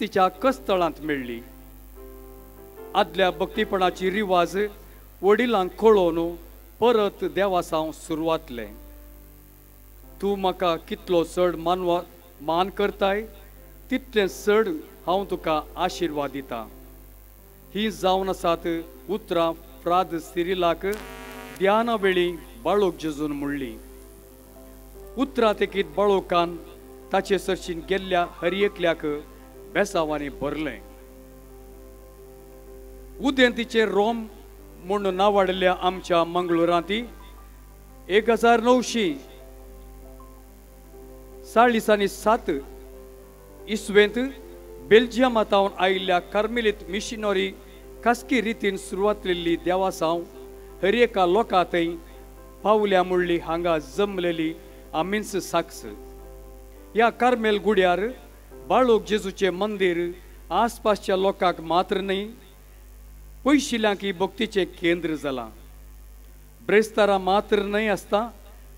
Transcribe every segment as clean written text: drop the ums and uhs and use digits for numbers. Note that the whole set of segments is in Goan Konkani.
क्रिस्तीच्या कस्तळांत मेळ्ळी. आदल्या भक्तीपणाची रिवाज वडिलांक कळोवन परत देवासांव सुरवातलें. तूं म्हाका कितलो चड मान करताय तितलें चड हांव तुका आशिर्वाद दितां. ही जावन आसात उतरां फ्राद सिरिलाक ध्याना वेळी बाळोक जेजून म्हणली. उतरां तेकीत बाळोकान ताचे सरशीन गेल्ल्या हर एकल्याक बेसांवांनी भरलें. उदेंतीचें रोम म्हूण नांवाडलेल्या आमच्या मंगळुरांत 1947 इसवेंत बेल्जियमांतावन आयिल्ल्या कार्मेलीत मिशनरी खासगी रितीन सुरवात केल्ली देवासांव हर एका लोकां थंय पावल्या मुळ्ळी हांगा जमलेली आमीच साक्ष. ह्या कार्मेल गुड्यार बाळोक जेजूचें मंदीर आसपासच्या लोकांक मात्र न्हय पयशिल्ल्यांक ही भक्तीचें केंद्र जालां. ब्रेस्तारां मात्र न्हय आसता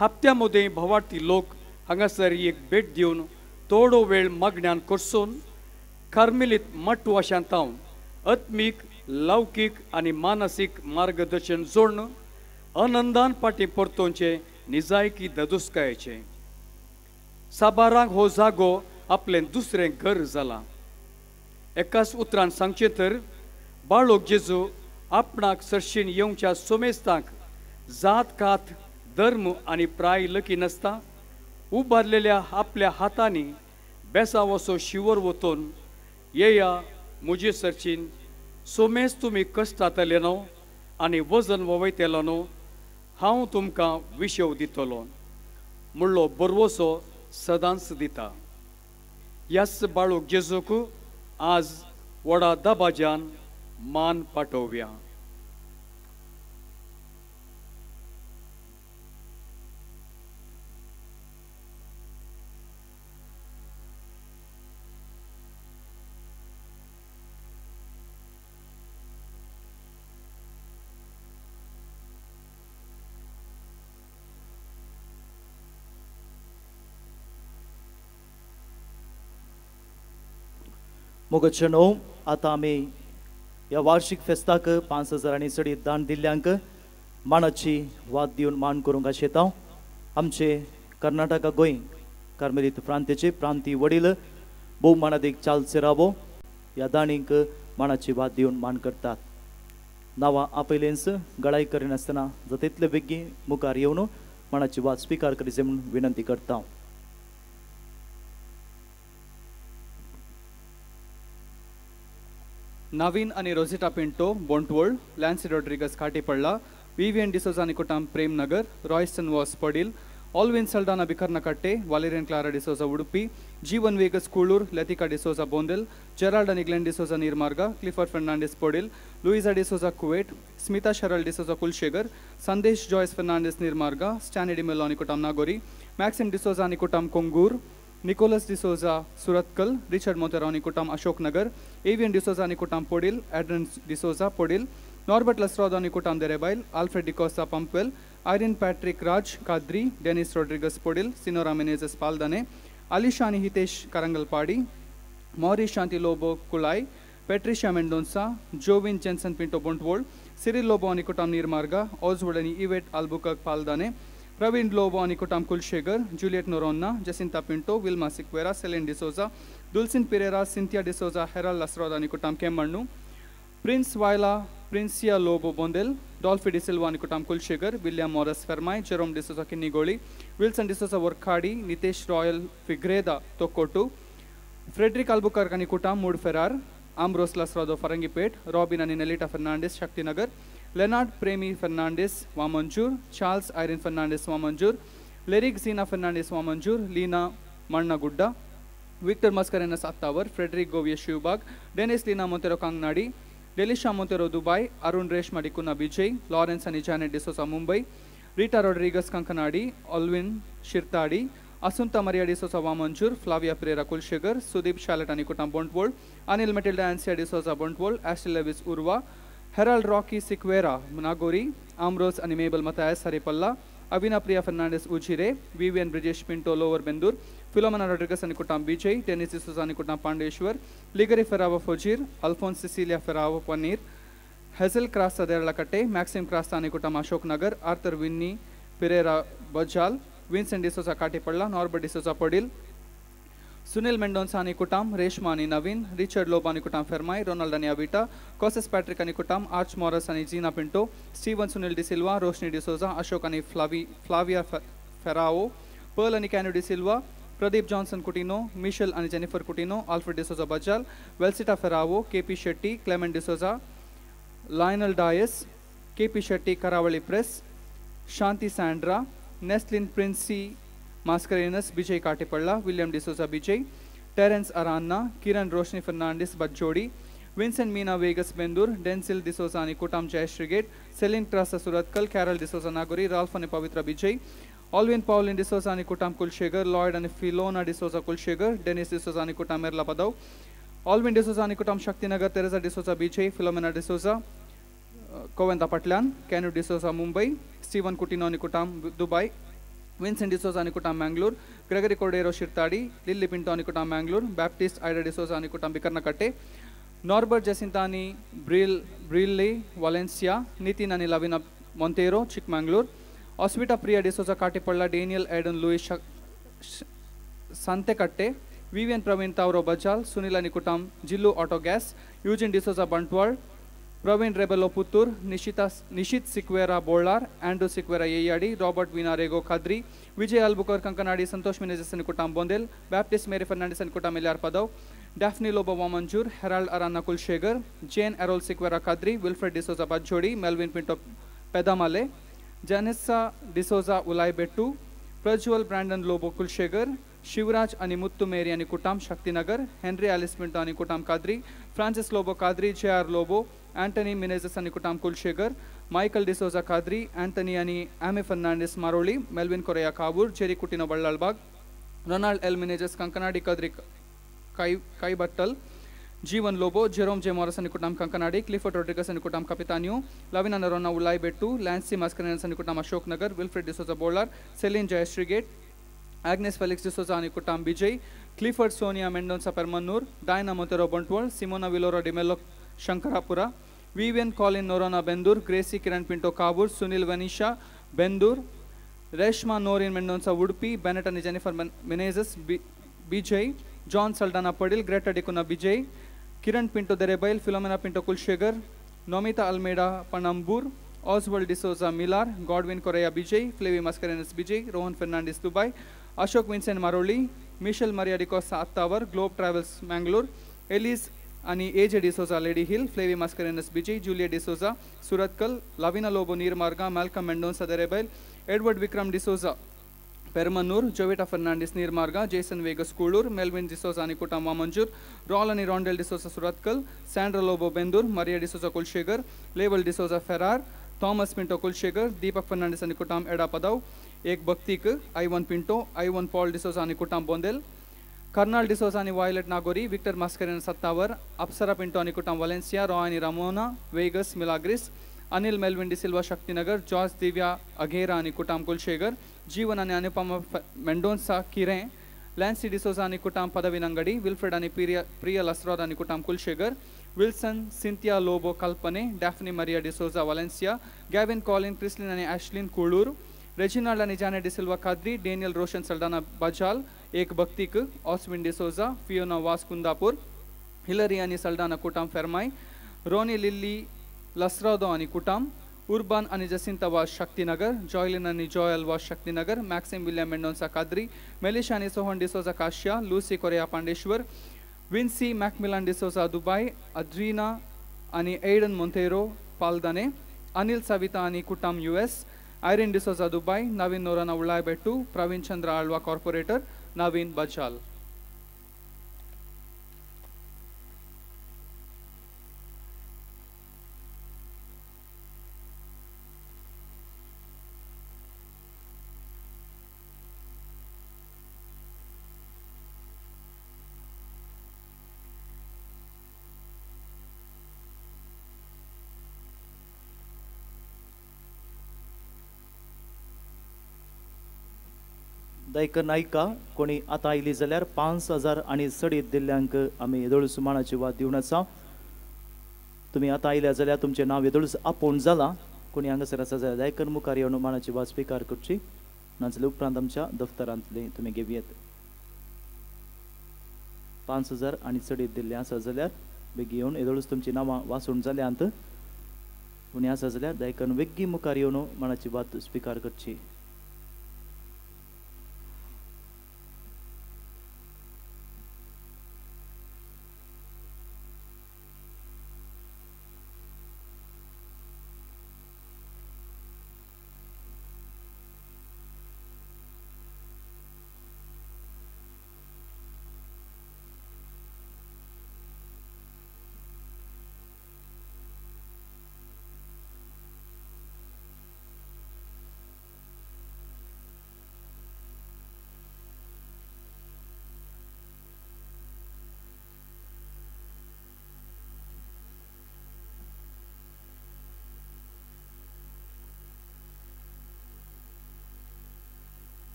हप्त्या मदें भवाटी लोक हांगासर एक भेट दिवन थोडो वेळ मागण्यान करसून कार्मेलीत मटवाशांतावन आत्मीक लौकीक आनी मानसीक मार्गदर्शन जोडून आनंदान फाटीं परतोवचें निजायकी ददुस्कायेचें. साबारांक हो जागो आपलें दुसरें घर जालां. एकाच उतरान सांगचें तर बाळोक जेजू आपणाक सरशीन येवच्या सोमेस्तांक जात कात धर्म आनी प्राय लकी नासता उबारलेल्या आपल्या हातांनी बेसावसो शिवर वतून येया म्हजे सरशीन सोमेस तुमी कश्टातले न्हू आनी वजन ववयतलो न्हू हांव तुमकां विशेव दितलो म्हणलो बरवसो सदांच दिता. ह्याच बाळूक जेजूक आज व्हडा दबाज्यान मान पाठोवया. मोगचनो आतां आमी ह्या वार्षिक फेस्ताक 5,000 आनी चडीत दान दिल्ल्यांक मानाची वाद दिवन मान करूंक आशेता. आमचे कर्नाटका गोंय कार्मेलीत प्रांतीचे प्रांती वडील भोव मानादीक चाल सेरावो ह्या दाणींक मानाची वाद दिवन मान करतात. नांवां आपयलेंच गळाय करिनासतना जाता तितले बेगीन मुखार येवन मानाची वाद स्विकार करीचे म्हूण विनंती करता. नवीन आनी Rosita Pinto Bantwal, Lancy Rodrigues Katipalla, Vivian D'Souza Nikutam Premnagar, Royston Vaz Padil, Alvin Saldanha Bikarnakatte, Valerian Clara D'Souza Udupi, Jeevan Vegas Kulur, Latika D'Souza Bondel, Gerald आनी Glenn D'Souza Neermarga, Clifford Fernandes Padil, Louisa D'Souza Kuwait, Smita Sharal D'Souza Kulshegar, Sandesh Joyce Fernandes Neermarga, Stanley D'Mello Nikutam Nagori, Maxim D'Souza Nikutam Kongur, Nicholas D'Souza Surathkal, Richard Monteiro Nikutam Ashok Nagar, Avian D'Souza Nikutam Podil, Adrian D'Souza Podil, Norbert Lasrado Nikutam Derebail, Alfred D'Costa Pumpwell, Irene Patrick Raj Kadri, Dennis Rodrigues Podil, Sinora Menezes Paldane, Alishani Hitesh Karangalpadi, Maurice Shanti Lobo Kulai, Patricia Mendonca, Jovin Jensen Pinto Bantwal, Cyril Lobo Nikutam Neermarga, Oswald and Yvette Albuquerque Paldane, Praveen Lobo Nikutam Kulshegar, Juliet Noronna, Jacinta Pinto, Wilma Siqueira, Celine D'Souza, Dulcin Pereira, Cynthia D'Souza, Herald Lasroda Nikutam Kemmannu, Prince Vaila, Princia Lobo Bondel, Dolphy D'Silva Nikutam Kulshegar, William Morris Fermai, Jerome D'Souza Kinnigoli, Wilson D'Souza Vorkhadi, Nitesh Royal Figreda Tokotu, Frederick Albuquerque Nikutam Mood Ferrar, Ambrose Lasrado Farangipet, Robin and Nelita Fernandez Shaktinagar, Leonard Premi Fernandez Vamanjur, Charles Irene Fernandez Vamanjur, Lyric Zina Fernandez Vamanjur, Leena Mannagudda, Victor Mascarenhas Attavar, Frederick Govia Shivbag, Dennis Lina Montero Kangnadi, Delisha Montero Dubai, Arun Reshma Dikuna Vijay, Lawrence and Janet D'Souza Mumbai, Rita Rodriguez Kankanadi, Alvin Shirtadi, Asunta Maria D'Souza Vamanjur, Flavia Pereira Kulshegar, Sudeep Shalat Anikutam Bantwal, Anil Matilda Ancia D'Souza Bantwal, Ashley Lewis Urwa, Herald Rocky Siqueira Nagori, Ambrose and Mabel Matthias Haripalla, Avina Priya Fernandez Ujire, Vivian Brijesh Pinto Lower Bendur, Philomena Rodrigues आनी कुटाम बिजय, डेनिस डिसोजा आनी कुटाम Pandeshwar, Ligari Ferrao Fojir, Alphonse Cecilia Ferrao Paneer, Hazel Crasta Deralakatte, Maxim Crasta आनी कुटाम Ashok Nagar, Arthur Winnie Pereira Bajal, Vincent D'Souza Katipalla, Norbert D'Souza Padil, Sunil Mendonca आनी कुटाम, रेशमा आनी नवीन, रिचर्ड लोबो आनी कुटाम फेरमाय, रोनाल्ड आनी अविटा, कॉसेस पॅट्रिक आनी कुटाम, आर्च मॉरस आनी Gina Pinto, Steven Sunil D'Silva, Roshni D'Souza, Ashok आनी फ्लाविया फेराओ, पर्ल आनी Canu D'Silva, Pradeep Johnson Coutinho, Michelle आनी Jennifer Coutinho, Alfred D'Souza Bajal, Velsita Ferrao, K P Shetty, Clement D'Souza, Lionel Dias, K P Shetty Karavali press, Shanti Sandra, Neslin Princy Mascarenhas, Vijay Katipalla, William D'Souza Vijay, Terence Aranna, Kiran Roshni Fernandes Bajjodi, Vincent Meena Vegas Bendur, Denzil D'Souza आनी कुटाम जयश्रीगेट, Celine Crasta Surathkal, Carol D'Souza Nagori, Ralph आनी पवित्रा बिजय, ऑलविन पावलिन डिसोजा आनी कुटाम कुलशेगर, लॉयड आनी फिलोना डिसोजा कुलशेगर, डेनिस डिसोजा आनी कुटाम मेरला पदव, ऑलविन डिसोजा आनी कुटाम शक्तीनगर, तेरेजा डिसोजा बिजय, फिलोमेना डिसोजा कोवेंता पटल्यान, कॅन्यू डिसोजा मुंबई, स्टीवन कुटिनो आनी कुटाम दुबय, विन्सेंट डिसोजा आनी कुटाम मंगलोर, ग्रेगरी कोर्डेरो शिरताडी, लिल्ली पिंटो आनी कुटाम मंगलोर, बैप्टिस्ट आयडा डिसोजा आनी कुटाम बिकर्नकट्टे, नॉर्बर्ट जेसिंता आनी ब्रिल्ले वालेन्सिया, नितीन आनी Lavina Monteiro Chikmagalur, Osvita Priya D'Souza Katipalla, Daniel Aiden Louis Santhekatte, Vivian Praveen Tavro Bajal, Sunil आनी कुटाम Jillu auto gas, Eugene D'Souza Bantwal, Praveen Rebello Puttur, Nishit Sequeira Bolar, Andrew Sequeira Yeyyadi, Robert Veena Rego Kadri, Vijay Albuquerque Kankanady, Santosh Menezes आनी कुटाम बोंदेल, बैप्टिस्ट मेरी फर्नांडिस आनी कुटाम Eliyar Padav, Daphne Lobo Vamanjoor, Harold Aranha Kulshekhar, Jane Errol Sequeira Kadri, Wilfred D'Souza Bajjodi, Melvin Pinto Pedamale, Janessa D'Souza Ulaibettu, Prajwal Brandon Lobo Kulshekhar, Shivraj आनी मुत्तु मेरी आनी कुटाम शक्तिनगर, हेनरी एलिस पिंटो आनी कुटाम Kadri, Francis Lobo Kadri, J R Lobo, Antony Menezes आनी कुटाम कुलशेखर, मायकल डिसोजा काद्री, एंटनी आनी Amy Fernandes Maroli, Melvin Correa Kavoor, Jerry Coutinho Ballalbagh, Ronald L Menezes Kankanady Kadri Kaibattal, Jeevan Lobo, Jerome J Morris आनी कुटाम कंकनाडी, क्लिफर्ड रोड्रिगस आनी कुटाम कपितान्यू, लविना नरोना उलायबेट्टू, लॅन्सी मास्करेनस आनी कुटाम Ashok Nagar, Wilfred D'Souza Bolar, Celine Jayashree Gate, Agnes Felix D'Souza आनी कुटाम Bijay, Clifford Sonia Mendonca Permannur, Diana Monteiro Bantwal, Simona Villora D'Mello Shankarapura, Vivian Colin Noronha Bendur, Gracy Kiran Pinto Kavoor, Sunil Vanisha Bendur, Reshma Noreen Mendonca Udupi, Bennett आनी Jennifer Menezes Bijay, John Saldanha Padil, Greta D'Cunha Bijay, Kiran Pinto Derebail, Philomena Pinto Kulshekhar, Nomita Almeida Panambur, Oswald D'Souza Milar, Godwin Correa Bijay, Flavi Mascarenhas Bijay, Rohan Fernandes Dubai, Ashok Vincent Maroli, Michelle Maria D'Costa Attavar, Globe Travels Mangalore, Elise आनी A J D'Souza Lady Hill, Flavi Mascarenhas Bijay, Julia D'Souza Surathkal, Lavina Lobo Neermarga, Malcolm Mendonca Derebail, Edward Vikram D'Souza Permannur, Jovita Fernandes Neermarga, Jason Vegas Kuloor, Melvin D'Souza आनी कुटाम वामंजूर, रॉल आनी रॉन्डेल D'Souza Surathkal, Sandra Lobo Bendur, Maria D'Souza Kulshekhar, Lewell D'Souza Ferrar, Thomas Pinto Kulshekhar, Deepak Fernandes आनी कुटाम एडा पदव, एक भक्तीक आयवन पिंटो, आयवन पॉल डिसोजा आनी कुटाम बोंदेल, कर्नाल डिसोजा आनी वायलेट नागोरी, विक्टर मास्करेन सत्तावर, अप्सरा पिंटो आनी कुटाम वलेन्सिया, रॉय आनी Ramona Vegas Milagres, Anil Melvin D'Silva Shaktinagar, George Divya Aghera आनी कुटाम कुलशेखर, जीवन आनी अनुपमा मेंडोन्सा किरें, लॅन्सी डिसोजा आनी कुटाम पदविनंगडी, विल्फ्रेड आनी प्रिया लसरॉद आनी कुटाम Kulshekhar, Wilson Cynthia Lobo Kalpane, Daphne Maria D'Souza Valencia, Gavin Colin Chrislin आनी एशलिन कुळूर, रेजिनाल्ड आनी जाने डिसिल्वा काद्री, डेनियल रोशन सल्डाना बजाल, एक भक्तीक ऑस्विन डिसोजा, फियोना वास कुंदापूर, हिलरी आनी सल्डाना कुटाम फेरमाय, रोनी लिल्ली लसरादो आनी कुटाम, उर्बान आनी जसिंता वास शक्तीनगर, जॉयलिन आनी Joel Vaz Shaktinagar, Maxim William Mendonca Kadri, Melisha आनी Sohan D'Souza Kashya, Lucy Correa Pandeshwar, Vincy Macmillan D'Souza Dubai, Adrina आनी एडन मोंतेरो पालदाने, अनिल सविता आनी कुटाम US, Irene D'Souza Dubai, Naveen Noronha Ulaibettu, Praveen Chandra Alva corporator, Naveen Bajal. दयकर नायका कोणी आतां आयली जाल्यार 5,000 आनी चडीत दिल्ल्यांक आमी येदोळूच मानाची वाद दिवन आसा. तुमी आतां आयल्या जाल्यार तुमचें नांव येदोळूच आपोवन जालां. कोणी हांगासर आसा जाल्यार दयकर मुखार येवन मानाची वाद स्विकार करची, नाजाल्यार उपरांत आमच्या दफ्तरांतली तुमी घेवयेत. 5,000 आनी चडीत दिल्लें आसा जाल्यार बेगीन येवन येदोळूच तुमचीं नांवां वाचून जाल्यांत. कोणी आसा जाल्यार दयकर बेगीन मुखार येवन मानाची वाद स्विकार करची.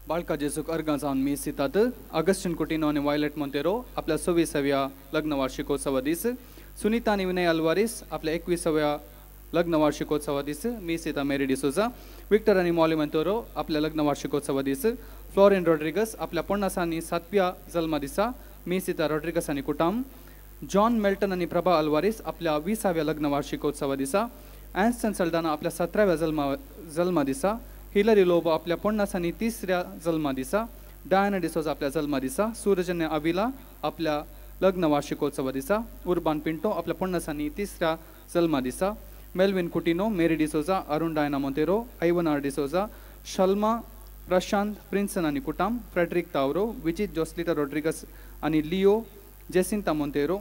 बाळका जेजूक अर्गां जावन मीस दितात. अगस्टीन कुटिनो आनी वायलेट मोंतेरो आपल्या 26व्या लग्न वार्षिकोत्सवा दीस, सुनीता आनी विनय अल्वारीस आपल्या 21व्या लग्न वार्षिकोत्सवा दीस मीस दिता मेरी डिसोजा, विक्टर आनी मॉली मोंतेरो आपल्या लग्न वार्षिकोत्सवा दीस, फ्लॉरिन रॉड्रिगस आपल्या 50 आनी 7व्या जल्मा दिसा मीस दिता रॉड्रिगस आनी कुटाम, जॉन मेल्टन आनी प्रभा अल्वारीस आपल्या 20व्या लग्न वार्षिकोत्सवा दिसा, एन्स्टन सल्डाना आपल्या 17व्या जल्मा दिसा, हिलरी लोबो आपल्या 50 आनी 3ऱ्या जल्मा दिसा, डायना डिसोजा आपल्या जल्मा दिसा, सूरजन्य अविला आपल्या लग्न वार्षिकोत्सवा दिसा, उर्बान पिंटो आपल्या 50 आनी 3ऱ्या जल्मा दिसा, Melvin Coutinho, Mary D'Souza, Arun Diana Monteiro, Ivan R D'Souza, Shalma Prashant Prinson आनी कुटाम, फ्रेडरिक तावरो, विजीत जोस्लिटा रॉड्रिगस आनी लिओ जेसिंता मोंतेरो,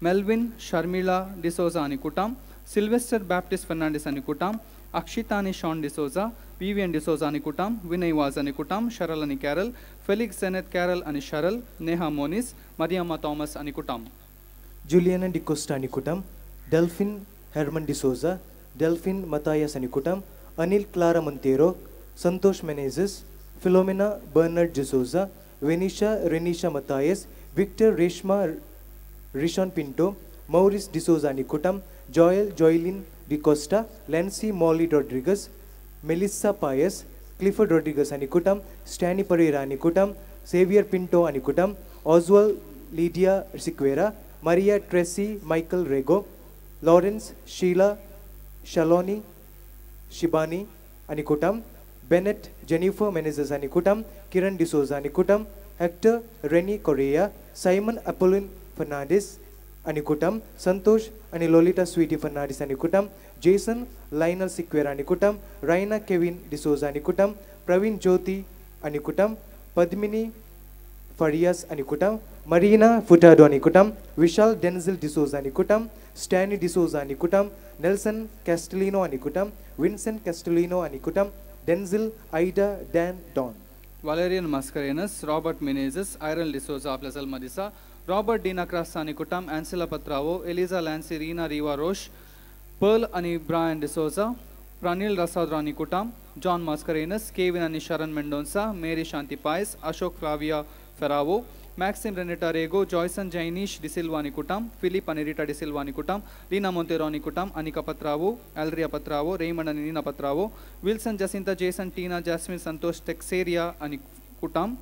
मेल्विन शर्मिला डिसोजा आनी कुटाम, सिल्वेस्टर बॅप्टिस्ट फर्नांडीस आनी कुटाम, अक्षिता आनी शॉन डिसोजा, विवियन डिसोजा आनी कुटाम, विनय वाज आनी कुटाम, शरल आनी कॅरल, फेलिक्स जेनेत कॅरल आनी शरल, नेहा मोनीस, मरियम्मा थॉमस आनी कुटाम, जुलियाना डिकोस्टा आनी कुटाम, डेल्फिन हेरमन डिसोजा, डेल्फिन मतायस आनी कुटाम, Anil Clara Monteiro, Santosh Menezes, Philomena Bernard D'Souza, Venisha Renisha Mathias, Victor Reshma Rishon Pinto, Maurice D'Souza आनी कुटाम, Joel Joylin D'Costa, Lancy Molly Rodrigues, Melissa Pius, Clifford Rodrigues आनी कुटाम, स्टॅनी परेरा आनी कुटाम, सेवियर पिंटो आनी कुटाम, Oswald Lydia Sequeira, Maria Tracy Michael Rego, Lawrence Sheila Shaloni Shibani आनी कुटाम, बेनेट जेनिफर मेनेजस आनी कुटाम, किरण डिसोजा आनी कुटाम, Hector Rennie Correa, Simon Apollon Fernandes आनी कुटाम, संतोष आनी लोलिटा स्वीटी फर्नांडीस आनी कुटाम, जेसन लायनल सिक्वेरा आनी कुटाम, रायना केविन डिसोजा आनी कुटाम, प्रवीण ज्योती आनी कुटाम, पद्मिनी फरियास आनी कुटाम, मरीना फुटाडो आनी कुटाम, विशाल डेन्झिल डिसोजा आनी कुटाम, स्टॅनी डिसोजा आनी कुटाम, नेल्सन कॅस्टलिनो आनी कुटाम, विन्सेंट कॅस्टलिनो आनी कुटाम, Denzil Ida Dan Don, Valerian Mascarenhas, Robert Menezes, Iron D'Souza आपल्या जल्मा दिसा, रॉबर्ट डीना क्रास्ता आनी कुटाम, एन्सिला पत्रावो, एलिजा लॅन्सी, रीना रिवा रोश, पर्ल आनी ब्रायन डिसोजा, प्रानिल रसाद्रो आनी कुटाम, जॉन मास्करेनस, केविन आनी Sharan Mendonca, Mary Shanti Pais, Ashok Flavia Ferrao, Maxim Renata Rego, Joyson Jainish D'Silva आनी कुटाम, फिलीप आनी रिटा डिसिल्वा आनी कुटाम, लीना मोंतेरो आनी कुटाम, अनिका पत्रावो, एल्रिया पत्रावो, रेमंड आनी Nina Patrao, Wilson Jacinta, Jason Tina, Jasmine Santosh Teixeira आनी कुटाम,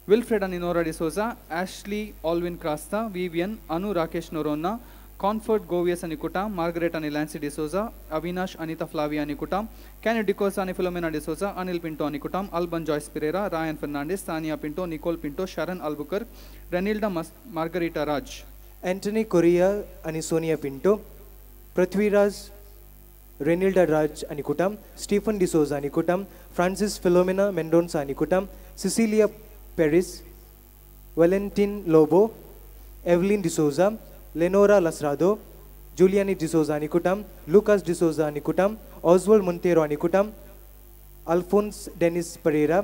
विल्फ्रेड आनी Nora D'Souza, Ashley Alvin Crasta, Vivian Anu Rakesh Noronha, कॉन्फर्ट गोवियस आनी कुटाम, मार्गरेट आनी लॅन्सी डिसोजा, अविनाश अनिता फ्लाविया आनी कुटाम, कॅनी डिकोसा आनी फिलोमेना डिसोजा, अनिल पिंटो आनी कुटाम, Alban Joyce Pereira, Ryan Fernandes, Tania Pinto, Nicole Pinto, Sharon Albuquerque, Renilda Margarita Raj, Anthony Correa आनी सोनिया पिंटो, पृथ्वीराज रेनिल्डा राज आनी कुटाम, स्टीफन डिसोजा आनी कुटाम, फ्रांसीस फिलोमेना मेंडोन्सा आनी कुटाम, Cecilia Paris, Valentin Lobo, Evelyn D'Souza, Lenora Lasrado, Juliani D'Souza आनी कुटाम, लुकास डिसोजा आनी कुटाम, ऑजवल्ड मोंतेरो आनी कुटाम, Alphonse Denis Pereira,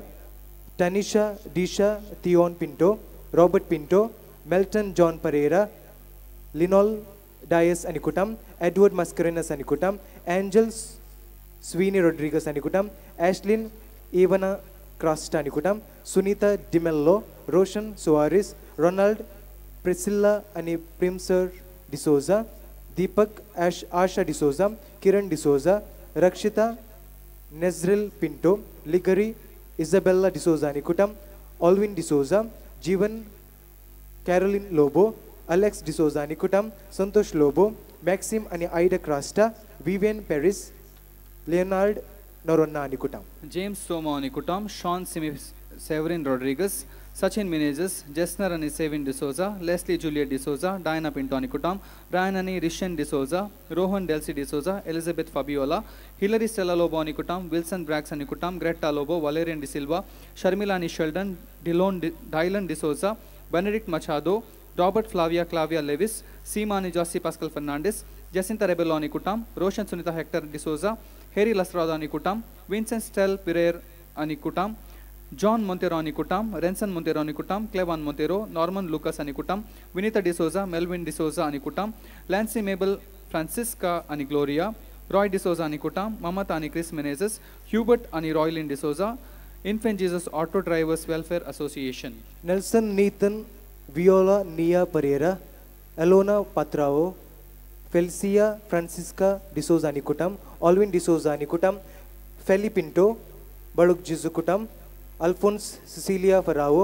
Tanisha Disha Theon Pinto, Robert Pinto, Melton John Pereira, Linol Dias आनी कुटाम, एडवर्ड मास्करेनस आनी कुटाम, एंजल्स स्वीनी रोड्रिगस आनी कुटाम, एशलिन इवना क्रास्टा आनी कुटाम, सुनीता डिमेल्लो, रोशन सुआरिस, रोनाल्ड प्रिसिल्ला आनी प्रिमसर डिसोजा, दीपक आशा डिसोजा, किरण डिसोजा, रक्षिता नेजरिल पिंटो, लिगरी इजाबेल्ला डिसोजा आनी कुटाम, ऑल्विन डिसोजा, जीवन कॅरोलिन लोबो, अलेक्स डिसोजा आनी कुटाम, संतोष लोबो, मॅक्सिम आनी Ida Crasta, Vivian Paris, Leonard Noronha आनी कुटाम, जेम्स सोमा आनी कुटाम, शॉन सिमी सेवरीन रॉड्रिगस, सचिन मिनेजस, जेस्नर आनी Sevin D'Souza, Leslie Juliet D'Souza, Diana Pinto आनी कुटाम, रायन आनी Rishen D'Souza, Rohan Delcy D'Souza, Elizabeth Fabiola, Hillary Stella Lobo आनी कुटाम, विल्सन ब्रॅक्स आनी कुटाम, ग्रेटा लोबो, वालेरियन डिसिल्वा, शर्मिला आनी Sheldon, Dillon Dylan D'Souza, Benedict Machado, Robert Flavia Clavia Lewis, Seema आनी जॉसी पास्कल फर्नांडीस, जेसिंता रेबेलो आनी कुटाम, रोशन सुनीता हेक्टर डिसोजा, हेरी लसरादो आनी कुटाम, विन्सेंट स्टेल पिरेर आनी कुटाम, जॉन मोंतेरो आनी कुटाम, रेन्सन मोंतेरो आनी कुटाम, क्लेवान मोंतेरो, नॉर्मन लुकस आनी कुटाम, विनीता डिसोजा, मेल्विन डिसोजा आनी कुटाम, लॅन्सी मेबल फ्रांसिस्का आनी ग्लोरिया, रॉय डिसोजा आनी कुटाम, ममता आनी क्रिस मेनेजस, ह्युबर्ट आनी Roylin D'Souza, Infant Jesus auto drivers welfare association, Nelson Nathan Viola Nia Pereira, Alona Patrao, Felicia Francisca D'Souza आनी कुटाम, ऑल्विन डिसोजा आनी कुटाम, फेली पिंटो, बळुक जिजू कुटाम, अल्फोन्स सिसिलिया फरावो,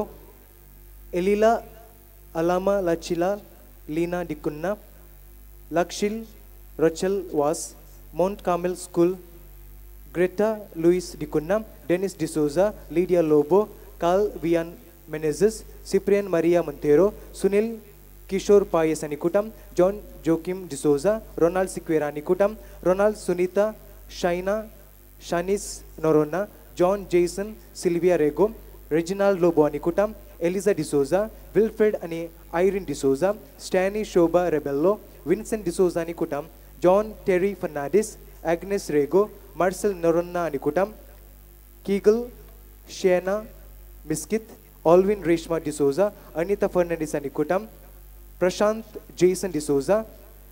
एलिला अलामा लाचिला, Leena D'Cunha, Lakshil Rochel Vaz, Mount Carmel school, Greta Luis D'Cunha, Dennis D'Souza, Lydia Lobo, Carl Vian Menezes, Cyprian Maria Monteiro, Sunil Kishore Payas आनी कुटाम, जॉन जोकिम डिसोजा, रोनाल्ड सिक्वेरा आनी कुटाम, Ronald Sunita Shaina Shanice Noronha, John Jason Sylvia Rego, Reginald Lobo आनी कुटाम, एलिजा डिसोजा, विल्फ्रेड आनी आयरीन डिसोजा, स्टॅनी शोभा रेबेल्लो, विन्सेंट डिसोजा आनी कुटाम, John Terry Fernandes, Agnes Rego, Marcel Noronha आनी कुटाम, कीगल शेना मिस्कित, ऑल्विन रेशमा डिसोजा, अनिता फर्नांडीस आनी कुटाम, प्रशांत जेसन डिसोजा,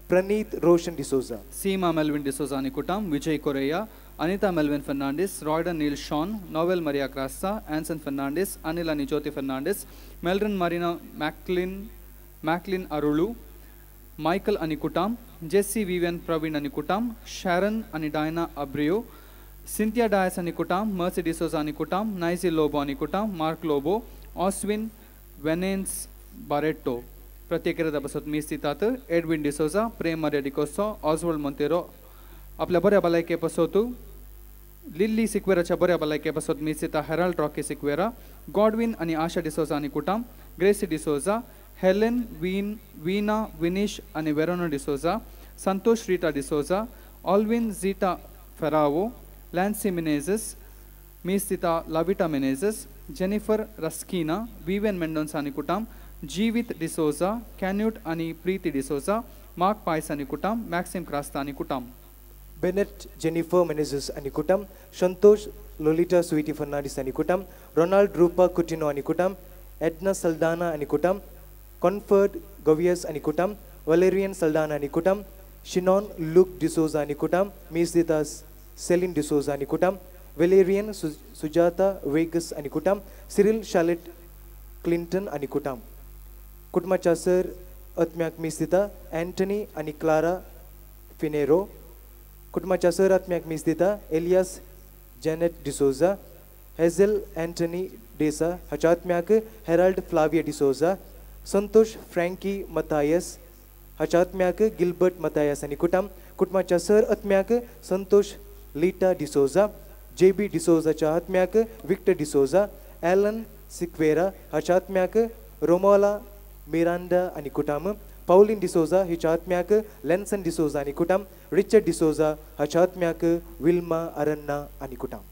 प्रणीत रोशन डिसोजा, सीमा मेल्विन डिसोजा आनी कुटाम, Vijay Correa, Anita Melvin Fernandes, Royden Neil Sean, Noel Maria Crasta, Anson Fernandes, Anil आनी Jyoti Fernandes, Meldrin Marina Macklin Arulu, Michael आनी कुटाम, जेसी विवियन प्रवीण आनी कुटाम, शॅरन आनी डायना अब्रियो, सिंथिया डायस आनी कुटाम, मर्सी डिसोजा आनी कुटाम, नायसी लोबो आनी कुटाम, मार्क लोबो, ऑस्विन वेनेन्स बारेटो. प्रत्येक बसत मीस दितात एडविन डिसोजा, प्रेम मारिया डिकोस्टो, ऑजवल्ड मोंतेरो आपल्या बऱ्या भलायके पासत, लिल्ली सिक्वेराच्या बऱ्या भलायके पासत मीस दिता हेराल्ड रॉकी सिक्वेरा, गॉडविन आनी आशा डिसोजा आनी कुटाम, ग्रेसी डिसोजा, हेलेन वीना विनीश आनी वेरोना डिसोजा, संतोष रिटा डिसोजा, ऑल्विन झिटा फेरावो, लॅन्सी मिनेजस, मीस दिता लाविटा मिनेजस, जेनिफर रस्किना, विवियन मेंडोन्सा आनी कुटाम, जीवित डिसोजा, कॅन्यूट आनी प्रीती डिसोजा, मार्क पायस आनी कुटाम, मॅक्सिम क्रास्ता आनी कुटाम, बेनेट जेनिफर मेनेजस आनी कुटाम, संतोष लोलिटा स्वीटी फर्नांडीस आनी कुटाम, रोनाल्ड रूपा कुटिनो आनी कुटाम, एडना सल्दाना आनी कुटाम, कॉन्फर्ड गवियस आनी कुटाम, वलेरियन सल्दाना आनी कुटाम, शिनॉन लूक डिसोजा आनी कुटाम, मीस दिता सेलिन डिसोजा आनी कुटाम, वेलेरियन सुजाता वेगस आनी कुटाम, सिरिल शालेट क्लिंटन आनी कुटाम. कुटुंबाच्या सर आत्म्याक मीस दिता अँटनी आनी क्लारा फिनेरो. कुटुंबाच्या सर आत्म्याक मीस दिता Elias Janet D'Souza, Hazel Anthony D'Sa हाच्या आत्म्याक Herald Flavia D'Souza, Santosh Frankie Mathias हाच्या आत्म्याक गिलबर्ट मतायास आनी कुटुंब, कुटुंबाच्या सर आत्म्याक संतोष लीटा डिसोजा, जे बी डिसोजाच्या आत्म्याक विक्टर डिसोजा, एलन सिक्वेरा हाच्या आत्म्याक रोमोला मिरांडा आनी कुटुंब, पावलीन डिसोजा हिच्या आत्म्याक लेन्सन डिसोजा आनी कुटुंब, रिचर्ड डिसोजा हाच्या आत्म्याक विल्मा अरन्ना आनी कुटुंब.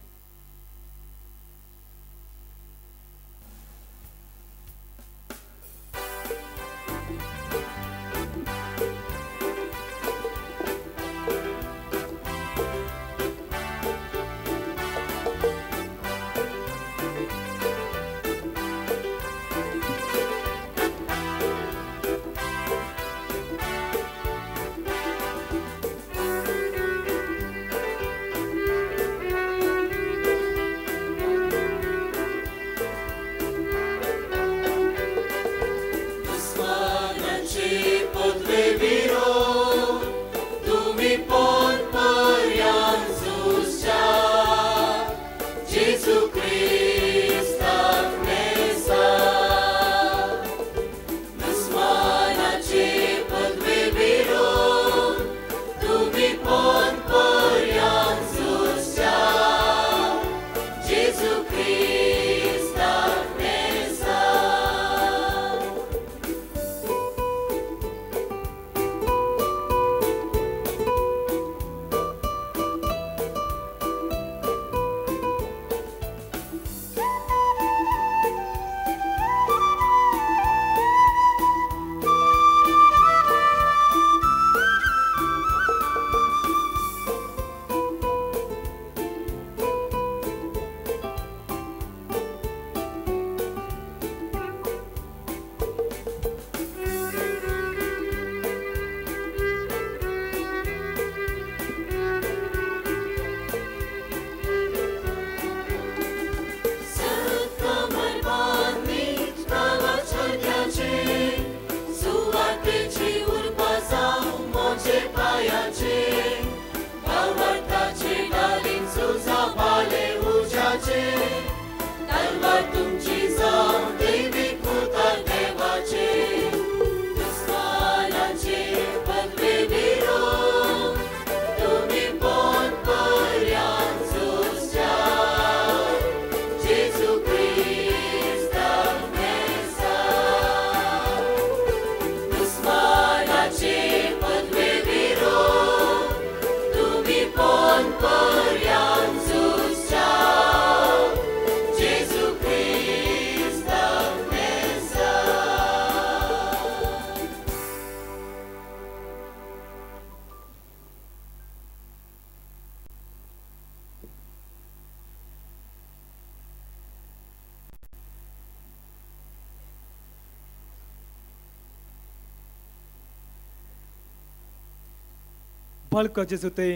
बाळका जेजू ते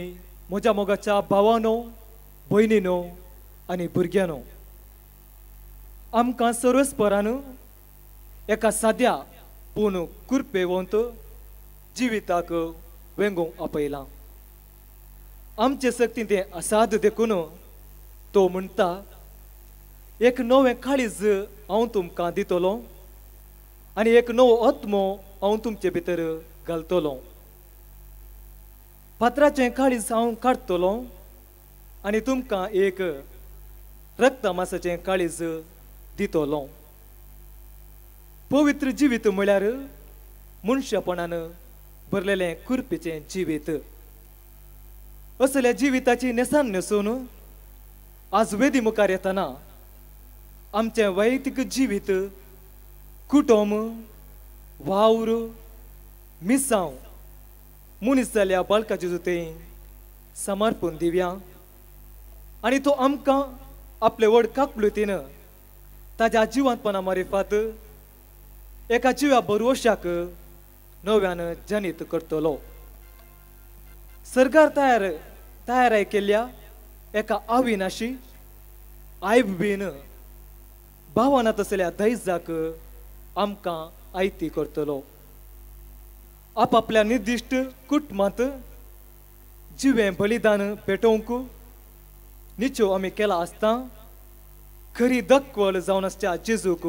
म्हज्या मोगाच्या भावानो, भयणीनो आनी भुरग्यांनो, आमकां सर्वस्परान एका साद्या पूण कुरपेवंत जिविताक वेंगोवंक आपयलां. आमचे शक्तीन तें असाद देखून तो म्हणटा, एक नवें काळीज हांव तुमकां दितलो आनी एक नवो आत्मो हांव तुमचे भितर घालतलो. फातराचें काळीज हांव काडटलो आनी तुमकां एक रक्तमासाचें काळीज दितलो. पवित्र जिवीत म्हळ्यार मनशापणान भरलेलें कुरपेचें जिवीत. असल्या जिविताची न्हेसान न्हेसून आज वेदी मुखार येतना आमचें वैयक्तीक जिवीत, कुटुंब, वावर, मिसांव मनीस जाल्या बाळका जेजू तें समर्पण दिवया आनी तो आमकां आपले व्हड काकलुतीन ताज्या जिवंतपणा मारिफात एका जिव्या बरवशाक नव्यान जनीत करतलो. सरकार तयार केल्ल्या एका अविनाशी आयब बीन भावना तसल्या दैजाक आमकां आयती करतलो. आपापल्या निर्दिश्ट कुटुंबांत जिवें बलिदान पेटोवंक निच्यो आमी केला आसता खरी दक्वल जावन आसच्या जेजूक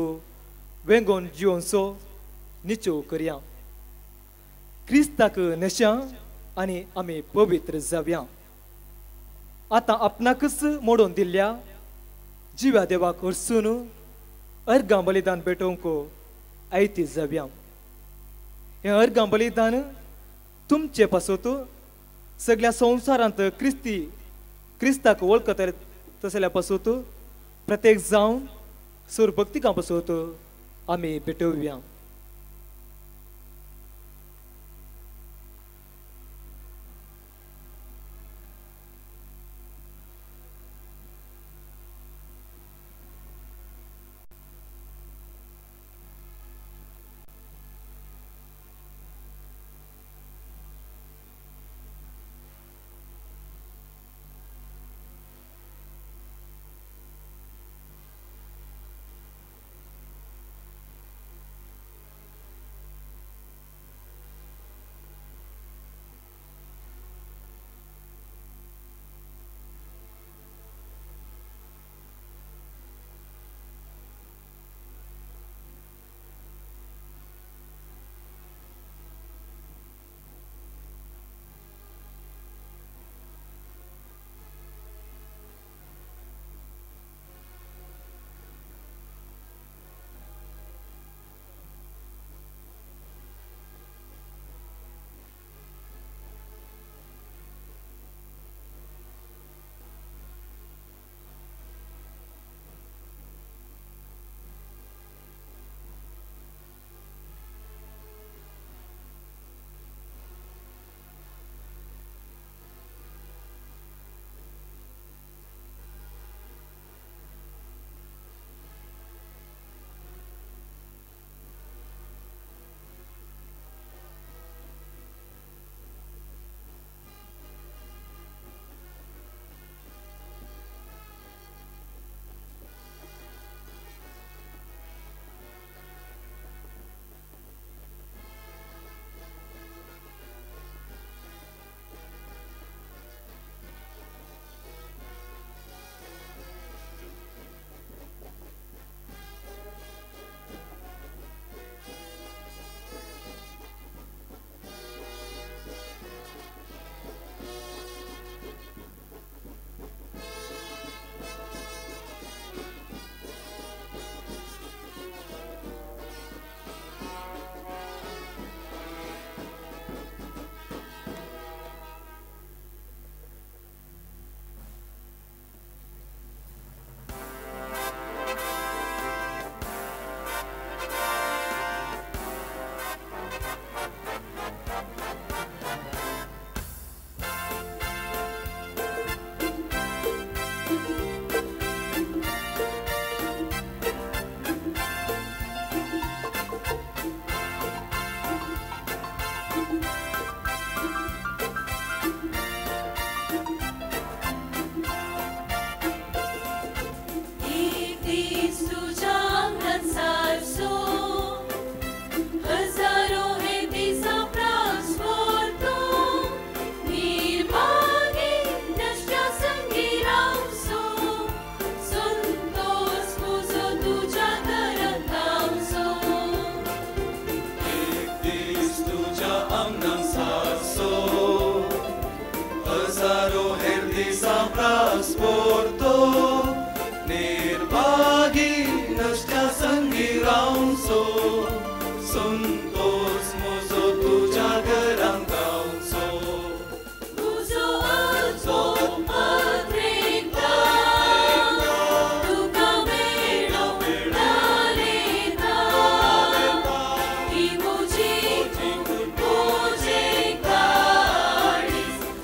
वेंगोवन जिवनसो निच्यो करया. क्रिस्ताक न्हेश्या आनी आमी पवित्र जावया. आतां आपणाकच मोडून दिल्ल्या जिव्या देवाक हरसून अर्गां बलिदान भेटोवंक आयती जावया. हें अर्गां बलिदान तुमचे पासत सगळ्या संवसारांत क्रिस्ताक वळखतले तसल्या पासत प्रत्येक जावन सुरभक्तिकां पासत आमी भेटोवया.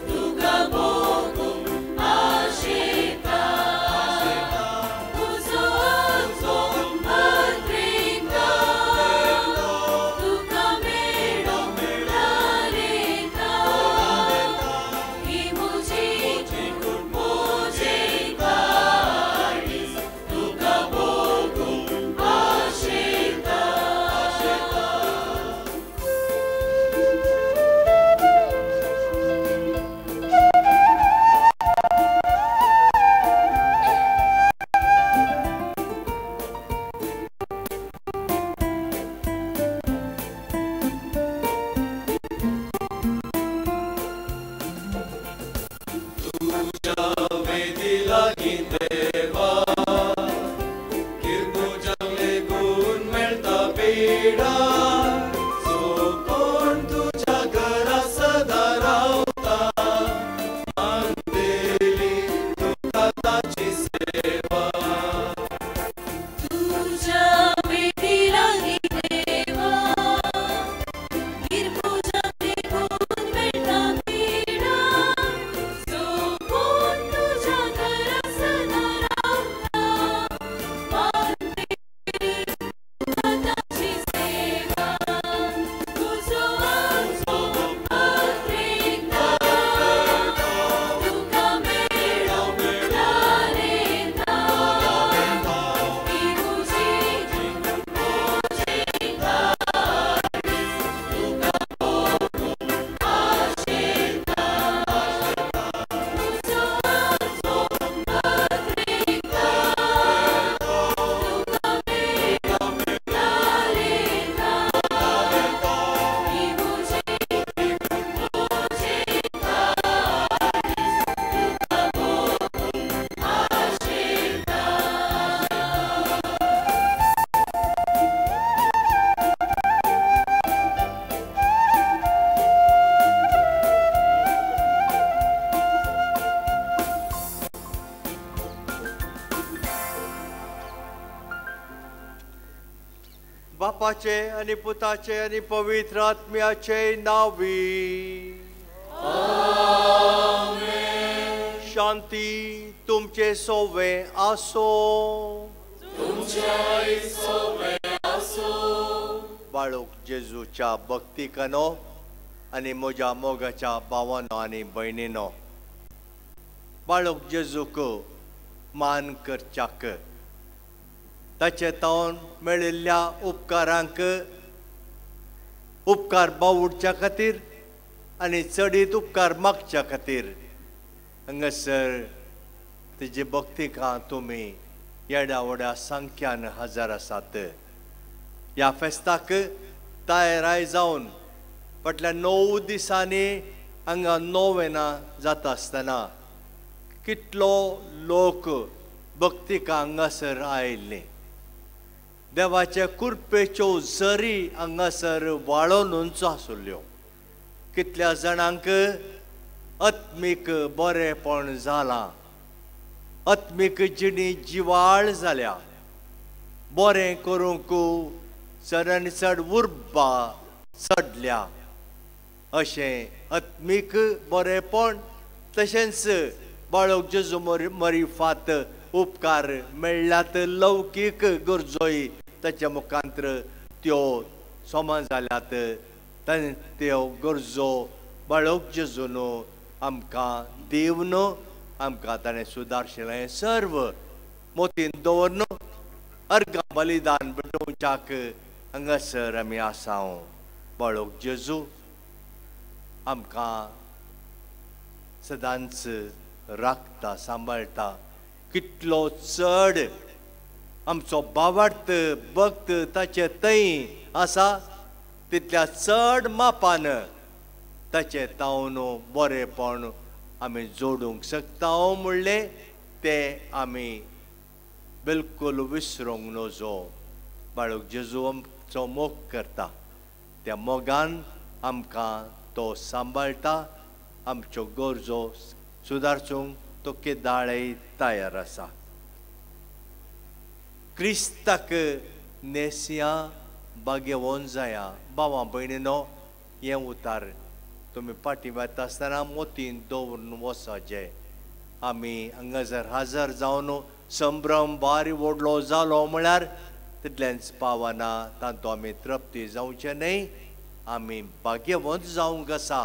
तुका मोगूंक आशेता. बापाचे आनी पुताचे आनी पवित्र आत्म्याचे नांवी आमेन। शांती तुमचे सोवे आसो, तुमच्याय सोवे आसो। बाळूक जेजूच्या भक्तिकानो आनी म्हज्या मोगाच्या भावानो आनी भयणीनो, बाळूक जेजूक मान करच्याक ताचे तावन मेळिल्ल्या उपकारांक उपकार बावुडच्या खातीर आनी चडीत उपकार मागच्या खातीर हांगासर तेजी भक्तिकां तुमी येड्या व्हड्या संख्यान हजर आसात। ह्या फेस्ताक तयाराय जावन फाटल्या 9 दिसांनी हांगा नोवेना जाता आसतना कितलो लोक भक्तिकां हांगासर आयिल्ली। देवाचे कृपेच्यो जरी हांगासर वाळोनूच आसल्यो। कितल्या जाणांक आत्मीक बरेपण जालां, आत्मीक जिणी जिवाळ जाल्या, बरें करूंक चड आनी चड उर्बा चडल्या। अशें आत्मीक बरेपण तशेंच बाळक जेजू मरिफात उपकार मेळ्ळ्यात, लौकीक गरजोय ताच्या मुखांत्र त्यो समा जाल्यात। त्यो गरजो बाळक जेजून आमकां दिवन आमकां ताणें सुदारशिलें सर्व मोतीन दवरन अर्घां बलिदान भेटोवच्याक हांगासर आमी आसा। बाळक जेजू आमकां सदांच राखता, सांबाळटा। कितलो चड आमचो बावार्थ भक्त ताचे थंय आसा तितल्या चड मापान ताचे तावन बरेपण आमी जोडूंक शकता म्हणलें तें आमी बिलकुल विसरूंक नजो। बाळक जेजू आमचो मोग करता, त्या मोगान आमकां तो सांबाळटा, आमच्यो गरजो सुदारचूंक तो केदाळय तयार आसा। क्रिस्ताक नेसिया बागेवन जाया। भावां भयणीनो, हें उतार तुमी फाटीं वता आसतना मोतीन दवरून वचचें। आमी हांगासर हजर जावन संभ्रम भारी व्हडलो जालो म्हळ्यार तितलेंच पावना, तांतू आमी तृप्ती जावचें न्हय। आमी भाग्यवंत जावंक आसा।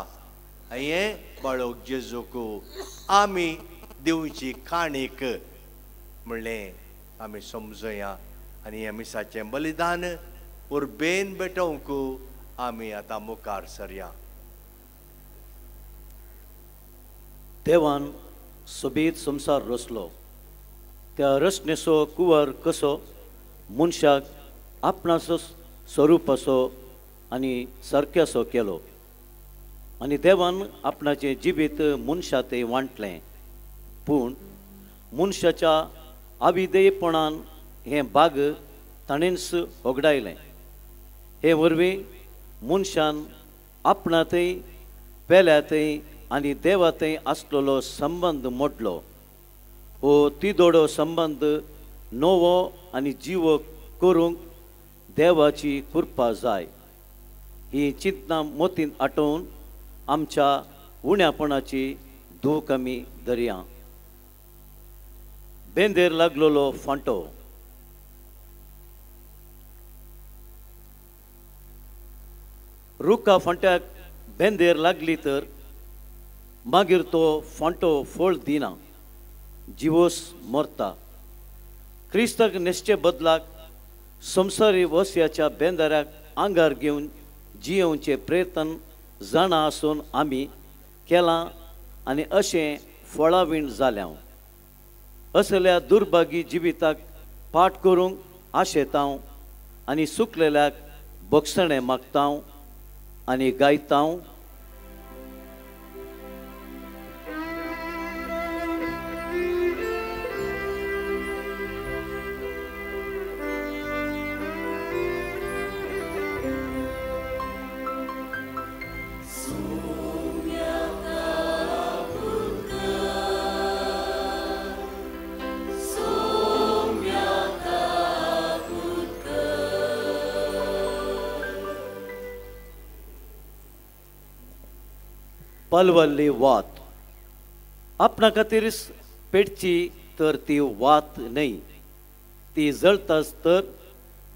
हें बाळक जेजूक आमी दिवची काणीक म्हणलें आमी समजुया आनी ह्या मिसाचें बलिदान उर्बेन भेटोवंक आमी आतां मुखार सरया। देवान सोबीत संवसार रचलो, त्या रचनेचो कुंवर कसो मनशाक आपणाचो स्वरूपाचो आनी सारक्याचो केलो आनी देवान आपणाचें जिवीत मनशा तें वांटलें। पूण मनशाच्या आविदेयपणान हें बाग ताणेंच होगडायलें। हे वरवीं मनशान आपणातय पेल्यातय आनी देवातय आसलेलो संबंद मोडलो। हो तिदोडो संबंद नवो आनी जिवो करूंक देवाची कृपा जाय। ही चिंतना मोतीन आटोवन आमच्या उण्यापणाची दूख आमी दर्या। बेंदेर लागलेलो फांटो। रुखा फांट्याक बेंदेर लागली तर मागीर तो फांटो फळ दिना, जिवोस मरता। क्रिस्ताक न्हेसचे बदलाक संवसारी वस्याच्या बेंदाऱ्याक आंगार घेवन जियेवचें प्रयत्न जाणा आसून आमी केलां आनी अशें फळावीण जाल्या। असल्या दुर्भागी जिविताक पाठ करूंक आशेतांव आनी सुकलेल्याक बक्षणें मागतांव आनी गायतांव। Soumya Kapurkar. पालवल्ली वात आपणा खातीर पेटची तर ती वात न्हय, ती जळताच तर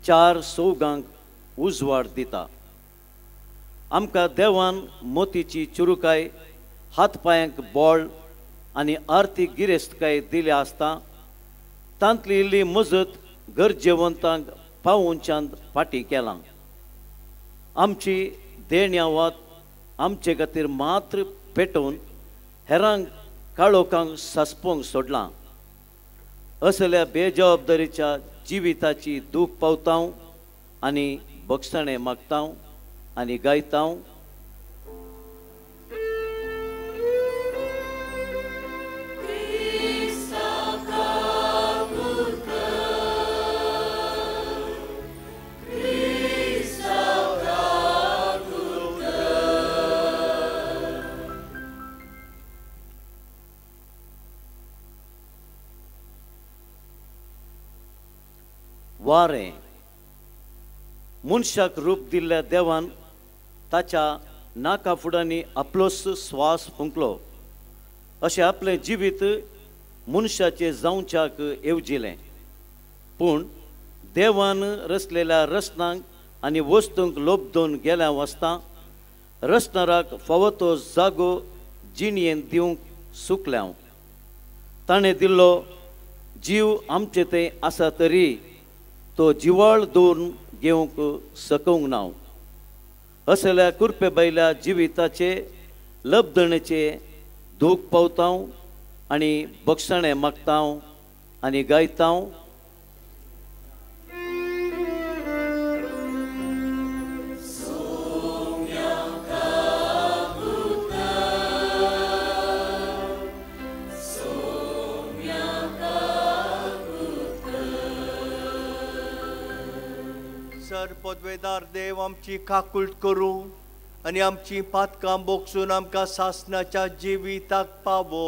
चार चौगांक उजवाड दिता. आमकां देवान मोतीची चुरुकाय, हात पांयांक बळ आनी आर्थीक गिरेस्तकाय दिल्या आसता तांतली इल्ली मजत गरजेवंतांक पावोवच्यान फाटीं केलां. आमची देण्या वात आमचे खातीर मात्र पेटोवन हेरांक काळोखांक सासपोंक सोडलां. असल्या बेजबाबदारीच्या जिविताची दूख पावतां आनी बक्षाणें मागतां आनी गायतां. वारें मनशाक रूप दिल्ल्या देवान ताच्या नाका फुडांनी आपलोच स्वास फुंकलो अशें आपलें जिवीत मनशाचें जावच्याक येवजिलें. पूण देवान रचलेल्या रचनांक आनी वस्तूंक लोबदून गेल्या वाचता रचणाराक फावो तो जागो जिणयेन दिवंक चुकल्या. ताणें दिल्लो जीव आमचे थंय आसा तरी तो जिवाळ दवरून घेवंक सकूंक ना. असल्या कुरपे बायल्या जिविताचे लबदणेचे दूख पावतां आनी बक्षाणें मागतां आनी गायतां. सर पदवेदार देव आमची काकूट करूं आनी आमची पातकां बोगसून आमकां सासणाच्या जिविताक पावो.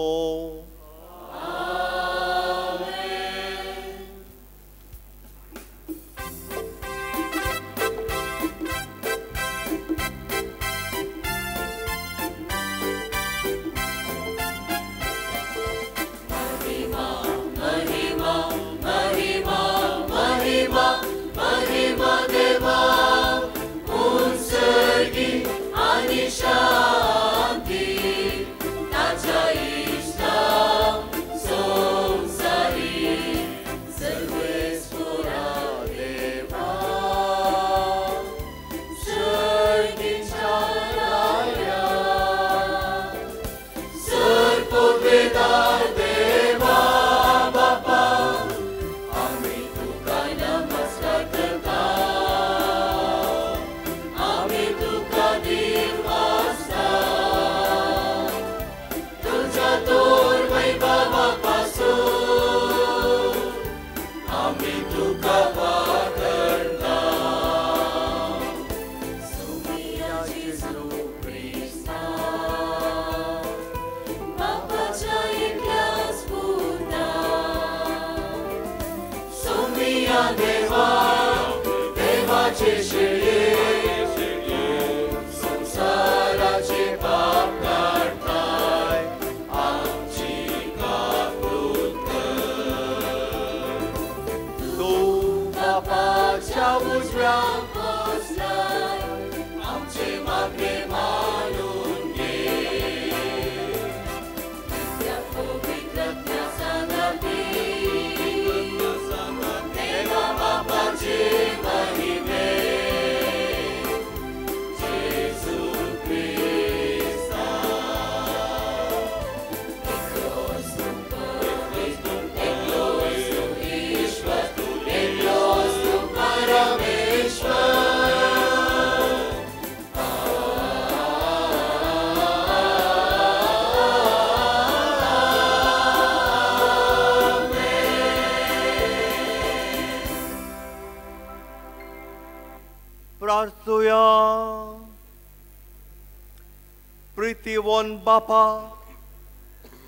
प्रितीवन बापा,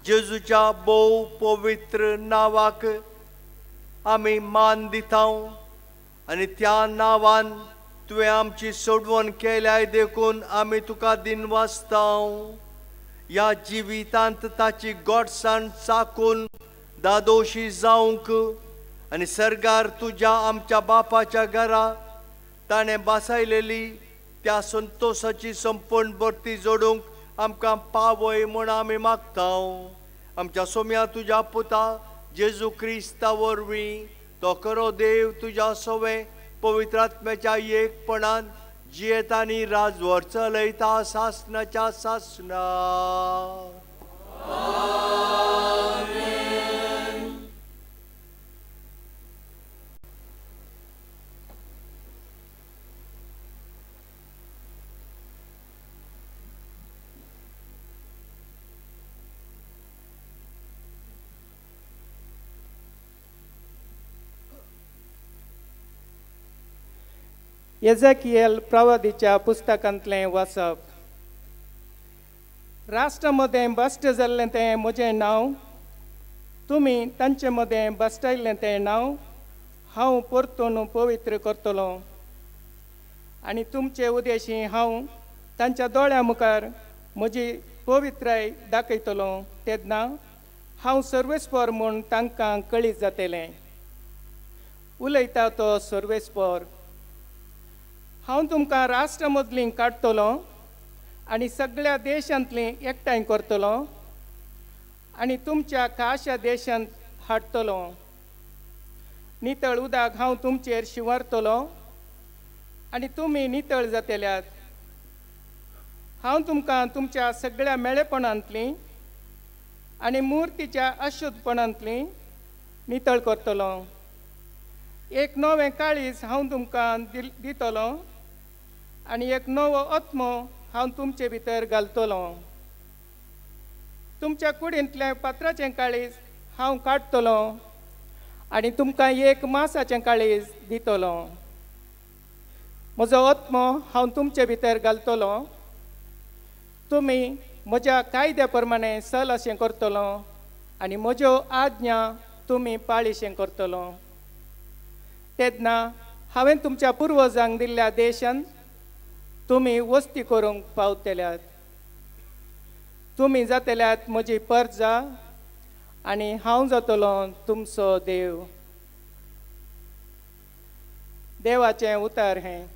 जेजूच्या भोव पवित्र नांवाक आमी मान दिता आनी त्या नांवान तुवें आमची सोडवण केल्याय देखून आमी तुका दिनवासता. ह्या जिवितांत ताची गोडसाण चाकून दादोशी जावंक आनी सर्गार तुज्या आमच्या बापाच्या घरा ताणें बसायलेली त्या संतोशाची संपूर्ण भरती जोडूंक आमकां पावय म्हूण आमी मागता. आमच्या सोम्या तुज्या पुता जेजू क्रिस्ता वरवीं तो खरो देव तुज्या सवें पवित्र आत्म्याच्या एकपणान जियेता आनी राजवर चलयता सासनाच्या सासना. एजेकियल प्रवादीच्या पुस्तकांतलें वाचप. राष्ट्रा मदें भश्ट जाल्लें तें म्हजें नांव, तुमी तांचे मदें भश्टायल्लें तें नांव हांव परतून पवित्र करतलो आनी तुमचे उदेशी हांव तांच्या दोळ्यां मुखार म्हजी पवित्राय दाखयतलो. तेन्ना हांव सर्वेस्पर म्हूण तांकां कळीत जातलें. उलयता तो सर्वेस्पर. हांव तुमकां राष्ट्रा मदलीं काडटलो आनी सगळ्या देशांतलीं एकठांय करतलो आनी तुमच्या खाशा देशांत हाडटलो. नितळ उदक हांव तुमचेर शिंवरतलो आनी तुमी नितळ जातल्यात. हांव तुमकां तुमच्या सगळ्या मेळेपणांतलीं आनी मुर्तीच्या अशुद्धपणांतलीं नितळ करतलो. एक नवें काळीज हांव तुमकां दितलो आनी एक नवो आत्मो हांव तुमचे भितर घालतलो. तुमच्या कुडींतलें पात्राचें काळीज हांव काडटलो आनी तुमकां एक मासाचें काळीज दितलो. म्हजो आत्मो हांव तुमचे भितर घालतलो. तुमी म्हज्या कायद्या प्रमाणे सल अशें करतलो आनी म्हज्यो आज्ञा तुमी पाळीशें करतलो. तेन्ना हांवें तुमच्या पुर्वजांक दिल्ल्या देशांत तुमी वस्ती करूंक पावतल्यात. तुमी जातल्यात म्हजी परजा आनी हांव जातलो तुमचो देव. देवाचें उतर हें.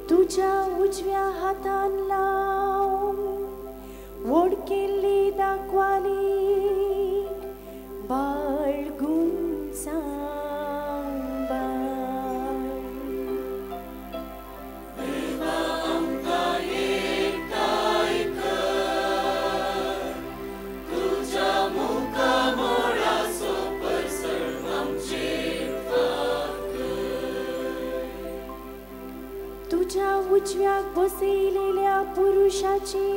तुझ्या उजव्या हातान लाव व्हड केल्ली दाखवाली बाळगून सांबाळ. देवा आमकां एकठांय कर, तुज्या मुखामळाचो परसळ आमचेर फांकय. तुज्या उजव्याक बसयलेल्या पुरुशाची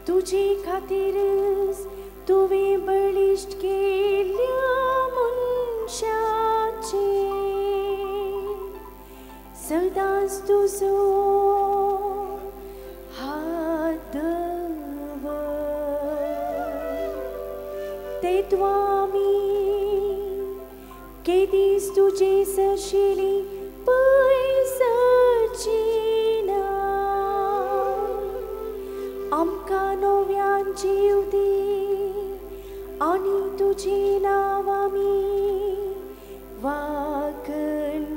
तुजे खातीरच तुवें बळिश्ट केल्ल्या मनशाचे सदांच तुजो हात दवर. तेद्वा आमी केदीस तुजे सरशिली पयस सरची ना. आमकां नव्यान जीव दी आनी तुजें नांव आमी वागणतेल्या.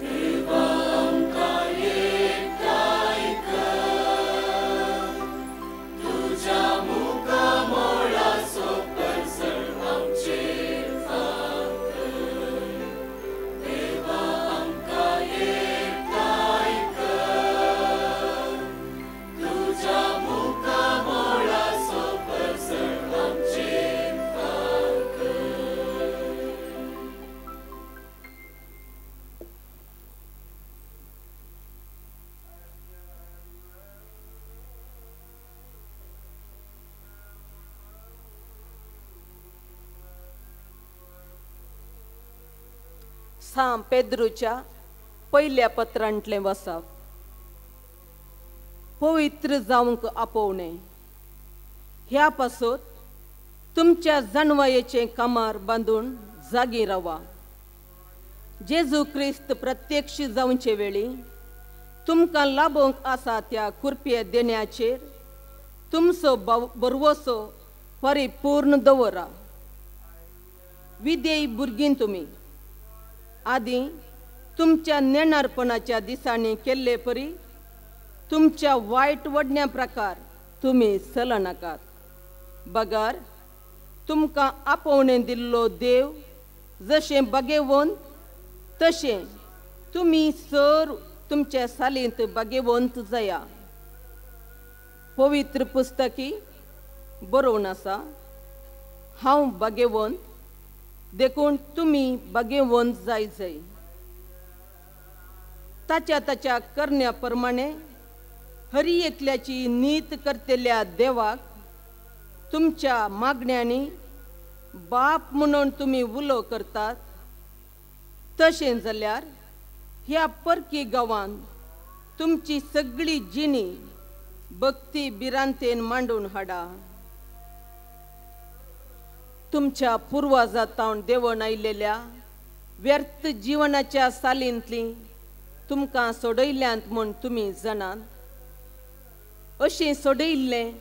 देवा आमकां एकठांय कर, तुज्या मुखामळाचो परसळ आमचेर फांकय. देवा आमकां एकठांय कर, तुज्या मुखामळाचो परसळ आमचेर फांकय. सां पेद्रूच्या पयल्या पत्रांतलें वसाप. पवित्र जावंक आपोवणें ह्या पासत तुमच्या जाणवायेचें कामार बांदून जागी रावा. जेजू क्रिस्त प्रत्यक्ष जावचे वेळी तुमकां लाभोवंक आसा त्या कुरपे देण्याचेर तुमचो बरवसो परिपूर्ण दवरा. विदेय भुरगीं तुमी आदी तुमच्या नेणारपणाच्या दिसांनी केल्ले परी तुमच्या वायट वडण्या प्रकार तुमी चलनाकात. बगर तुमकां आपोवणें दिल्लो देव जशें बागेवंत तशें तुमी सर तुमच्या सालींत बागेवंत जाया. पवित्र पुस्तकी बरोवन आसा, हांव बागेवंत देखून तुमी बागेवंत जाय जाय. ताच्या ताच्या करण्या प्रमाणे हरी एकल्याची नीत करतल्या देवाक तुमच्या मागण्यांनी बाप म्हणून तुमी उलो करतात. तशें जाल्यार ह्या परकी गांवांत तुमची सगळी जिणी भक्ती भिरांतेन मांडून हाडा. तुमच्या पुर्वाजा तावन देवण आयिल्ल्या व्यर्थ जिवनाच्या सालींतली तुमकां सोडयल्यांत म्हूण तुमी जाणात. अशें सोडयिल्लें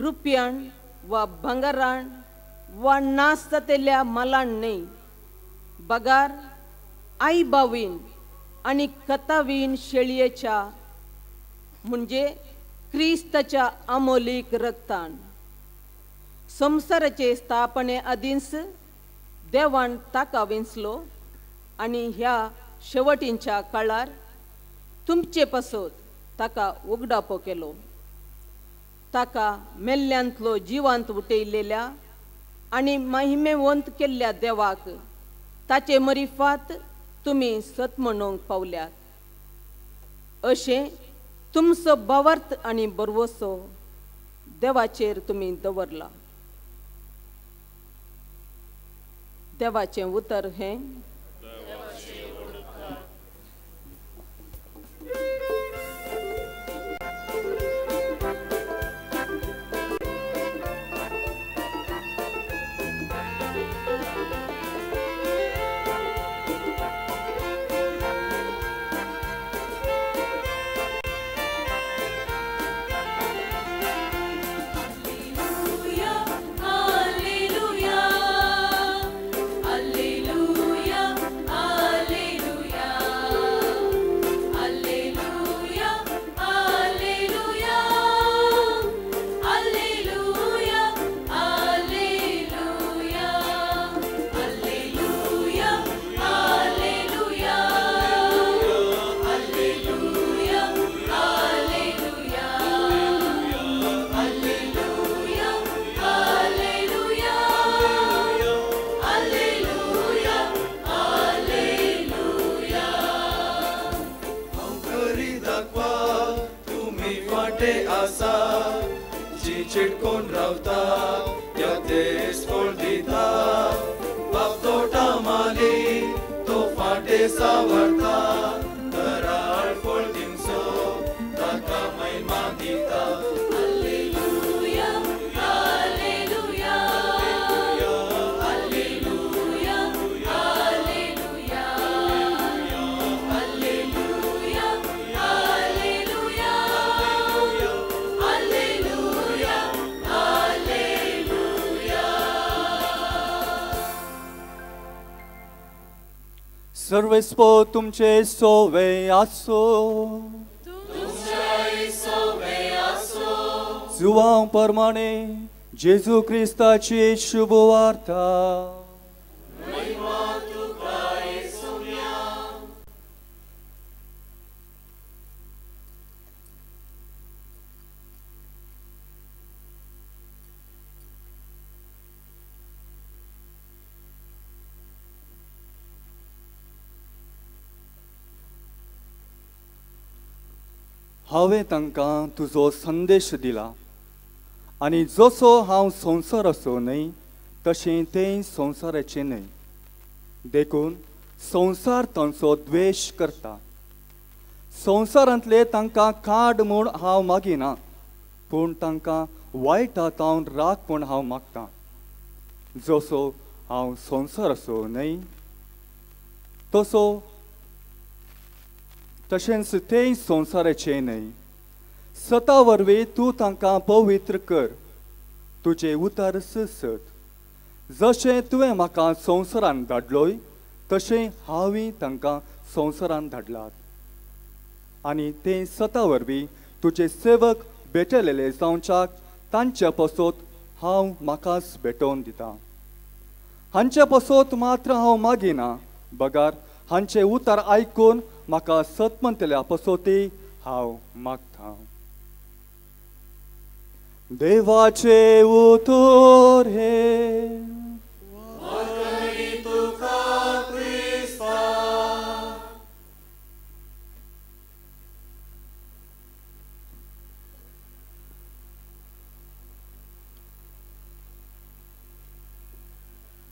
रुपयान वा भांगरान वा नास जातल्या मालान न्हय, बगार आई बावीन आनी कथावीन शेळयेच्या म्हणजे क्रिस्ताच्या आमोलीक रक्तान. संवसाराचे स्थापने आदींच देवान ताका विंचलो आनी ह्या शेवटींच्या काळार तुमचे पासत ताका उगडापो केलो. ताका मेल्ल्यांतलो जिवांत उठयलेल्या आनी महिमेवंत केल्ल्या देवाक ताचे मरिफात तुमी सत म्हणूंक पावल्यात. अशें तुमचो भावार्थ आनी बरवसो देवाचेर तुमी दवरला. देवाचें उतर हें. Alleluia, Alleluia, Alleluia. आसा, जी चिटकून रावता त्या तेज फळ दिता. बाप तोटा माली तो फाटे सावरता, तराळ फळ दिवचो ताका महिमा दिता. Alleluia, alleluia, alleluia, alleluia, alleluia, alleluia, alleluia, alleluia. सर्वेस्पो तुमचे सोवे आसो, जुवां परमाणे जेजू क्रिस्ताची शुभ वार्ता. हांवें तांकां तुजो संदेश दिला आनी जसो हांव संवसाराचो न्हय तशें तें संवसाराचें न्हय, देखून संवसार तांचो द्वेश करता. संवसारांतले तांकां काड म्हूण हांव मागिना, पूण तांकां वायटा तावन राख म्हूण हांव मागतां. जसो हांव संवसाराचो न्हय तसो तशेंच तें संवसाराचें न्हय. सता वरवीं तूं तांकां पवित्र कर, तुजें उतर सत. जशें तुवें म्हाका संवसारान धाडलोय तशें हांवूय तांकां संवसारान धाडलात, आनी तें सता वरवीं तुजे सेवक भेटलेले जावच्याक तांचे पसत हांव म्हाकाच भेटोवन दितां. हांचे पसत मात्र हांव मागिना, बगार हांचें उतर आयकून म्हाका सत म्हणटल्या पसोती हांव मागतां. देवाचे उतर हे.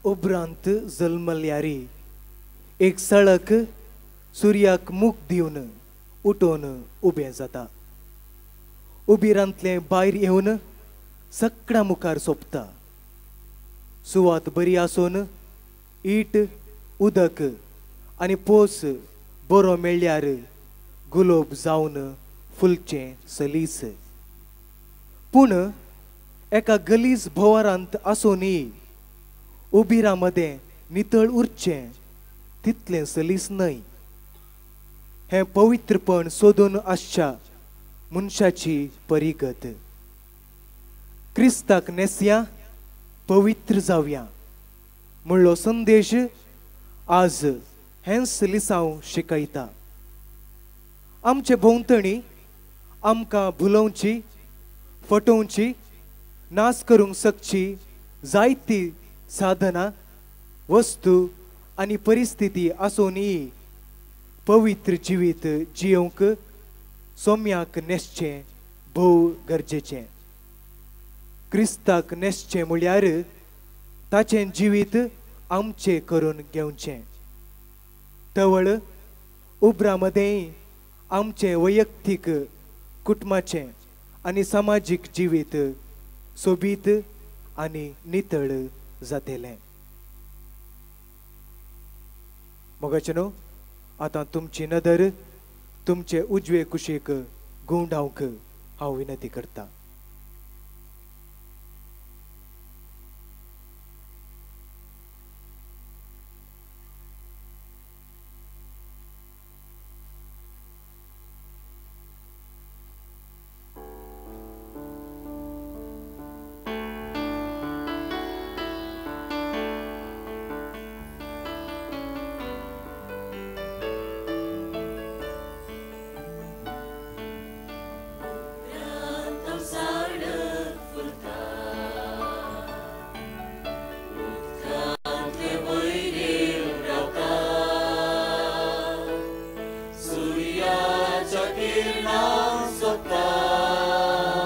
उपरांत जल्मल्यारी एक सळक सुर्याक मुख दिवन उठोवन उबें जाता. उबिरांतलें भायर येवन सगळ्या मुखार सोंपता. सुवात बरी आसून ईट उदक आनी पोस बरो मेळ्ळ्यार गुलोब जावन फुलचें सलीस. पूण एका गलीज भोंवरांत आसूनय उबिरा मदें नितळ उरचें तितलें सलीस न्हय. हें पवित्रपण सोदून आसच्या मनशाची परिगत. क्रिस्ताक नेसया पवित्र जावया म्हणलो संदेश आज हेंच लिसांव शिकयता. आमचे भोंवतणी आमकां भुलोवची, फटोवची, नाश करूंक शकची जायती साधनां, वस्तू आनी परिस्थिती आसूनय पवित्र जिवीत जियोवंक सोम्याक न्हेसचें भोव गरजेचें. क्रिस्ताक न्हेसचें म्हळ्यार ताचें जिवीत आमचें करून घेवचें. तवळ उबरा मदेंय आमचें वैयक्तीक, कुटुंबाचें आनी समाजीक जिवीत सोबीत आनी नितळ जातलें. मोगाचे न्हू, आतां तुमची नदर तुमचे उजवे कुशीक घुंवडावंक हांव विनंती करतां. किरणां सोदता.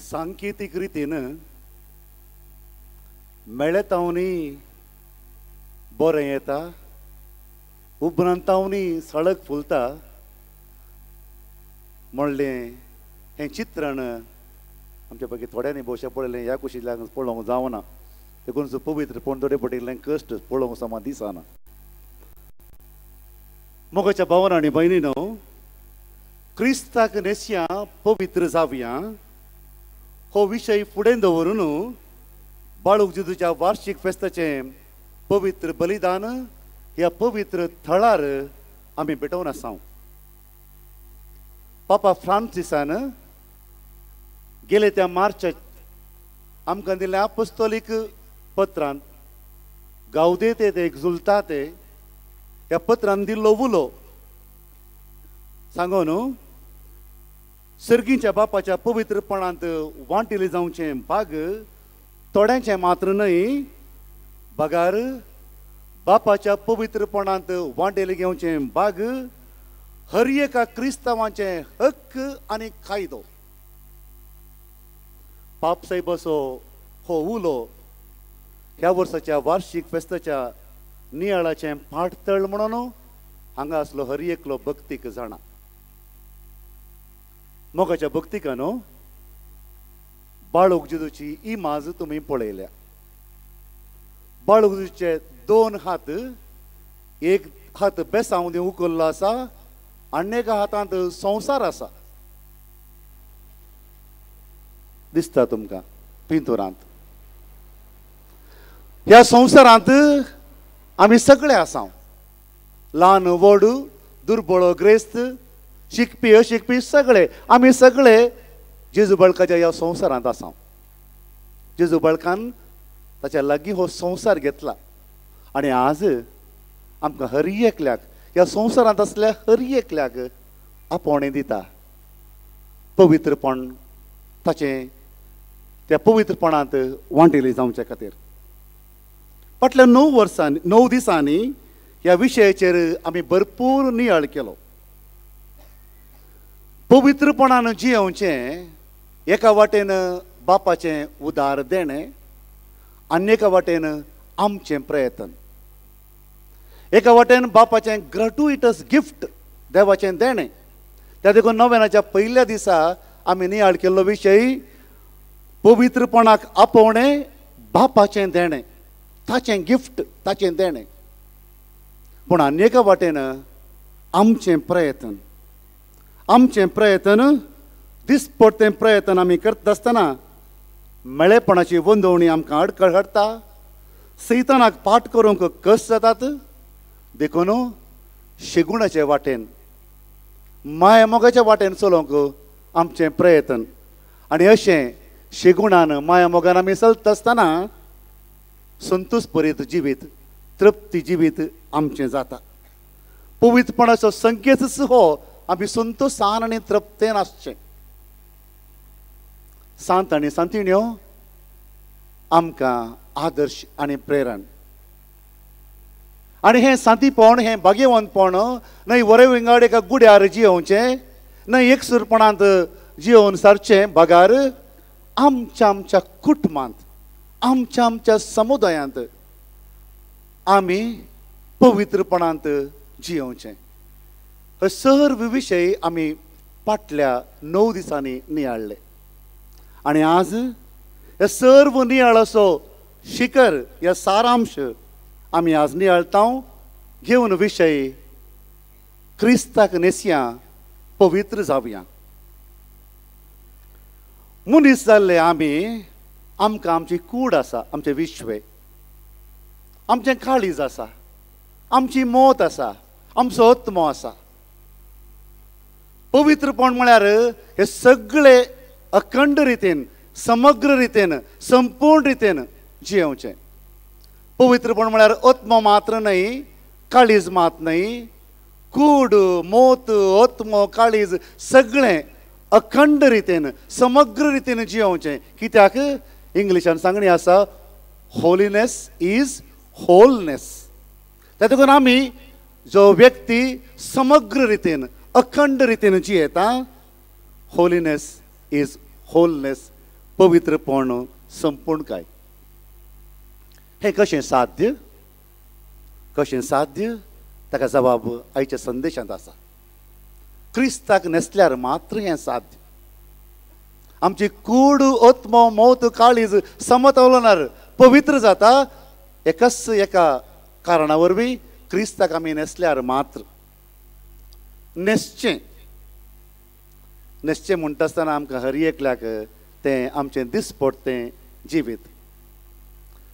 सांकेतीक रितीन मेळतावनी बरें येता, उपरांतावनी सळक फुलता म्हणलें हें चित्रण आमच्या पैकी थोड्यांनी भोवशा पळयलें. ह्या कुशींतल्यान पळोवंक जावना, देखून पवित्रपण थोडे पडिल्लें कश्ट पळोवंक समा दिसना. मोगाच्या भावान आनी भयणीनो, क्रिस्ताक न्हेसया पवित्र जावया हो विशय फुडें दवरून बाळूक जेजूच्या वार्षिक फेस्ताचें पवित्र बलिदान ह्या पवित्र थळार आमी भेटोवन आसा. पापा फ्रांसिसान गेले त्या मार्चाक आमकां दिल्ल्या अपोस्तोलीक पत्रान गावदेते ते एक्झुलताते ह्या पत्रान दिल्लो उलो सांगो न्हू, सर्गीच्या बापाच्या पवित्रपणांत वांटिले जावचें भाग थोड्यांचें मात्र न्हय, बगार बापाच्या पवित्रपणांत वांटेले घेवचें भाग हर एका क्रिस्तांवाचें हक्क आनी कायदो. पाप साहेबाचो हो उलो ह्या वर्साच्या वार्षिक फेस्ताच्या नियाळाचें पाटतळ म्हणून हांगा आसलो हर एकलो भक्तीक जाणा. मोगाच्या भक्तिकानो, बाळूक जेजूची इमाज तुमी पळयल्या. बाळूक जेजूचे दोन हात, एक हात बेसांव दिवन उखल्लो आसा आनी एका हातांत संवसार आसा, दिसता तुमकां पिंतुरांत. ह्या संवसारांत आमी सगळे आसा, ल्हान व्हड, दुर्बळ ग्रेस्त, शिकपी अशिकपी, सगळे आमी सगळे जेजू बाळकाच्या ह्या संवसारांत आसा. जेजू बाळकान ताच्या लागीं हो संवसार घेतला आनी आज आमकां हर एकल्याक ह्या संवसारांत आसल्या हर एकल्याक आपोवणें दिता पवित्रपण, ताचें त्या पवित्रपणांत वांटेली जावचे खातीर. फाटल्या 9 दिसांनी ह्या विशयाचेर आमी भरपूर नियाळ केलो. पवित्रपणान जियेवचें एका वाटेन बापाचें उदार देणें आनी एका वाटेन आमचें प्रयत्न, एका वाटेन बापाचें ग्रेटुइटस गिफ्ट देवाचें देणें. त्या देखून नव्यानाच्या पयल्या दिसा आमी नियाळ केल्लो विशय पवित्रपणाक आपोवणें बापाचें देणें, ताचें गिफ्ट, ताचें देणें. पूण आनी एका वाटेन आमचें प्रयत्न, आमचें प्रयत्न दिसपडतें प्रयत्न आमी करता आसतना मेळेपणाची वंदवणी आमकां आडखळ हाडटा, सैतानाक पाठ करूंक कस जातात. देखून शेगुणाचे वाटेन, मायामोगाच्या वाटेन चलोवंक आमचें प्रयत्न. आनी अशें शेगुणान मायामोगान आमी चलता आसतना संतोष भरीत जिवीत, तृप्ती जिवीत आमचें जाता. पवित्रपणाचो संकेतच हो आमी संतोषान आनी तृप्तेन आसचें. सांत आनी सांतिण्यो आमकां आदर्श आनी प्रेरण. आनी हें सांतीपण, हें भाग्यवंतपण न्हय वरे विंगड एका गुड्यार जियोवचें, न्हय एकसूरपणांत जियोवन सारचें, बगार आमच्या आमच्या कुटुंबांत, आमच्या आमच्या समुदायांत आमी पवित्रपणांत जियोवचें. हे सर्व विशय आमी फाटल्या 9 दिसांनी नियाळ्ळे आनी आज हे सर्व नियाळाचो शिखर, ह्या सारांश आमी आज नियाळता घेवन विशय क्रिस्ताक न्हेसया पवित्र जावया. मनीस जाल्ले आमी, आमकां आमची कूड आसा, आमचें विश्व, आमचें काळीज आसा, आमची मत आसा, आमचो आत्मो आसा. पवित्रपण म्हळ्यार हे सगळे अखंड रितीन, समग्र रितीन, संपूर्ण रितीन जियेवचें. पवित्रपण म्हळ्यार आत्मो मात्र न्हय, काळीज मात न्हय, कूड, मोत, आत्मो, काळीज सगळें अखंड रितीन, समग्र रितीन जियेवचें. कित्याक इंग्लिशान सांगणी आसा, होलीनेस is wholeness. त्या देखून आमी जो व्यक्ती समग्र रितीन, अखंड रितीन जियेता, होलीनेस is wholeness, पवित्रपण संपूर्णकाय. हें कशें साध्य? कशें साध्य? ताका जबाब आयच्या संदेशांत आसा. क्रिस्ताक न्हेसल्यार मात्र हें साध्य. आमची कूड, आत्मो, मौत, काळीज समतोलनार पवित्र जाता एकाच एका कारणा वरवीं, क्रिस्ताक आमी न्हेसल्यार मात्र. न्हेसचें न्हेसचें म्हणटा आसतना आमकां हर एकल्याक तें आमचें दिसपडटें जिवीत.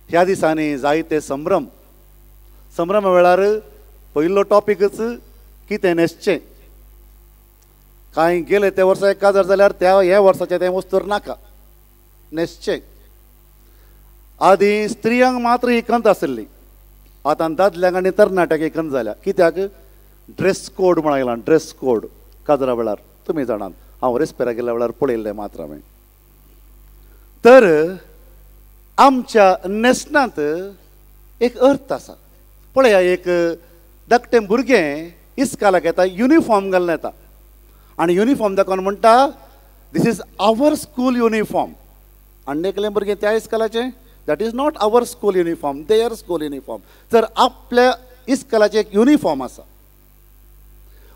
ह्या दिसांनी जायते संभ्रम, संभ्रमा वेळार पयलो टॉपिकच कितें न्हेसचें. कांय गेले त्या वर्सा एक काजार जाल्यार त्या ह्या वर्साचें तें वस्तूर नाका न्हेसचें. आदीं स्त्रियांक मात्र ही खंत आशिल्ली, आतां दादल्यांक आनी तरणाट्यांक ही खंत जाल्या. कित्याक? ड्रेस कोड म्हण आयला, ड्रेस कोड काजरा वेळार तुमी जाणात, हांव रेस्पेरा गेल्ल्या वेळार पळयल्लें मात्र हांवें. तर आमच्या न्हेसणांत एक अर्थ आसा. पळया, एक धाकटें भुरगें इस्कालाक येता, युनिफॉर्म घालून येता आनी युनिफॉर्म दाखोवन म्हणटा this is our school uniform. आनी एकलें भुरगें त्या इस्कालाचें that is not our school uniform, their school uniform. तर आपल्या इस्कालाचें एक युनिफॉर्म आसा.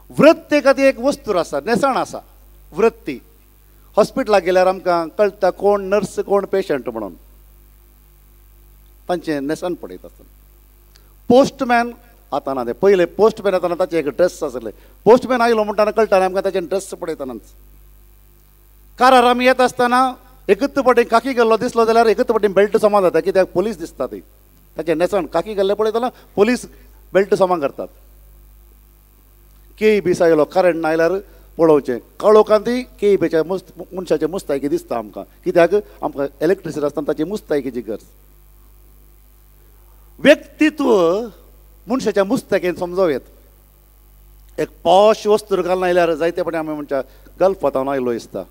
वृत्ते खातीर एक वस्तूर आसा, न्हेसण आसा, वृत्ती. हॉस्पिटलाक गेल्यार आमकां कळटा कोण नर्स कोण पेशंट म्हणून, तांचें न्हेसण पळयता आसतना. पोस्टमॅन आतां ना, ते पयले पोस्टमॅन येताना ताचें एक ड्रेस आसलें. पोस्टमॅन आयलो म्हणटाना कळटा आमकां ताचें ड्रेस पळयतनाच. कारार आमी येता आसतना एकच फावटी काकी गेल्लो दिसलो जाल्यार एकच फावटी बेल्ट समा जाता, कित्याक पोलीस दिसता ती. ताचें न्हेसण काकी गेल्लें पळयतना पोलीस बेल्ट समा करतात. केई बीस आयलो, करंट ना आयल्यार पळोवचें, काळोखांत ती केई बीच्या मनशाचे मुस्तायकी दिसता आमकां, कित्याक आमकां इलेक्ट्रिसिटी आसतना ताची मुस्तायकीची गरज. व्यक्तित्व मनशाच्या मुस्तायकेन समजोवं येत. एक पॉश वस्तू घालून आयल्यार जायते पटे आमी म्हणच्या गल्फांत आयलो दिसता,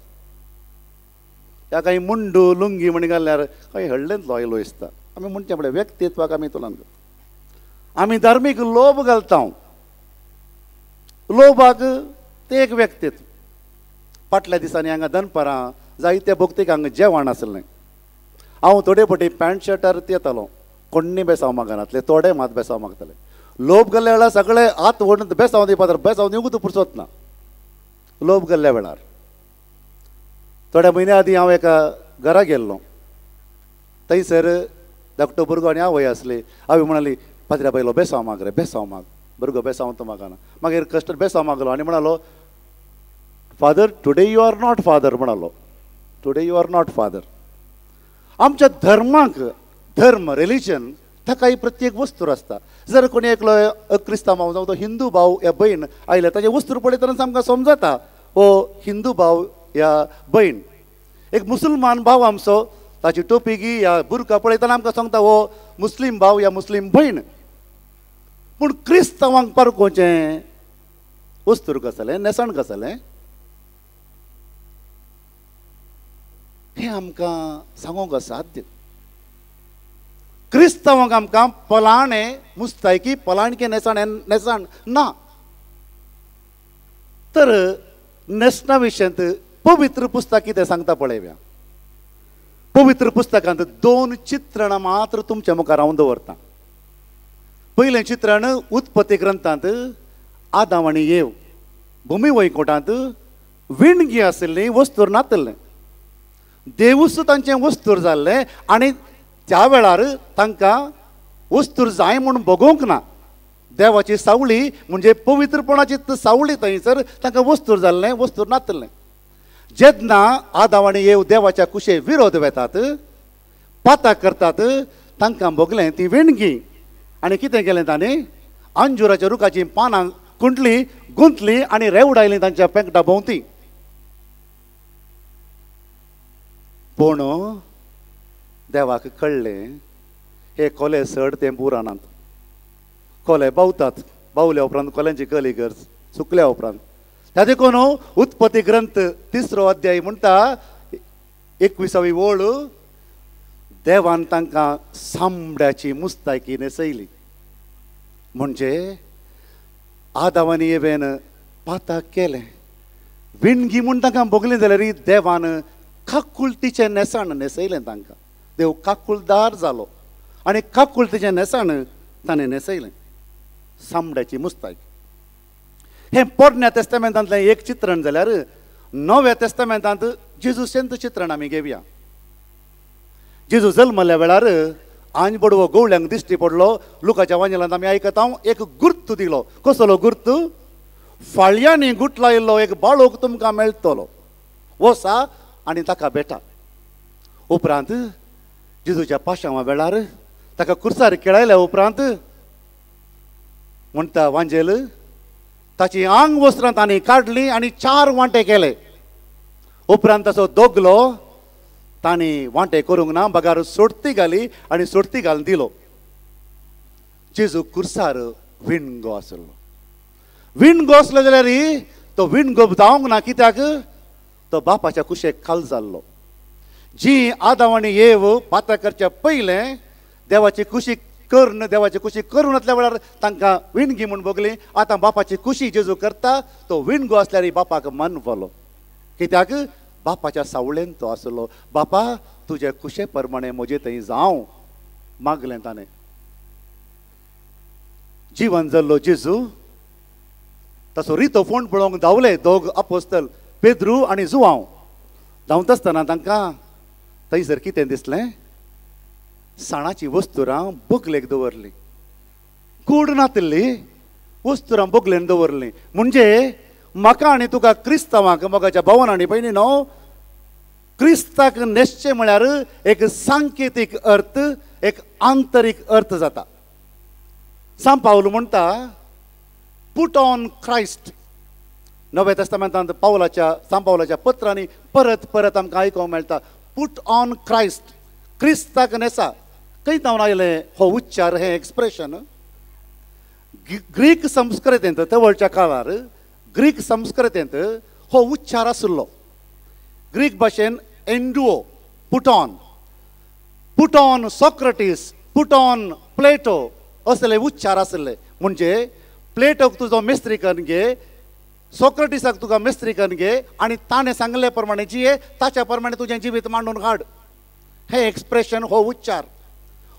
ह्या कांय मुंडू लुंगी म्हण घाल्यार कांय हळ्ळेंतलो आयलो दिसता. आमी म्हणचें पळय व्यक्तित्वाक आमी तुलना करता. आमी धार्मीक लोभ घालता, लोभाक तें एक व्यक्तित्व. फाटल्या दिसांनी हांगा दनपारां जायते भोक्तीक हांगा जेवण आसलें. हांव थोडे फावटी पॅन्ट शर्टार येतालो, कोण्णी बेसांव मागनातले, थोडे मात बेसांव मागताले. लोभ गेल्ल्या वेळार सगळे हात व्हडून बेसांव दिवपा, तर बेसांव दिवंकूच पुरसोत ना लोभ गेल्ल्या वेळार. थोड्या म्हयन्या आदीं हांव एका घरा गेल्लो, थंयसर धाकटो भुरगो आनी आवय आसली. आवय म्हणाली, पात्र्या बायलो बेसांव माग रे, बेसांव माग. भुरगो बेसांव तो मागना. मागीर कश्ट बेसांव मागलो आनी म्हणालो, father today you are not father म्हणालो, today you are not father. आमच्या धर्माक, धर्म रिलिजन ताकाय प्रत्येक वस्तूर आसता. जर कोणी एकलो क्रिस्तांव भाव जावं तो हिंदू भाव या भयण आयल्या ताजे वस्तूर पळयतना आमकां समजता हो हिंदू भाव या भयण. एक मुसलमान भाव आमचो ताची टोपी या बुरका पळयतना आमकां सांगता हो मुस्लीम भाव या मुस्लीम भयण. पूण क्रिस्तांवांक पारखोवचें वस्तूर कसलें, न्हेसण कसलें, हें आमकां सांगूंक असाध्य. क्रिस्तांवांक आमकां पलाणें मुस्तायकी, पलाणकें न्हेसण न्हेसण ना. तर न्हेसणा विशयांत पवित्र पुस्तक कितें सांगता पळोवया. पवित्र पुस्तकांत दोन चित्रणां मात्र तुमच्या मुखार हांव दवरतां. पयलें चित्रण उत्पत्ती ग्रंथांत आदाम आनी येव भुमी वैकुंठांत विणगी आशिल्ली, वस्तूर नातिल्लें, देवूच तांचें वस्तूर जाल्लें आनी त्या वेळार तांकां वस्तूर जाय म्हूण भोगोवंक ना. देवाची सावळी म्हणजे पवित्रपणाची सावळी थंयसर तांकां वस्तूर जाल्लें, वस्तूर नातिल्लें. जेन्ना आदाम आनी येव देवाच्या कुशे विरोध वेतात, पाताक करतात, तांकां भोगलें ती विणगी. आनी कितें केलें तांणी? अंजुराच्या रुखाचीं पानां कुंटली, गुंतली आनी रेवडायलीं तांच्या पेंकटा भोंवती. पूण देवाक कळ्ळें हे कोले सड ते पुराणांत कोले बावतात, बावल्या उपरांत कोल्यांची कली गरज सुकल्या उपरांत. त्या देखून उत्पत्ती ग्रंथ 3 अध्याय म्हणटा 21वी ओळ, देवान तांकां सांबड्याची मुस्तायकी न्हेसयली. म्हणजे आदाम आनी एवेन पाताक केलें, विणगी म्हूण तांकां भोगलें जाल्यार देवान काकुळटीचें न्हेसण न्हेसयलें तांकां. देव काकुळदार जालो आनी काकुळटीचें न्हेसण ताणें न्हेसयलें, सामड्याची मुस्तायकी. हें पोरण्या तेस्तामेंतांतलें एक चित्रण जाल्यार नव्या तेस्तामेंतांत जेजूचें चित्रण आमी घेवया. जेजू जल्मल्या वेळार आंज बडवो गवळ्यांक दिश्टी पडलो. लुकाच्या वांजेलांत आमी आयकता एक गुर्त दिलो. कसलो गुर्त? फाळयांनी गुटलायिल्लो एक बाळोक तुमकां मेळटलो, वसा आनी ताका भेटा. उपरांत जेजूच्या पाशांवा वेळार ताका कुर्सार खेळायल्या उपरांत म्हणटा वांजेल ताची आंग वस्त्रां तांणी काडली आनी 4 वांटे केले. उपरांत ताचो दोगलो तांणी वांटे करूंक ना, बगार सोडती घाली आनी सोडती घालून दिलो. जेजू कुर्सार विणगो आसलो. विणगो आसलो जाल्यार तो विणगो जावंक ना, कित्याक? तो बापाच्या कुशेक खाल जाल्लो. जी आदाव आनी एव पाता करच्या पयलें देवाची कुशी करून, देवाची कुशी करून आसल्या वेळार तांकां विणगी म्हूण भोगली. आतां बापाची कुशी जेजू करता, तो विणगो आसल्यार बापाक मन जालो, कित्याक? बापाच्या सावळेन तो आसलो. बापा तुजे कुशे प्रमाणे म्हजे थंय जावं मागलें ताणें. जिवन जाल्लो जेजू ताचो रितो फोंड पळोवंक धांवले दोग अपोस्तल, पेद्रू आनी जुवांव. धांवता आसतना तांकां थंयसर कितें दिसलें? साणाची वस्तुरां बोगलेक दवरली, कूड नातिल्ली वस्तुरां बोगलेन दवरली. म्हणजे म्हाका आनी तुका क्रिस्तांवांक, मोगाच्या भावान आनी भयणी न्हू, क्रिस्ताक न्हेसचें म्हळ्यार एक सांकेतीक अर्थ, एक आंतरीक अर्थ जाता. सांत पावल म्हणटा पुट ऑन क्रायस्ट. नव्या तेस्तामेंतांत पावलाच्या, सांत पावलाच्या पत्रांनी परत परत आमकां आयकूंक मेळटा पुट ऑन क्रायस्ट, क्रिस्ताक न्हेसा. खंय जावन आयलें हो उच्चार, हें एक्सप्रेशन? ग्रीक संस्कृतेंत, तवळच्या काळार ग्रीक संस्कृतेंत हो उच्चार आशिल्लो. ग्रीक भाशेन एन्डुओ, put on, put on Socrates, put on Plato असले उच्चार आशिल्ले. म्हणजे प्लेटोक तुजो मिस्त्री करून घे, सोक्रटीसाक तुका मिस्त्री करून घे आनी ताणें सांगले प्रमाणे जिये, ताच्या प्रमाणे तुजें जिवीत मांडून हाड. हें एक्सप्रेशन, हो उच्चार,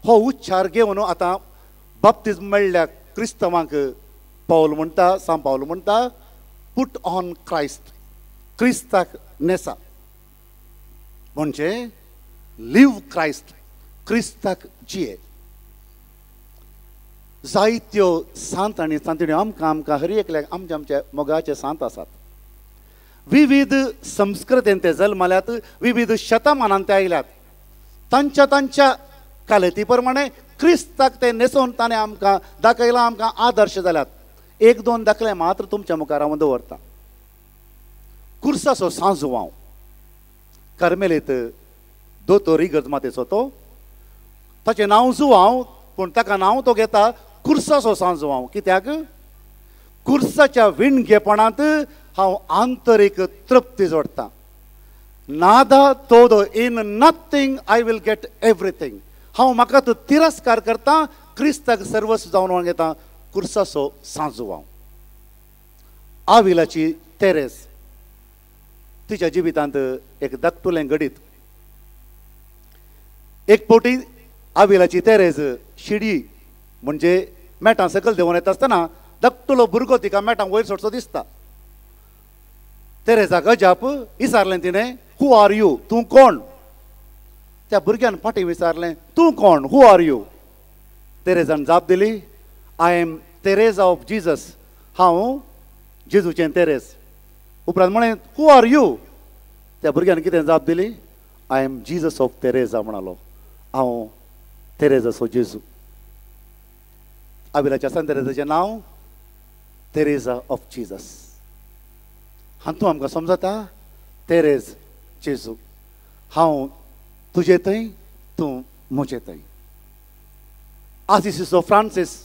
हो उच्चार घेवन आतां बाप्तिज्म मेळ्ळ्या क्रिस्तांवांक पावल म्हणटा, सांत पावल म्हणटा पुट ऑन क्रायस्ट, क्रिस्ताक न्हेसा. म्हणजे लिव क्रायस्ट, क्रिस्ताक जिये. जायत्यो सांत आनी सांतिण्यो आमकां आमकां हर एकल्याक आमच्या आमच्या मोगाचे सांत आसात. विविध संस्कृतेन ते जल्मल्यात, विविध शतमानान ते आयल्यात. तांच्या तांच्या कालेती प्रमाणे क्रिस्ताक ते न्हेसोवन ताणें आमकां दाखयलां, आमकां आदर्श जाल्यात. एक दोन दाखले मात्र तुमच्या मुखार हांव दवरता. कुर्साचो सांजुवांव, कार्मेलीत दोतोर इगर्ज मातेचो तो, ताचें नांव जुवांव, पूण ताका नांव तो घेता कुर्साचो सांजुवांव. कित्याक? कुर्साच्या विणगेपणांत हांव आंतरीक तृप्ती जोडटा. नादा todo, in nothing I will get everything. हांव म्हाका तो तिरस्कार करता, क्रिस्ताक सर्वस्व जावन घेता. कुर्साचो सांजुवांव. आविलाची तेरेस, तिच्या जिवितांत एक धाकटुलें घडीत. एक फावटी आविलाची तेरेज शिडी म्हणजे मेटां सकयल देंवून येता आसतना धाकटुलो भुरगो तिका मेटां वयर सोडचो दिसता. तेरेजाक अजाप, विचारलें तिणें, हू are you, तूं कोण? त्या भुरग्यान फाटीं विचारलें, तूं कोण, हू are you? तेरेजान जाप दिली, I am Teresa of Jesus, हांव जेजूचें तेरेज. उपरांत म्हळें, हू are you? त्या भुरग्यान कितें जाप दिली? I am Jesus of Teresa म्हणालो, हांव तेरेजाचो जेजू. आविलाच्या सांत तेरेजाचें नांव तेरेजा ऑफ जिजस. हातूंत आमकां समजता तेरेज जेजू, हांव तुजे थंय, तूं म्हजे थंय. आसिसीचो फ्रांसीस,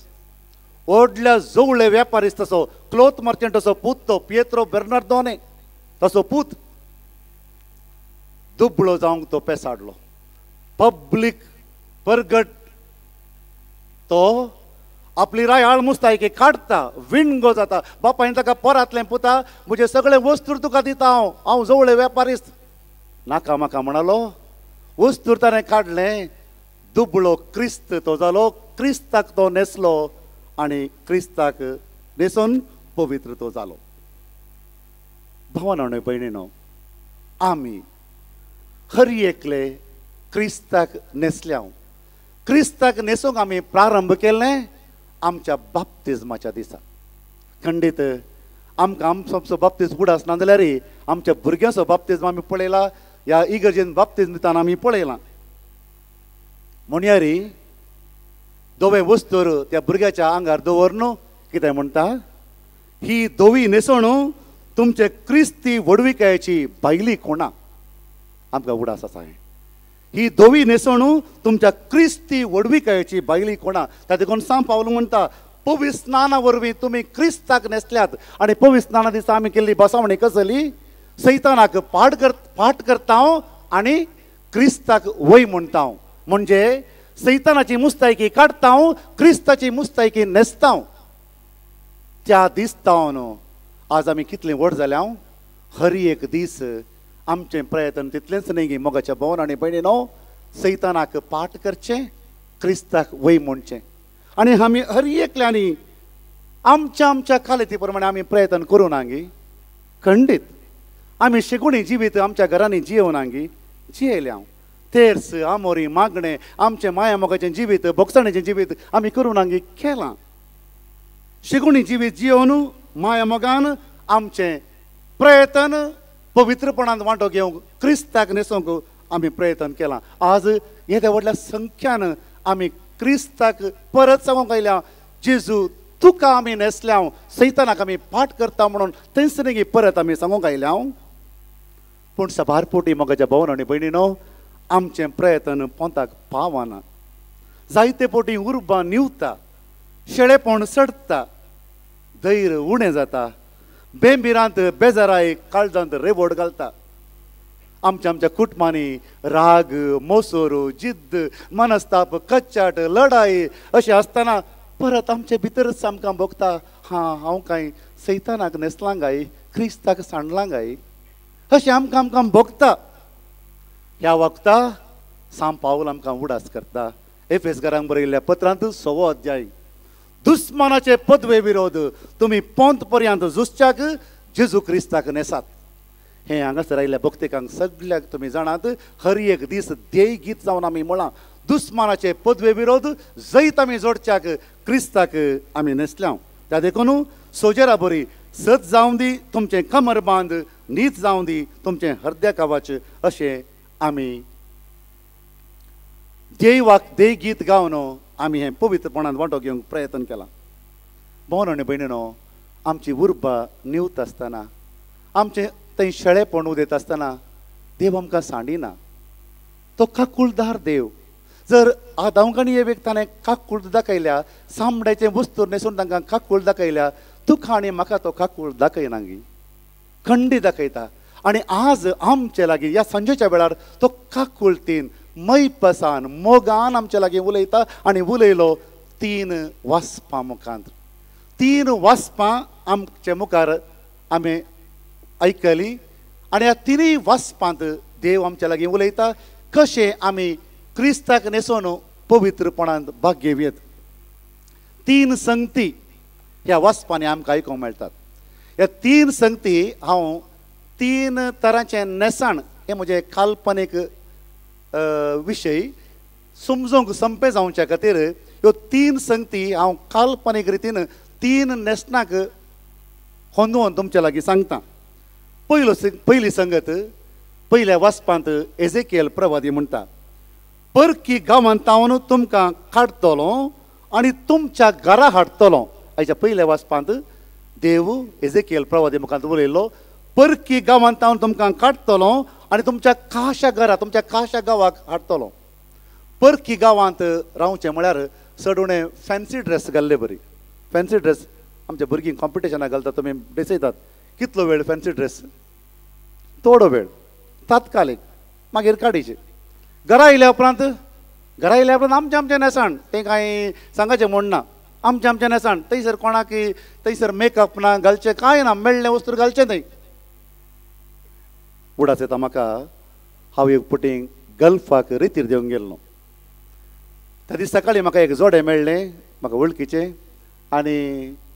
व्हडल्या जोवळे वेपारीस्त तसो क्लोथ मर्चंटाचो पूत तो, पियेत्रो बेर्नार्दोने तसो पूत, दुबळो जावंक तो पेसाडलो. पब्लीक परगट तो आपली रायाळ मुस्तायकी काडटा, विणगो जाता. बापायन ताका पोरांतलें पुता, म्हजें सगळें वस्तू तुका दिता हांव, हांव जवळे वेपारीस्त. नाका म्हाका म्हणालो, वस्तूर ताणें काडलें, दुबळो क्रिस्त तो जालो, क्रिस्ताक तो न्हेसलो आनी क्रिस्ताक न्हेसून पवित्र तो जालो. भावानो आनी भयणीनो, आमी हर एकले क्रिस्ताक न्हेसल्या. क्रिस्ताक न्हेसूंक आमी प्रारंभ केलें आमच्या बाप्तिज्माच्या दिसा. खंडीत आमकां आमचो बाप्तिज्म उडास ना जाल्यार आमच्या भुरग्यांचो बाप्तिज्म आमी पळयला, ह्या इगर्जेन बाप्तिज्म दितना आमी पळयलां. म्हणयारी धवें वस्तूर त्या भुरग्याच्या आंगार दवर कितें म्हणटा, ही धवी न्हेसण तुमचे क्रिस्ती व्हडविकायेची भायली कोणा. आमकां उडास आसा हें, ही धवी न्हेसण तुमच्या क्रिस्ती व्हडविकायेची भायली कोणा. त्या देखून सांत पावल म्हणटा, पवित्र स्नाना वरवीं तुमी क्रिस्ताक न्हेसल्यात. आनी पवित्र स्नाना दिसा आमी केल्ली बसावणी कसली, सैतानाक पाठ करता आनी क्रिस्ताक वय म्हणटा. म्हणजे सैतानाची मुस्तायकी काडटा, क्रिस्ताची मुस्तायकी न्हेसता. त्या दिसता आज आमी कितले व्हड जाल्या. हर एक दीस आमचें प्रयत्न तितलेंच न्ही गी मोगाच्या भोवन आनी भयणीनो, सैतानाक पाठ करचें, क्रिस्ताक वय म्हणचें. आनी आमी हर एकल्यांनी आमच्या आमच्या कालेती प्रमाणे आमी प्रयत्न करूं ना गी. खंडीत आमी शिगुणी जिवीत आमच्या घरांनी जियोना गी, जियेल्या हांव तेर्स आमोरी मागणें आमचें माया मोगाचें जिवीत, भोगसणेचें जिवीत आमी करूं ना गी केलां. शिगुणी जिवीत जियोवन माया मोगान आमचें प्रयत्न पवित्रपणान वांटो घेवंक, क्रिस्ताक न्हेसूंक आमी प्रयत्न केलां. आज येद्या व्हडल्या संख्यान आमी क्रिस्ताक परत सांगूंक आयल्या, जेजू तुका आमी न्हेसल्या, सैतानाक आमी पाठ करता म्हणून थंयच न्ही परत आमी सांगूंक आयल्या. पूण साबार पोटी मोगाच्या भोवन आनी भयणीनो, आमचें प्रयत्न पोंताक पावना. जायते पोटी उर्बा निवता, शेळेपण चडटा, धैर्य उणें जाता, बेंबिरांत बेजाराय काळजांत रेवड घालता. आमच्या आमच्या कुटुंबांनी राग, मोसोर, जिद्द, मनस्ताप, कच्चाट, लढाई अशें आसतना परत आमचे भितरच आमकां भोगता, हां हांव कांय सैतानाक न्हेसलां गाय, क्रिस्ताक सांडलां गाय, अशें आमकां आमकां भोगता. ह्या वखता सांत पावल आमकां उडास करता. एफेसकारांक बरयल्ल्या पत्रांत 6वो अध्याय, दुस्मानाचे पदवे विरोध तुमी पोंत पर्यंत झुजच्याक जेजू क्रिस्ताक न्हेसात. हें हांगासर आयिल्ल्या भक्तिकांक सगळ्याक तुमी जाणात, हर एक दीस ध्येय गीत जावन आमी म्हळां, दुस्मानाचे पदवे विरोध जैत आमी जोडच्याक क्रिस्ताक आमी न्हेसल्या. त्या देखून सोजेरा बरी सत जावं दी तुमचें कमर बांद, नीत जावं दी तुमचें हरद्या कावाच, अशें आमी ध्येय ध्येय गीत गावन आमी हें पवित्रपणान वांटो घेवंक प्रयत्न केला. भोवन आनी भयणीनो, आमची उर्बा निवत आसतना, आमचें थंय शेळेपण उदयता आसतना देव आमकां सांडिना. तो काकुळदार देव. जर आदांव आनी एवेक ताणें काकूळ दाखयल्या, सामड्याचें वस्तू न्हेसून तांकां काकूळ दाखयल्या, तुका आनी म्हाका तो काकूळ दाखयना गी, खंडी दाखयता. आनी आज आमचे लागीं ह्या सांजेच्या वेळार तो काकुळतीन, मैपसान, मोगान आमचे लागीं उलयता. आनी उलयलो 3 वाचपां मुखांत. 3 वाचपां आमचे मुखार आमी आयकली आनी ह्या 3 वाचपांत देव आमच्या लागीं उलयता कशें आमी क्रिस्ताक न्हेसून पवित्रपणांत भाग घेवयेत. 3 संगती ह्या वाचपांनी आमकां आयकूंक मेळटात. ह्या 3 संगती हांव 3 तरांचें न्हेसण हें म्हजें काल्पनीक विशय समजूंक संपें जावच्या खातीर ह्यो 3 संगती हांव काल्पनीक रितीन 3 न्हेसणाक होंदोवन तुमच्या लागीं सांगता. पयली संगत पयल्या वाचपांत एजेकियल प्रवादी म्हणटा, परकी गांवांत हांव तुमकां काडटलो आनी तुमच्या घरा हाडटलो. आयच्या पयल्या वाचपांत देव एजेकियल प्रवादी मुखांत उलयलो, परकी गांवांत हांव तुमकां काडटलो आनी तुमच्या खाशा घरा, तुमच्या खाशा गांवाक हाडटलो. परकी गांवांत रावचें म्हळ्यार चड उणें फॅन्सी ड्रेस घाल्ले बरी. फॅन्सी ड्रेस आमच्या भुरगीं कॉम्पिटिशनाक घालतात, तुमी ड्रेसयतात कितलो वेळ फॅन्सी ड्रेस, थोडो वेळ तात्कालीक, मागीर काडीचे. घरा आयल्या उपरांत, घरा आयल्या उपरांत आमचें आमचें न्हेसण, तें कांय सांगाचें म्हूण ना, आमचें आमचें न्हेसण. थंयसर कोणाक थंयसर मेकअप ना घालचें, कांय ना, मेळ्ळें वस्तू घालचें थंय. उडास येता म्हाका हांव एक पुटींग गल्फाक रितीर देवंक गेल्लो. त्या दीस सकाळीं म्हाका एक जोडें मेळ्ळें, म्हाका वळखीचें, आनी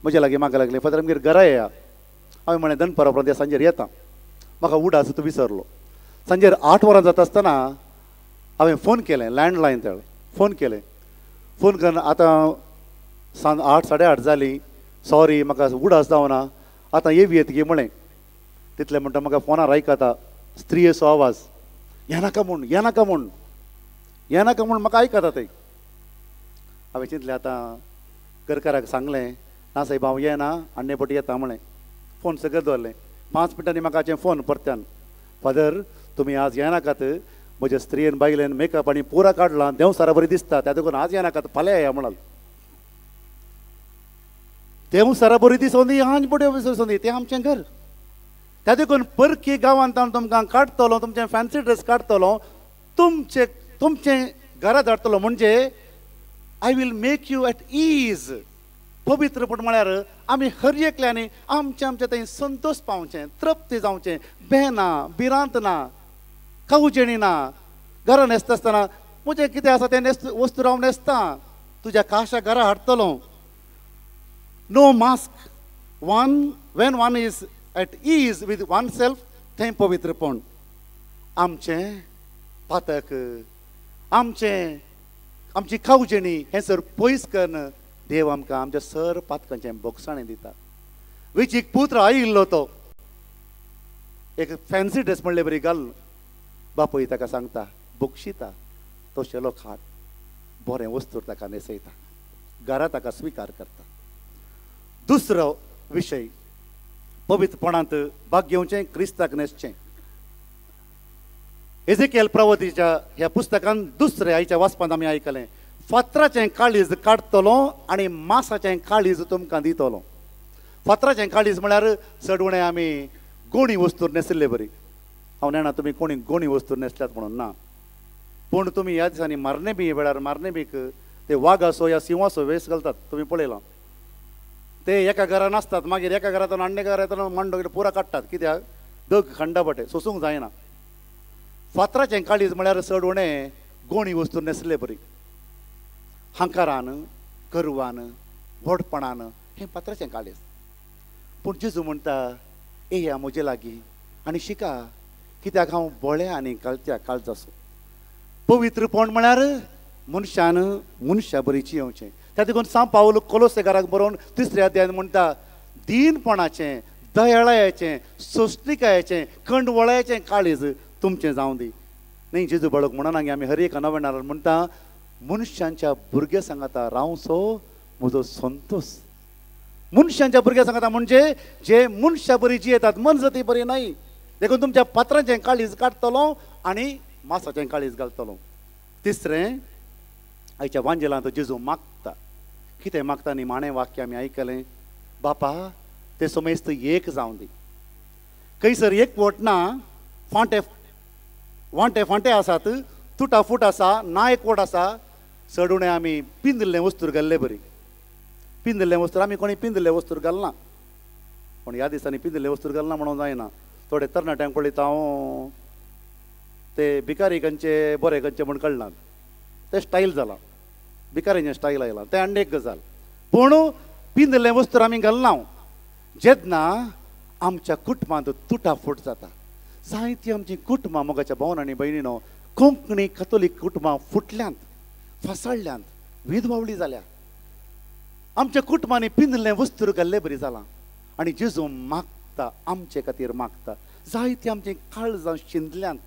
म्हज्या लागीं मागपाक लागलें, फादर आमगेर घरा येया. हांवें म्हणलें दनपारा उपरांत सांजेर येता. म्हाका उडास तूं विसरलो. सांजेर 8 वरां जाता आसतना हांवें फोन केलें, लँडलायन तेळ फोन केलें. फोन करून आतां सांज 8 साडे 8 जालीं, सॉरी म्हाका उडास जावना, आतां येवयेत गे म्हळें. तितलें म्हणटा म्हाका फोनार आयकता स्त्रियेचो आवाज, येनाका म्हूण, येनाका म्हूण, येनाका म्हूण म्हाका आयकता ते. हांवें चिंतलें आतां घरकाराक सांगलें, ना साहेब हांव येना, आनी पटी येता म्हळें. फोन सगळें दवरलें. 5 मिनटांनी म्हाका फोन परत्यान, फादर तुमी आज येनाकात, म्हज्या स्त्रियेन बायलेन मेकअप आनी पुरा काडला, देंवसारा बरी दिसता, त्या देखून आज येनाकात, फाल्यां येया म्हणाल. देंवसारा बरी दिसोंदी, आज बऱ्यो दिसोंदी, तें आमचें घर. त्या देखून परकी गांवांत हांव तुमकां काडटलो, तुमचें फॅन्सी ड्रेस काडटलो, तुमचे तुमचें घरा धाडटलो, म्हणजे I will make you at ease. पवित्रपण म्हळ्यार आमी हर एकल्यांनी आमचे आमचे थंय संतोश पावचें, तृप्ती जावचें, भंय ना, भिरांत ना, कावजेणी ना. घरा न्हेसता आसतना म्हजें कितें आसा तें न्हेस वस्तू हांव न्हेसता, तुज्या काशा घरा हाडटलो. No mask. One when one is at ease with one self, थंय पवित्रपण. आमचें पातक, आमचें आमची कावजेणी हें सर पयस करून देव आमकां आमच्या सर पातकांचें बोगसाणें दिता. वेचीक पुत्र आयिल्लो तो एक फॅन्सी ड्रेस म्हणले बरी घाल, बापूय ताका सांगता बक्षिता, तो शेलो खाट बरें वस्तूर ताका न्हेसयता, घरा ताका स्विकार करता. दुसरो विशय, पवित्रपणांत भाग घेवचें, क्रिस्ताक न्हेसचें. एजेकियल प्रवतीच्या ह्या पुस्तकान दुसऱ्या आयच्या वाचपांत आमी आयकलें, फातराचें काळीज काडटलो आनी मासाचें काळीज तुमकां दितलो. फातराचें काळीज म्हळ्यार चड उणें आमी गोणी वस्तूर न्हेसिल्ले बरी. हांव नेणा तुमी कोणी गोणी वस्तूर न्हेसल्यात म्हणून ना, पूण तुमी ह्या दिसांनी मारणे बी वेळार मारणे बीक ते वागाचो या सिंवाचो वेस घालतात, तुमी पळयलां. ते एका घरान आसतात, मागीर एका घरांतून आडणे घरांतून मांडो पुरा काडटात, कित्याक दग खंडा बटे सोसूंक जायना. फातराचें काळीज म्हळ्यार चड उणें गोणी वस्तू न्हेसले बरी, हांकारान, गर्वान, व्हडपणान, हें फातराचें काळीज. पूण जेजू म्हणटा, येया म्हजे लागीं आनी शिका, कित्याक हांव बोळ्या आनी काळत्या काळजाचो. पवित्रपण म्हळ्यार मनशान मनशा बरी जियेवचें. त्या देखून सांव पावल कोलोसेकाराक बरोवन 3 अध्यायान म्हणटा, दीनपणाचें, दयाळायेचें, सोंसणिकायेचें, कंडवळ्याचें काळीज तुमचें जावं दी. न्ही जेजू बाळक म्हणना गे आमी हर एक नव्यान म्हणटा, मनशांच्या भुरग्या सांगाता रावचो म्हजो संतोश. मनशांच्या भुरग्या सांगाता म्हणजे जे मनशा बरी जियेतात, मनजाती बरी न्हय. देखून तुमच्या पात्रांचें काळीज काडटलो आनी मासाचें काळीज घालतलो. तिसरें, आयच्या वांजेलांत जेजू मागता. कितें मागता? निमाणें वाक्य आमी आयकलें, बापा ते समेस्त एक जावं दी. खंयसर एकवट ना, फांटे वांटे फांटे आसात, तुटा फूट आसा, ना एकवट आसा. चड उणें आमी पिंदिल्लें वस्तूर घाल्ले बरी. पिंदिल्लें वस्तूर आमी कोणी पिंदिल्लें वस्तूर घालना, पूण ह्या दिसांनी पिंदिल्लें वस्तूर घालना म्हणून जायना. थोडे तरणाट्यांक पळयता हांव, ते भिकारी खंयचे बरे खंयचे म्हूण कळना, ते स्टायल जालां, भिकारीचें स्टायल आयलां, तें आनी एक गजाल. पूण पिंदिल्लें वस्तूर आमी घालना. जेन्ना आमच्या कुटुंबांत तुटाफूट जाता, जायतीं आमचीं कुटुंबां मोगाच्या भावन आनी भयणीनो, कोंकणी कथोलीक कुटुंबां फुटल्यांत, फासाळ्यांत, विधवावळी जाल्या. आमच्या कुटुंबांनी पिंदिल्लें वस्तूर घाल्ले बरी जालां. आनी जेजू मागता, आमचे खातीर मागता. जायतीं आमचीं काळजां शिंदल्यांत,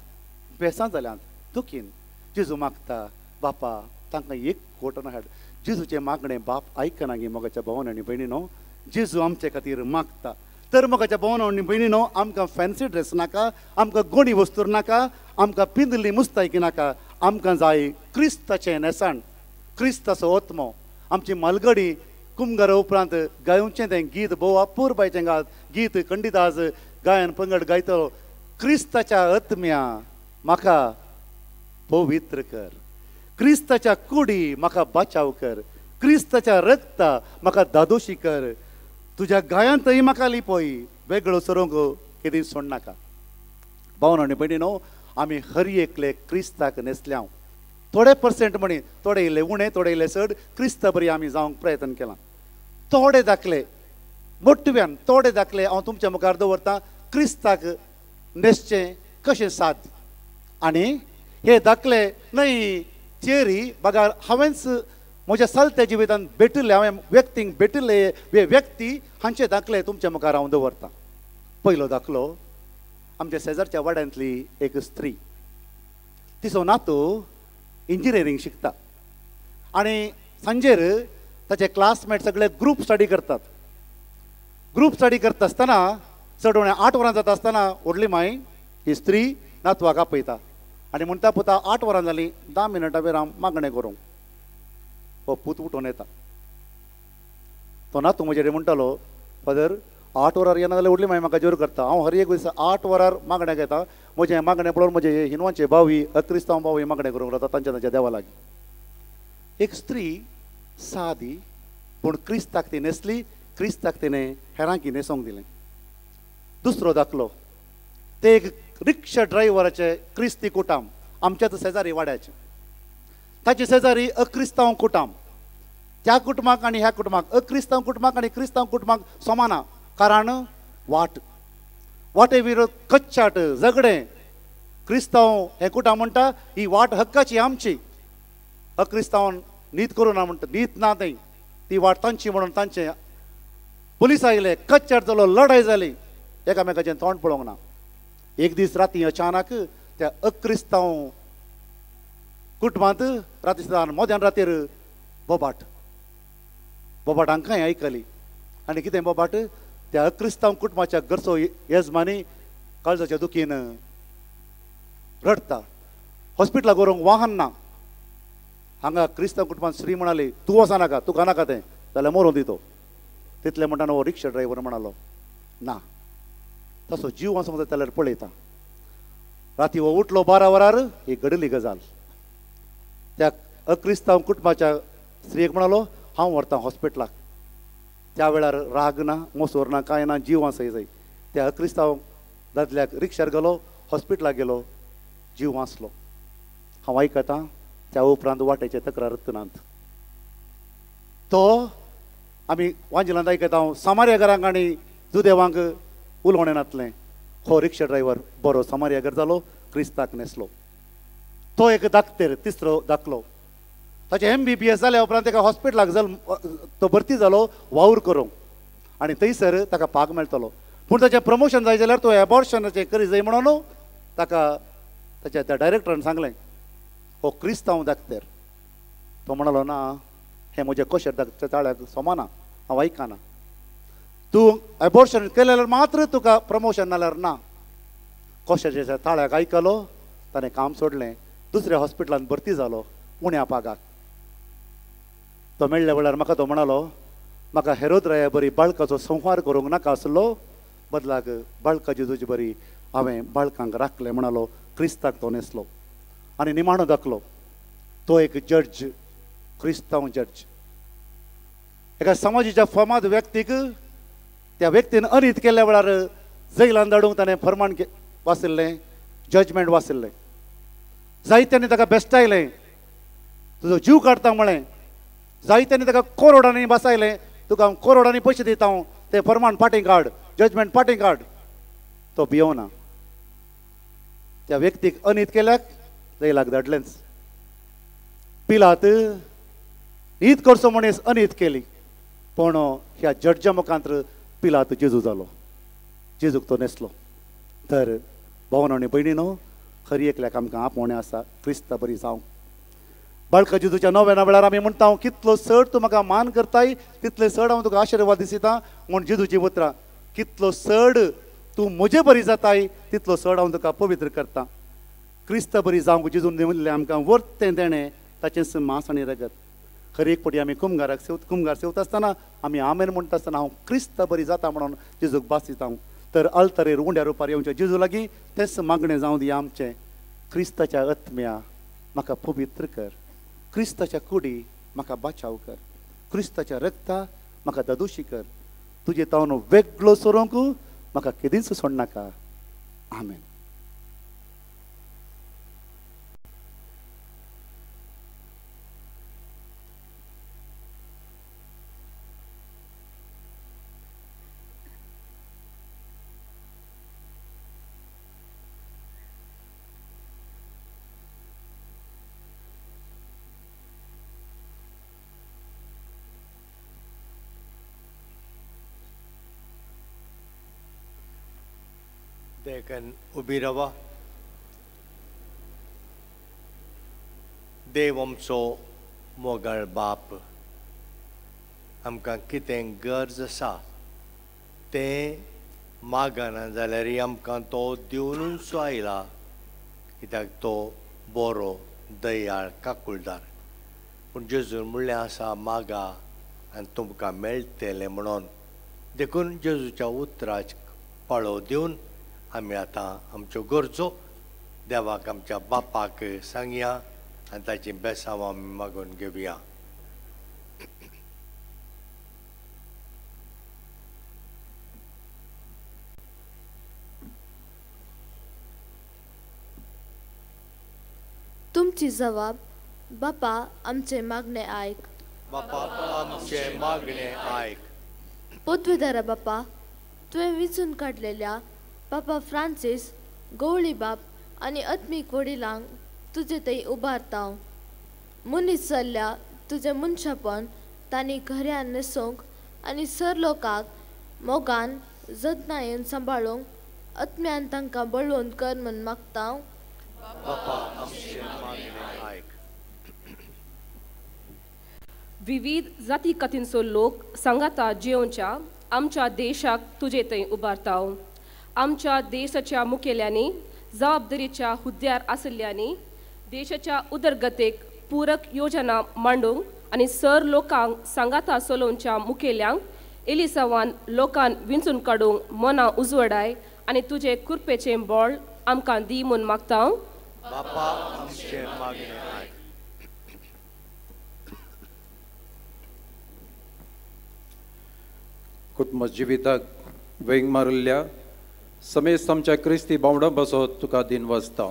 बेसां जाल्यांत, दुखीन. जेजू मागता, बापा तांकां एक कोटन हाड. जेजूचें मागणें बाप आयकना गे मोगाच्या भावन आनी भयणीनो. जेजू आमचे खातीर मागता. तर मोगाच्या भावन आनी भयणीनो, आमकां फॅन्सी ड्रेस नाका, आमकां गोणी वस्तूर नाका, आमकां पिंदिल्ली मुस्तायकी नाका, आमकां जाय क्रिस्ताचें न्हेसण, क्रिस्ताचो आत्मो. आमची मालगडी कुमगारा उपरांत गायोवचें तें गीत भोव अपुरबायचें गीत खंडीत आज गायन पंगड गायतलो, क्रिस्ताच्या आत्म्या म्हाका पवित्र कर, क्रिस्ताच्या कुडी म्हाका बाचाव कर, क्रिस्ताच्या रक्ता म्हाका दादोशी कर, तुज्या गायांतय म्हाका लिपय, वेगळो सरोंक केदी सोडनाका. भावन आनी भयणीनो, आमी हर एकले क्रिस्ताक न्हेसल्या. थोडे पर्सेंट म्हणी, थोडे इल्ले उणें, थोडे इल्ले चड, क्रिस्ता बरी आमी जावंक प्रयत्न केला. थोडे दाखले मोटव्यान, थोडे दाखले हांव तुमच्या मुखार दवरतां क्रिस्ताक न्हेसचें कशें साध्य. आनी हे दाखले न्हय थियरी बगर हांवेंच म्हज्या चलत्या जिवितांत भेटिल्ले, हांवें व्यक्तींक भेटिल्ले हे व्यक्ती हांचे दाखले तुमच्या मुखार हांव दवरतां. पयलो दाखलो, आमच्या शेजारच्या वाड्यांतली एक स्त्री, तिचो नातू इंजिनियरींग शिकता आनी सांजेर ताचे क्लासमेट सगळे ग्रूप स्टडी करतात. ग्रूप स्टडी करता आसतना चड उणें 8 वरां जाता आसतना व्हडली माय ही स्त्री नातवाक आपयता आनी म्हणटा, पुता 8 वरां जालीं, 10 मिनटां विराम मागणें करूंक. हो पूत उठोवन येता. तो नातू म्हजे म्हणटालो, फादर 8 वरार येना जाल्यार व्हडली माय म्हाका जोर करता. हांव हर एक दीस 8 वरार मागण्याक येता. म्हजें मागणें पळोवन म्हजे हिंदवांचे भावी अक्रिस्तांव भावी मागणें करूंक रावता तांच्या तांच्या देवा लागीं. एक स्त्री सादी पूण क्रिस्ताक ती न्हेसली, क्रिस्ताक तिणें हेरांकी न्हेसोंक दिलें. दुसरो दाखलो, ते एक रिक्षा ड्रायव्हराचे क्रिस्ती कुटाम आमच्याच शेजारी वाड्याचे. ताचे शेजारी अक्रिस्तांव कुटाम. त्या कुटुंबाक आनी ह्या कुटुंबाक, अक्रिस्तांव कुटुंबाक आनी क्रिस्तांव कुटुंबाक समाना. कारण वाट वाटे विरोध कच्चाट झगडें. क्रिस्तांव हें कुटाम म्हणटा ही वाट हक्काची आमची, अक्रिस्तांवान नीत करूं ना म्हणटा, नीत ना थंय, ती वाट तांची म्हणून तांचे. पुलीस आयले, कच्चाट जालो, लढाय जाली, एकामेकाचें तोंड पळोवंक ना. एक दीस राती अचानक त्या अक्रिस्तांव कुटुंबांत राती सुद्दां मध्यान रातीर बोबाट बोबाट हांकांय आयकली. आनी कितें बोबाट, त्या अक्रिस्तांव कुटुंबाच्या घरचो येजमानी काळजाच्या दुखीन रडटा, हॉस्पिटलाक व्हरूंक वाहन ना. हांगा क्रिस्तांव कुटुंबांत स्त्री म्हणाली, तूं वचनाका, तुका नाका तें, जाल्यार मरोन दितो. तितलें म्हणटाना हो रिक्षा ड्रायव्हर म्हणालो, ना, तसो जीव वचोंक जाता जाल्यार पळयता. राती हो उठलो 12 वरार, ही घडली गजाल. त्या अक्रिस्तांव कुटुंबाच्या स्त्रियेक म्हणालो, हांव व्हरतां हॉस्पिटलाक. त्या वेळार राग ना, मोसोर ना, कांय ना, जीव आसय जाय. त्या अक्रिस्तांव दादल्याक रिक्षार गेलो, हॉस्पिटलाक गेलो, जीव वाचलो. हांव आयकतां त्या उपरांत वाटेचे तक्रार नात. तो आमी वांजिलांत आयकता हांव सामार्या घरांक आनी जुदेवांक उलोवणें नातलें. हो रिक्षा ड्रायव्हर बरो सामार्या घर जालो, क्रिस्ताक न्हेसलो. तो एक दाखतेर, तिसरो दाखलो. ताचें MBBS जाल्या उपरांत ताका हॉस्पिटलाक जाल तो भरती जालो वावर करूंक आनी थंयसर ताका पाग मेळटलो. पूण ताचें प्रमोशन जाय जाल्यार तो एबॉर्शनाचें करी जाय म्हणून ताका ताच्या त्या डायरेक्टरान सांगलें, हो क्रिस्तांव दाखतेर. तो म्हणालो, ना, हें म्हजें कशें दाखच्या ताळ्याक सोमाना, हांव आयकना. तूं एबॉर्शन केलें जाल्यार मात्र तुका प्रमोशन, नाल्यार ना. कशेच्या ताळ्याक आयकलो, ताणें काम सोडलें, दुसऱ्या हॉस्पिटलांत भरती जालो उण्या पागाक. तो मेळ्ळ्या वेळार म्हाका तो म्हणालो, म्हाका हेरोद राया बरी बाळकाचो संहार करूंक नाका आसलो, बदलाक बाळका जेजूची बरी हांवें बाळकांक राखलें म्हणालो. क्रिस्ताक तो न्हेसलो. आनी निमाणो दाखलो, तो एक जड्ज, क्रिस्तांव जड्ज. एका समाजाच्या फामाद व्यक्तीक त्या व्यक्तीन अनीत केल्ल्या वेळार जैलान धाडूंक ताणें फर्मान वाचिल्लें, जजमेंट वाचिल्लें. जायत्यांनी ताका बेस्टायलें, तुजो जीव काडटा म्हळें. जायत्यांनी ताका करोडांनी बसायलें, तुका हांव करोडांनी पयशे दिता, हांव तें फर्मान फाटीं काड, जजमेंट फाटीं काड. तो भियोना. त्या व्यक्तीक अनीत केल्याक जैलाक धाडलेंच. पिलात नीत करचो मनीस अनीत केली, पूण ह्या जड्जा मुखांत पिलात जेजू जालो, जेजूक तो न्हेसलो. तर भावनो आनी भयणीनो, हर एकल्याक आमकां आपोवणें आसा क्रिस्ता बरी जावंक. बाळका जेजूच्या नव्याना वेळार आमी म्हणटा, कितलो चड तूं म्हाका मान करताय तितले चड हांव तुका आशिर्वाद दिसता म्हूण जेजूची उतरां. कितलो चड तूं म्हजे बरी जाताय तितलो चड हांव तुका पवित्र करता. क्रिस्ता बरी जावंक जेजून दिल्लें आमकां वर्तें देणें ताचेंच मांस आनी रगत. हर एक पटी आमी कुमगाराक सेव कुमगार सेवता आसतना आमी आमेन म्हणटा आसतना हांव क्रिस्ता बरी जाता म्हणून जेजूक भास दिता. तर अल्तरेर उंड्या रुपार येवच्या जेजू लागीं तेंच मागणें जावं दी आमचें, क्रिस्ताच्या आत्म्या म्हाका पवित्र कर, क्रिस्ताच्या कुडी म्हाका बाचाव कर, क्रिस्ताच्या रक्ता म्हाका ददोशी कर, तुजे तावन वेगळो सरोंक म्हाका केदींच सोडनाका. आमेन. देखन उबी रावा. देव आमचो मोगाळ बाप, आमकां कितें गरज आसा तें मागना जाल्यार आमकां तो दिवनूच आयला, कित्याक तो बरो दयाळ काकुळदार. पूण जेजून म्हणलें आसा, मागा आनी तुमकां मेळटलें म्हणून. देखून जेजूच्या उतराक पाळो दिवन आमी आतां आमच्यो गरजो देवाक आमच्या बापाक सांगया आनी ताची बेसांव आमी मागून घेवया. तुमची जबाब बापा आमचे मागणे आयक. बापा आमचे मागणे आयक. पदवीदारा बापा, तुवें विंचून काडलेल्या पापा फ्रांसीस गवळी बाप आनी आत्मीक वडिलांक तुजे थंय उबारता. मनीस जाल्ल्या तुजें मनशापण तांणी घऱ्यान न्हेसोवंक आनी सर लोकांक मोगान जतनायेन सांबाळूंक आत्म्यान तांकां बळवंत कर म्हूण मागता. बापा आमचे मागणे आयक. विविध जाती कथींचो लोक सांगाता जियोवच्या आमच्या देशाक तुजे थंय उबारता. आमच्या देशाच्या मुखेल्यांनी, जबाबदारीच्या हुद्द्यार आशिल्ल्यांनी देशाच्या उदरगतेक पूरक योजना मांडूंक आनी सर लोकांक सांगाता चलोवच्या मुखेल्यांक एलिसावान लोकांक विंचून काडूंक मनां उजवडाय आनी तुजे कृपेचें बळ आमकां दी म्हूण मागता. बापा आमचें मागणें आयक. कुटुंब जिविताक वेंग मारिल्ल्या समेस्त आमच्या क्रिस्ती भावंडां बसत तुका दिन वाजता.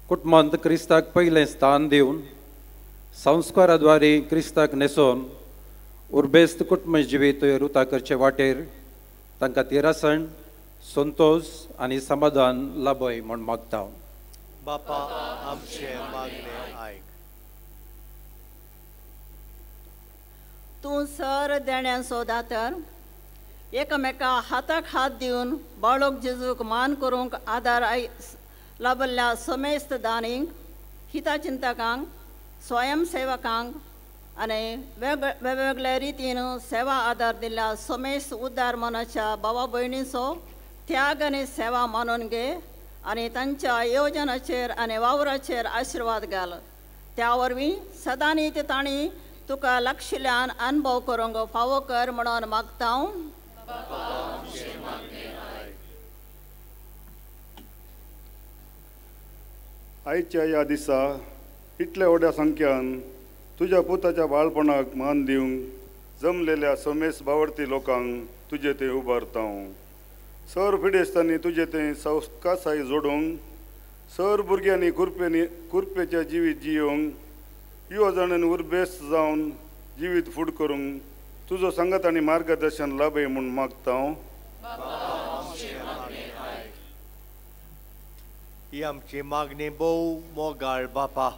कुटुंबांत क्रिस्ताक पयलें स्थान दिवन संस्कारा द्वारे क्रिस्ताक न्हेसोवन उर्बेस्त कुटुंब जिवीत रुता करचे वाटेर तांकां तिरासण, संतोश आनी समाधान लाभय म्हूण मागता. बापा आमचें मागणें आयक. तूं सर देण्यांचो दातर एकामेका हाताक हात दिवन बाळक जेजूक मान करूंक आदार I लाभल्ल्या समेस्त दानींक, हितचिंतकांक, स्वयंसेवकांक आनी वेगवेगळ्या रितीन सेवा आदार दिल्ल्या समेस्त उद्दार मनाच्या भावा भयणीचो त्याग आनी सेवा मानून घे आनी तांच्या येवजणाचेर आनी वावराचेर आशिर्वाद घाल. त्या वरवीं सदांनी ते तांणी तुका लक्षल्यान अनुभव करूंक फावो कर म्हणून मागता. आयच्या ह्या दिसा इतल्या व्हडल्या संख्यान तुज्या पुताच्या बाळपणाक मान दिवंक जमलेल्या समेस बावडती लोकांक तुजे थंय उबारता. सर पिडेस्तांनी तुजे थंय संस्कासाय जोडूंक, सर भुरग्यांनी कुरपेनी कुरपेच्या जिवीत जियोवंक, युवा जाणांनी उर्बेस्त जावन जिवीत फूड करूंक तुजो सांगात आनी मार्गदर्शन लाभय म्हूण मागता. ही आमची मागणी भोव मोगाळ बापा,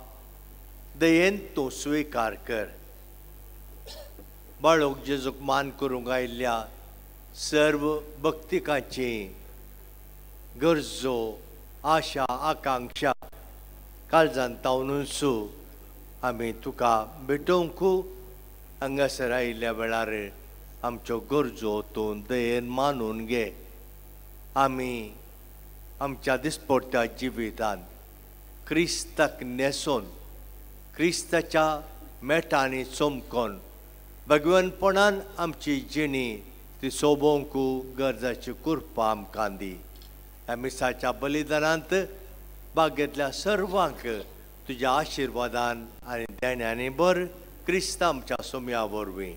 दयेन तूं स्विकार कर. बाळक जेजूक मान करूंक आयिल्ल्या सर्व भक्तिकांची गरजो, आशा, आकांक्षा काळजान तावनूच आमी तुका भेटोवंक हांगासर आयिल्ल्या वेळार आमच्यो गरजो तूं दयेन मानून घे. आमी आमच्या दिसपडट्या जिवितान क्रिस्ताक न्हेसोन, क्रिस्ताच्या मेटांनी चमकोन भगवनपणान आमची जिणी ती सोबोवंक गरजाची कृपा आमकां दी. ह्या मिसाच्या बलिदानांत भाग घेतल्या सर्वांक तुज्या आशिर्वादान आनी देण्यांनी बर क्रिस्त आमच्या सोम्या वरवीं.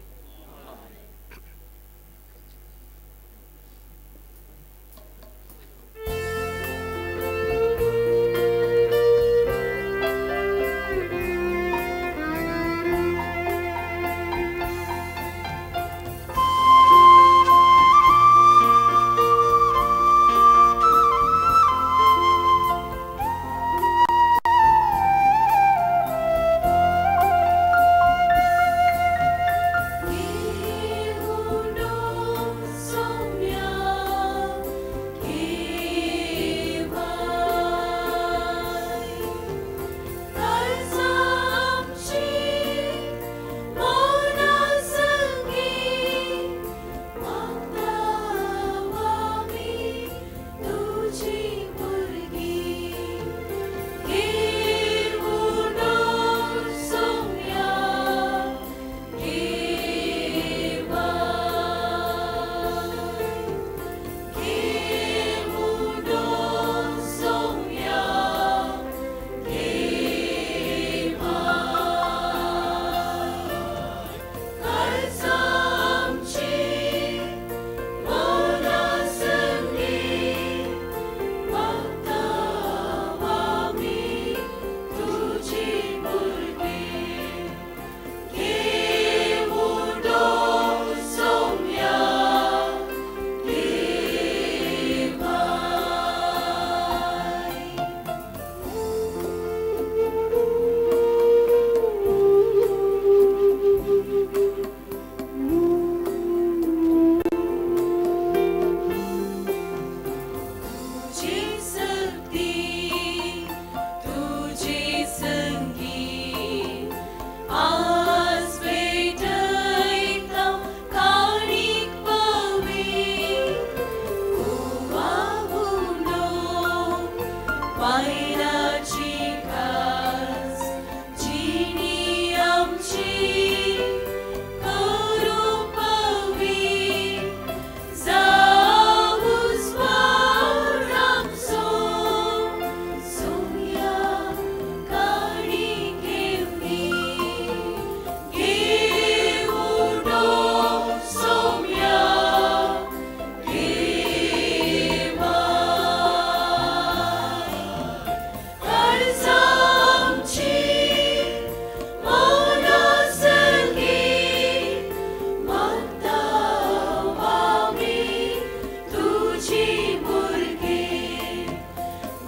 वायनाची खास जिणी आमची करूं पवी जावं उजवाड आमचो सोम्या काणी घेवनी घेवडो सोम्या घेवा काळजांची मनासंगी मागता आमी तुजी भुरगीं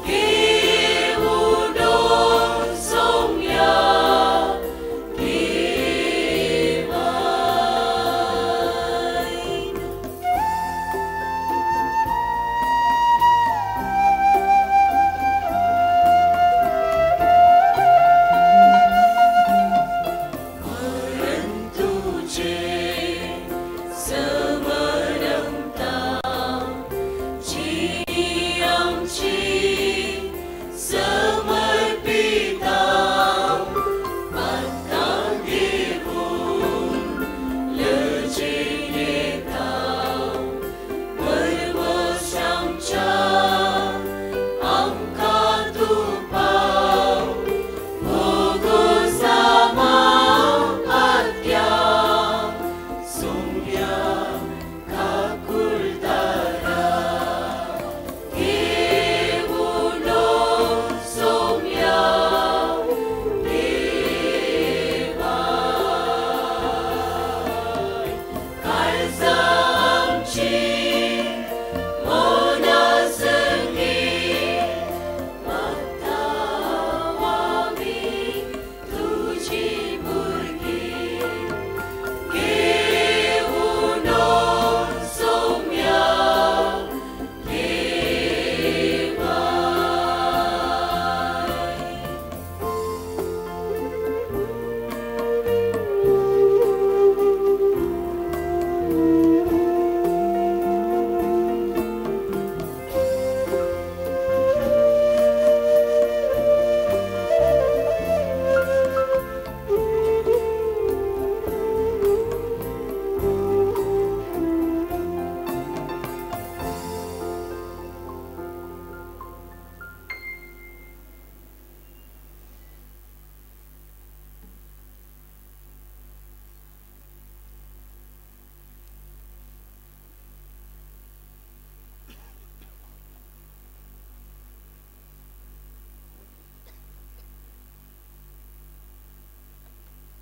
घेवडो सोम्या घेवा. मरण तुझे समरमता जिणी आमची समर्पिता पातकां घेवन लजेन येता परवश आमच्या आमकां तूं पाव भोगोसामा आत्या सोम्या काकुळदारा घेवडो सोम्या देवा काळजांची मनासंगी मागता आमी तुजी भुरगीं घेवडो सोम्या घेवा.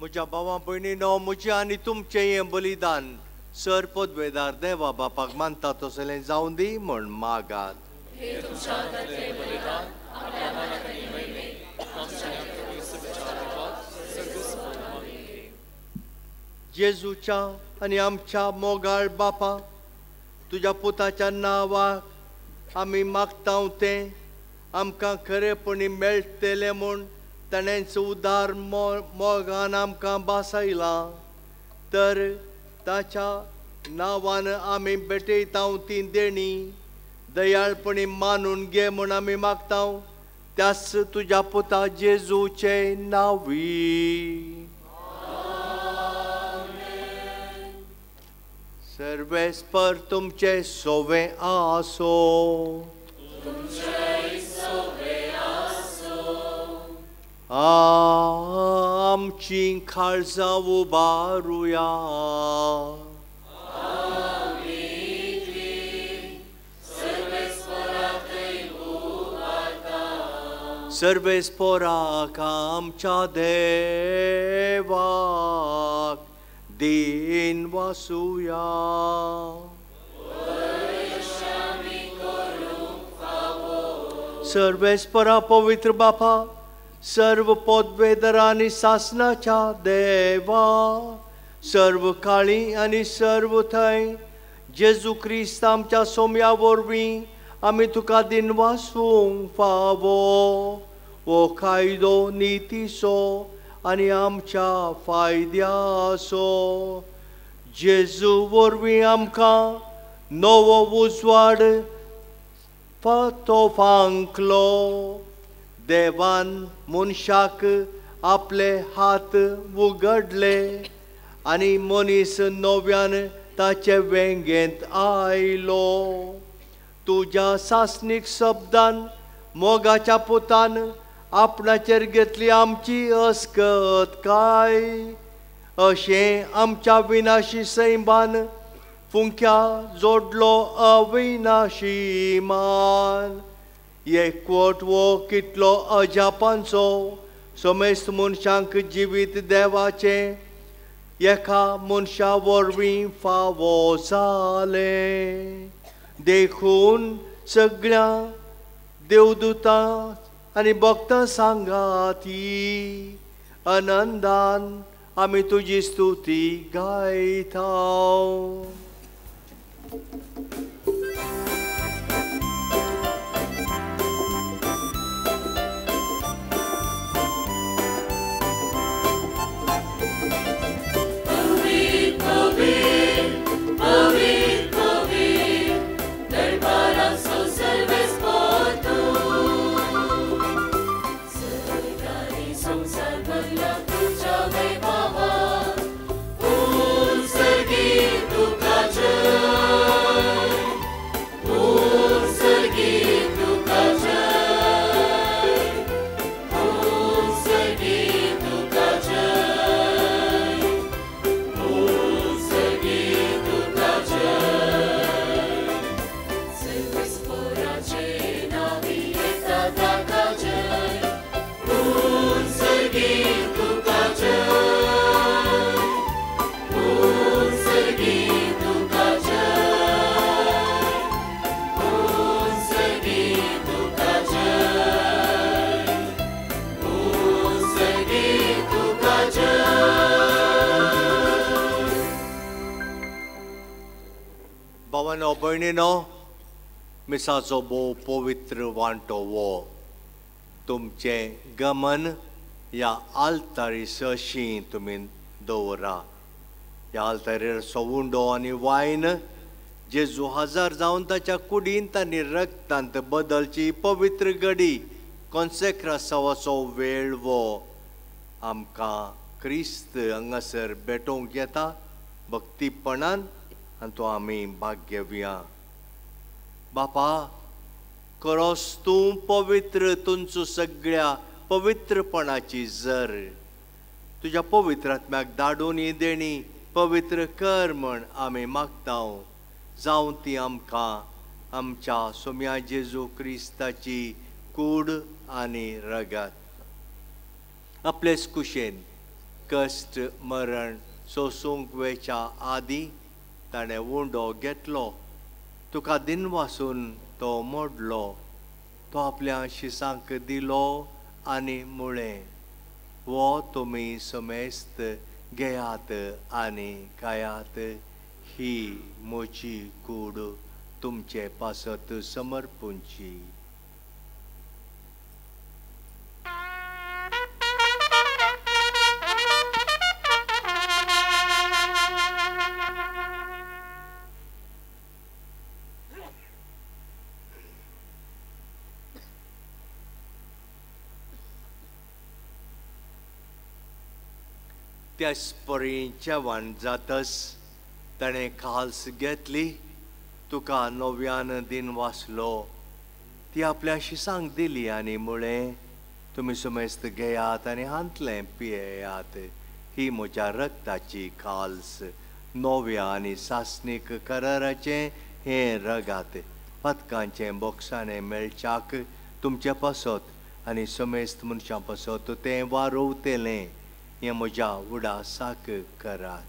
म्हज्या भावा भयणीनो, म्हजें आनी तुमचें हें बलिदान सर पदवेदार देवा बापाक मानता तसलें जावं दी म्हण मागात. हे तुमच्या हातांतलें बलिदान आपल्या मनाक आनी महिमेक आमच्या आनी क्रिस्ताच्या देवाक सर्गस्थ आमेन. जेजूच्या आनी आमच्या मोगाळ बापा, तुज्या पुताच्या नांवाक आमी मागता तें आमकां खरेपणी मेळटलें म्हूण ताणेंच उदार मोगान आमकां भासायलां. तर ताच्या नांवान आमी भेटयता ती देणी दयाळपणी मानून घे म्हूण आमी मागता त्याच तुज्या पुता जेजूचे नांवी. सर्वेस्पर तुमचे सोवे आसो. आमची काळजां उबारुया. सर्वेस्पराक आमच्या देवाक दीन वासुया. सर्वेस्परा पवित्र बापा, सर्व पदवेदर आनी सासनाच्या देवा, सर्व काळी आनी सर्व थंय जेजू क्रिस्त आमच्या सोम्या वरवीं आमी तुका दिनवासूंक फावो. हो कायदो नितीचो आनी आमच्या फायद्याचो. जेजू वरवीं आमकां नवो उजवाड तो फांकलो. देवान मनशाक आपले हात उगडले आनी मनीस नव्यान ताचे वेंगेंत आयलो. तुज्या सासणीक शब्दान मोगाच्या पुतान आपणाचेर घेतली आमची अस्कत काय. अशें आमच्या विनाशी सैमान फुंक्या जोडलो अविनाशी मान. एकवट वो कितलो अजापांचो समेस्त मनशांक जिवीत देवाचें एका मनशा वरवीं फावो जालें. देखून सगळ्या देवदूतां आनी भक्तां सांगाती आनंदान आमी तुजी स्तुती गायता. भावानो भयणीनो, मिसाचो भोव पवित्र वांटो वो तुमचें गमन ह्या आल्तारी सशी तुमी दवरा. ह्या आल्तारीर सवुंडो आनी वायन जेजू हजार जावन ताच्या कुडींत आनी रक्तांत बदलची पवित्र घडी कॉन्सेक्रासावाचो वेळ वो आमकां क्रिस्त हांगासर भेटोवंक येता भक्तीपणान आनी तो आमी भाग घेवया. बापा, खरोच तूं पवित्र, तुमचो सगळ्या पवित्रपणाची जर तुज्या पवित्र आत्म्याक धाडून ही देणी पवित्र कर म्हण आमी मागता. जावं ती आमकां आमच्या सोम्या जेजू क्रिस्ताची कूड आनी रगत. आपलेच कुशेन कश्ट मरण सोसूंक वेच्या आदीं ताणें उंडो घेतलो, तुका दिनवासून तो मोडलो, तो आपल्या शिसांक दिलो आनी म्हळें, वो तुमी समेस्त घेयात आनी खायात, ही म्हजी कूड तुमचे पासत समर्पूंची. त्याच परी जेवण जातस ताणें खाल्स घेतली, तुका नव्यान दिन वाचलो, ती आपल्या शिसांक दिली आनी म्हळें, तुमी समेस्त घेयात आनी हांतलें पियेयात, ही म्हज्या रक्ताची खाल्स, नव्या आनी सासणीक कराराचें हें रगात, पदकांचें बोक्साणें मेळच्याक तुमचे पासत आनी समेस्त मनशां पासत तें वारोवतेलें, हें म्हज्या उडासाक करात.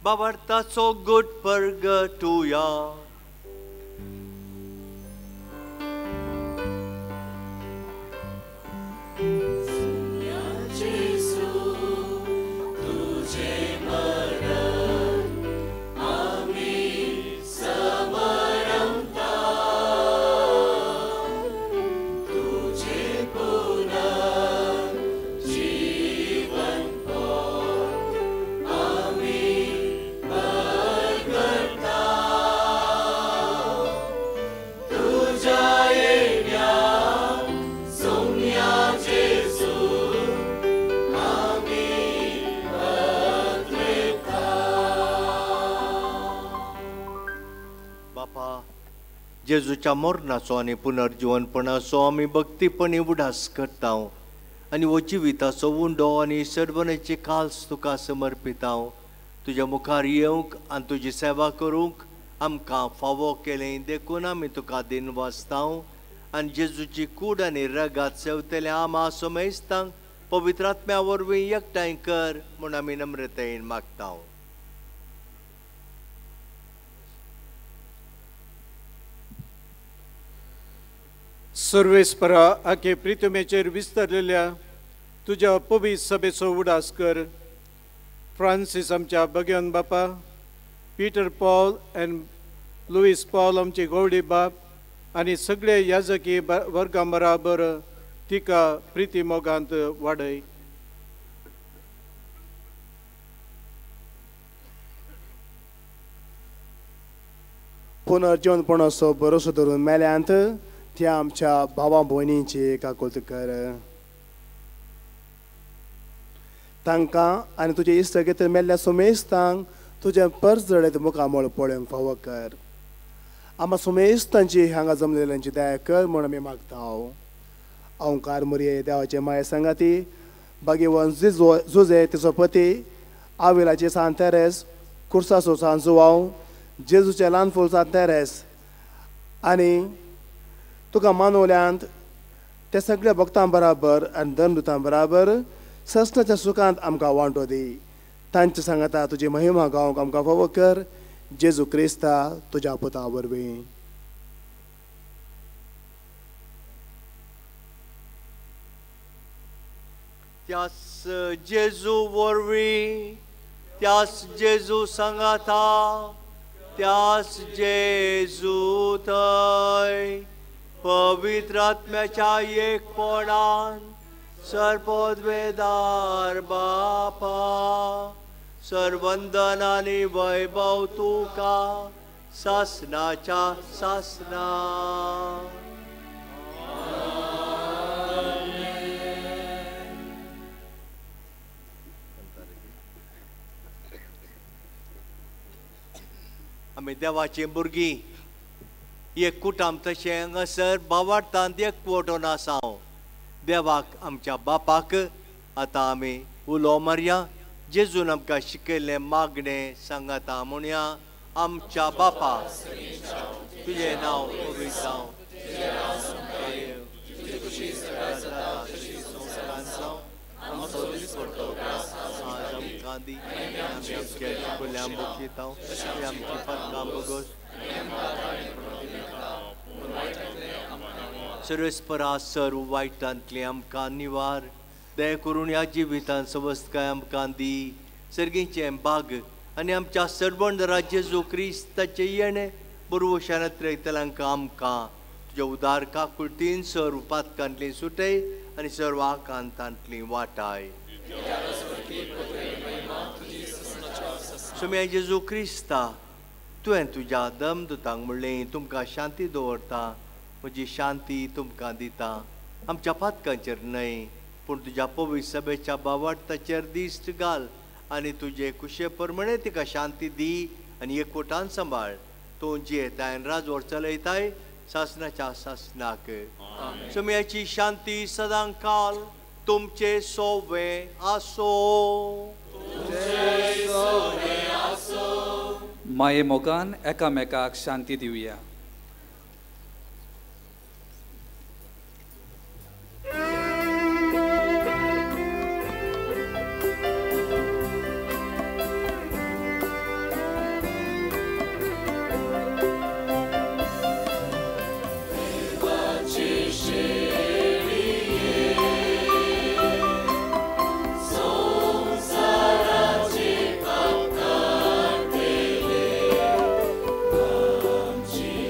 बाबार्थाचो गुट परगटुया. Gesù, tu जेजूच्या मरणाचो आनी पुनर्जिवनपणाचो आमी भक्तीपणी उडास करता आनी हो जिविताचो उंडो आनी सर्वनेची काल्स तुका समर्पिता. तुज्या मुखार येवंक आनी तुजी सेवा करूंक आमकां फावो केलें देखून आमी तुका दिनवासता आनी जेजूची कूड आनी रगात सेवतले आमा समेस्तांक पवित्र आत्म्या वरवीं एकठांय कर म्हूण आमी नम्रतायेन मागता. सर्वेस्परा आखे प्रितमेचेर विस्तारलेल्या तुज्या पवित्र सभेचो उडास कर. फ्रांसीस आमच्या बग्यान बापा, Peter Paul and Louis Paul आमचे गौडी बाप आनी सगळे याजकी वर्गां बराबर तिका प्रिती मोगांत वाडय. पुनर्जीवनपणाचो भरोसो धरून मेल्यांत त्या आमच्या भावा भयणींची काकुळट कर. तांकां आनी तुजे इश्टगेत मेल्ल्या सुमेस्तांक तुजें परजळेत मुखामळ पळोवंक फावो कर. आमा सुमेस्तांची हांगा जमलेल्यांची दया कर म्हूण आमी मागता. ओंकार मुरये देवाचे माये सांगाती बागेवन जुजे तिचो पती आविलाचे सान तेरेस कुर्साचो सान जुवांव जेजूचे ल्हान फूल सान तेरेस आनी तुका मानवल्यांत ते सगळ्या भक्तां बराबर आनी धर्मदूतां बराबर ससनाच्या सुखांत आमकां वांटो दी. तांचे सांगाता तुजी महिमा गावंक आमकां फावो कर. जेजू क्रिस्ता तुज्या पुता वरवीं. त्यास जेजू वरवीं, त्यास जेजू सांगाता, त्यास जेजू थंय पवित्र आत्म्याच्या एकपणान सर्वोद्वेदार बापा सर्वंदन आनी वैभव तुका सासनाच्या सासना. आमी देवाची भुरगीं एक कुटाम तशें हांगासर बावार्थांत एक वटोन आसा. देवाक आमच्या बापाक आतां आमी उलो मारया. जेजून आमकां शिकयल्लें मागणें सांगाता म्हणया. आमच्या बापा, तुजें नांव पवित्र जावं, आमकां दी, आमी आमच्या चुकल्यां बक्षिता, आमची पातकां भोगोस. सर्वेस्परा सर्व वायटांतलें आमकां निवार, दया करून ह्या जिवितांत सवस्तकाय आमकां दी. सर्गीचें बाग आनी आमच्या सर्वंदरा जेजू क्रिस्ताचें येणें बरवशान त्रेतल्यांक आमकां तुज्या उदार काकुळतीन सर्व पातकांतलीं सुटय आनी सर्व आकांतांतलीं वाटाय. सुम्या जेजू क्रिस्ता, तुवें तुज्या दमदूतांक म्हणलें तुमकां शांती दवरता, म्हजी शांती तुमकां दिता. आमच्या पातकांचेर न्हय पूण तुज्या पवित्र सभेच्या बावार्थाचेर दिश्ट घाल आनी तुजे कुशे प्रमाणे तिका शांती दी आनी एकवटान सांबाळ. तूं जियेताय राजवट चलयताय सासनाच्या सासनाक. सुम्याची शांती सदां काल तुमचे सोवे आसो. माये मोगान एकामेकाक शांती दिवया. संसाराचे पाप काडले आमची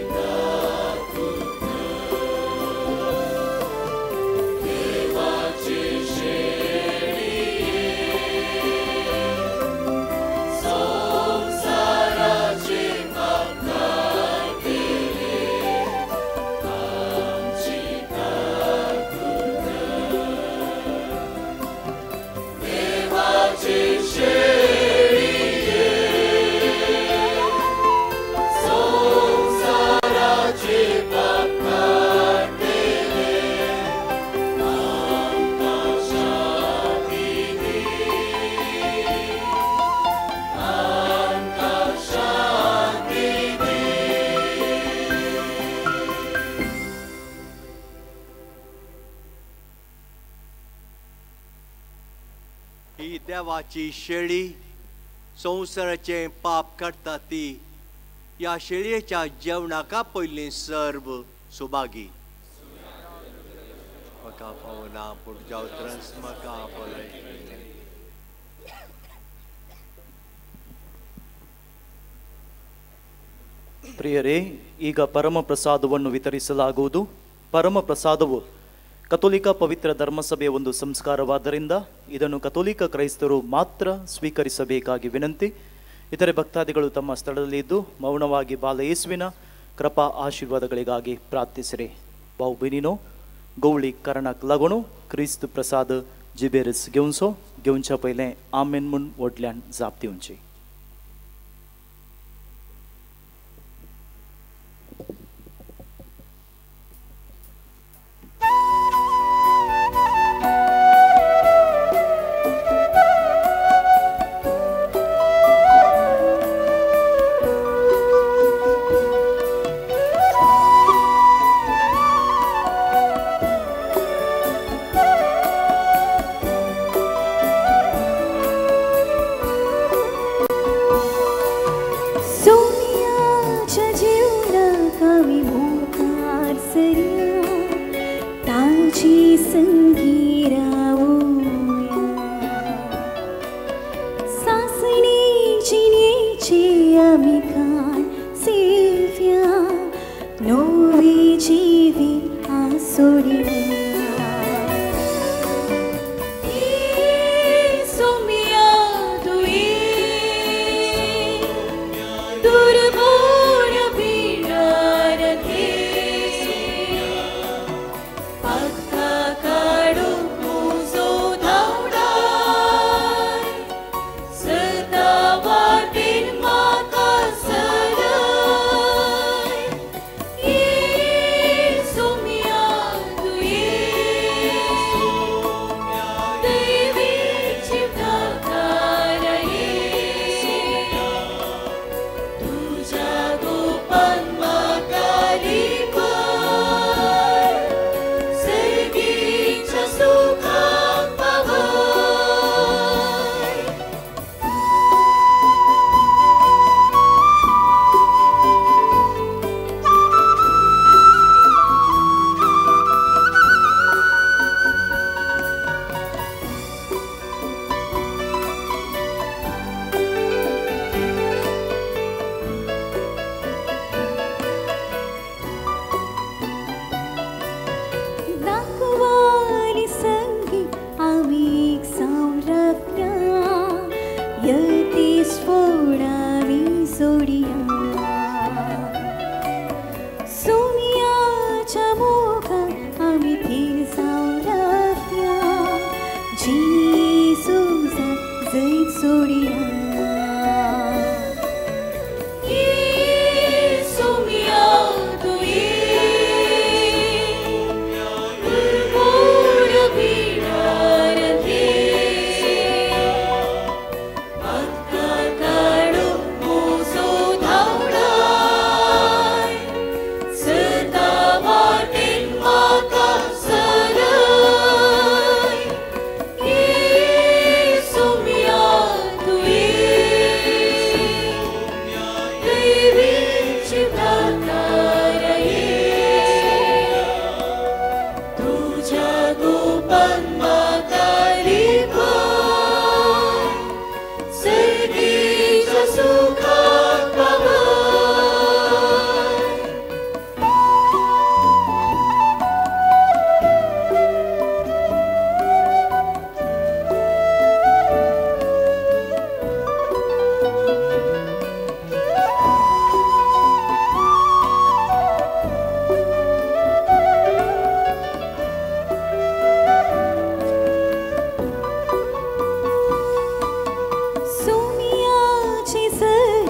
देवाची शेळी संवसाराचें पाप काडटा ती ह्या शेळयेच्या जेवणाका पयलीं सर्व सुभागी. म्हाका फावना पूण जावत्रंस म्हाका पळय. ಪ್ರಿಯರೇ, ಈಗ ಪರಮ ಪ್ರಸಾದವನ್ನು ವಿತರಿಸಲಾಗುವುದು. ಪರಮ ಪ್ರಸಾದವು ಕಥೋಲಿಕ ಪವಿತ್ರ ಧರ್ಮಸಭೆಯ ಒಂದು ಸಂಸ್ಕಾರವಾದ್ದರಿಂದ ಇದನ್ನು ಕಥೋಲಿಕ ಕ್ರೈಸ್ತರು ಮಾತ್ರ ಸ್ವೀಕರಿಸಬೇಕಾಗಿ ವಿನಂತಿ. ಇತರೆ ಭಕ್ತಾದಿಗಳು ತಮ್ಮ ಸ್ಥಳದಲ್ಲಿ ಇದ್ದು ಮೌನವಾಗಿ ಬಾಲಯೇಸುವಿನ ಕೃಪಾ ಆಶೀರ್ವಾದಗಳಿಗಾಗಿ ಪ್ರಾರ್ಥಿಸಿರಿ. ಬಾವು ಬೆನಿನೋ ಗೌಳಿ ಕರಣಕ್ लागून क्रिस्त प्रसाद जिबेरस घेवचो. घेवच्या पयलें आमेन म्हूण व्हडल्यान जाप दिवची. सोमियाची सही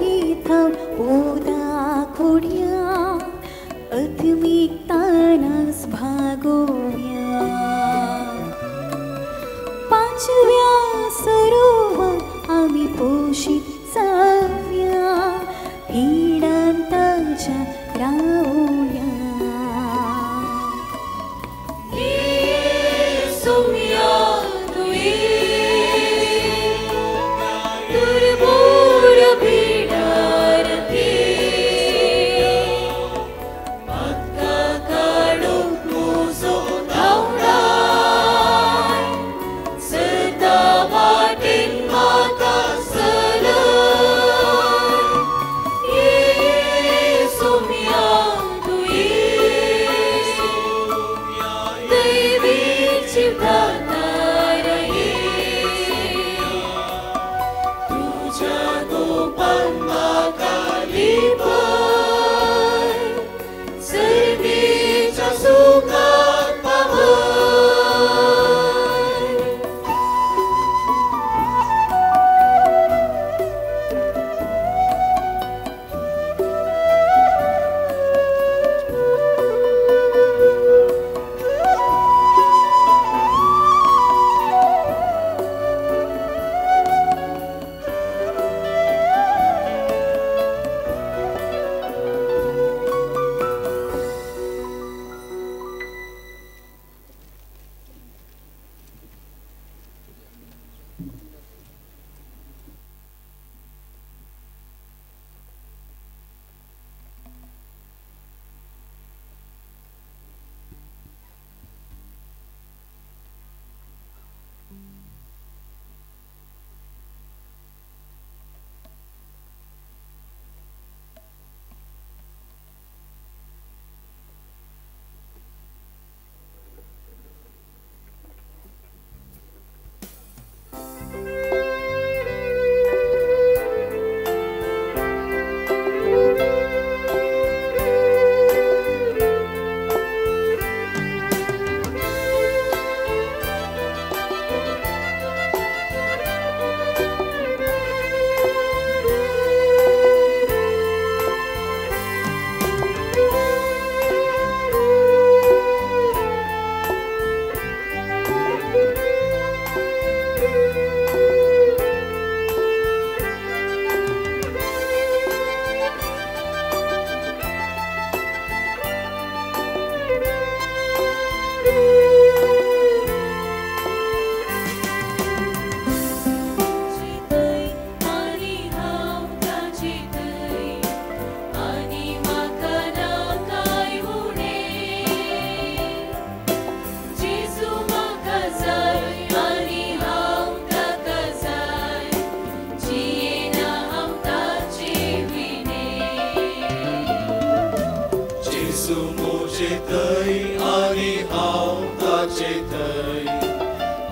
जेजू म्हजे थंय आनी हांव ताचे थंय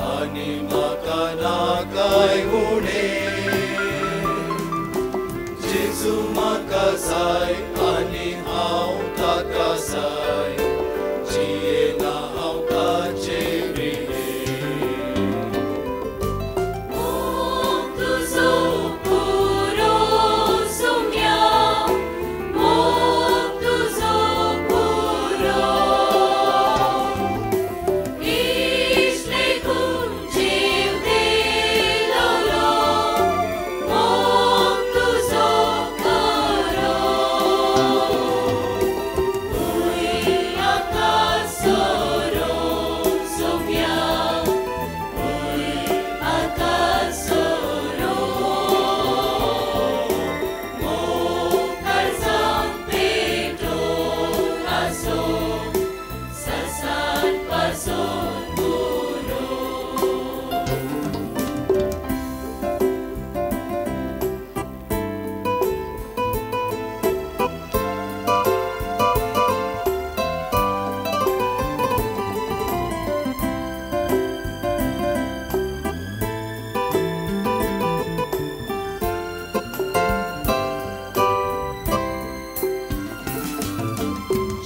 आनी म्हाका ना काय उणें. जेजू म्हाका जाय आनी हांव ताका जाय, जियेना हांव ताचे विणें. मोग तुजो पुरो सुम्या, मोग तुजो पुरो, इश्ट लेखून जीव दिलोलो, मोग तुजो खरो. उय आकासोरो सुम्या, उय आकासोरो, मोग काळजांत पेटोवन आसो, संवसार पासून पुरो.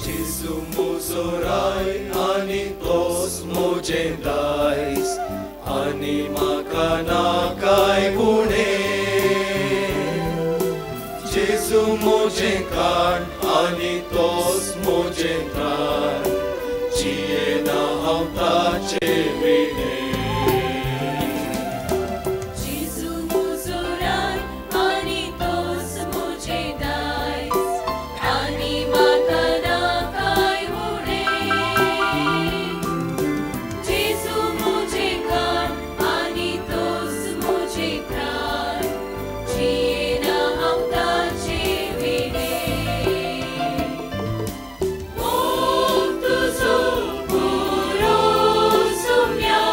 जेजू म्हजो राय आनी तोच म्हजें दायज आनी म्हाका ना काय उणें. जेजू म्हजें खाण आनी तोच म्हजें त्राण, जियेना हांव ताचे विणें. जेजू म्हजो राय आनी तोच म्हजें दायज आनी म्हाका ना काय उणें. जेजू म्हजें खाण आनी तोच म्हजें त्राण, जियेना हांव ताचे विणें. मोग तुजो पुरो सुम्या,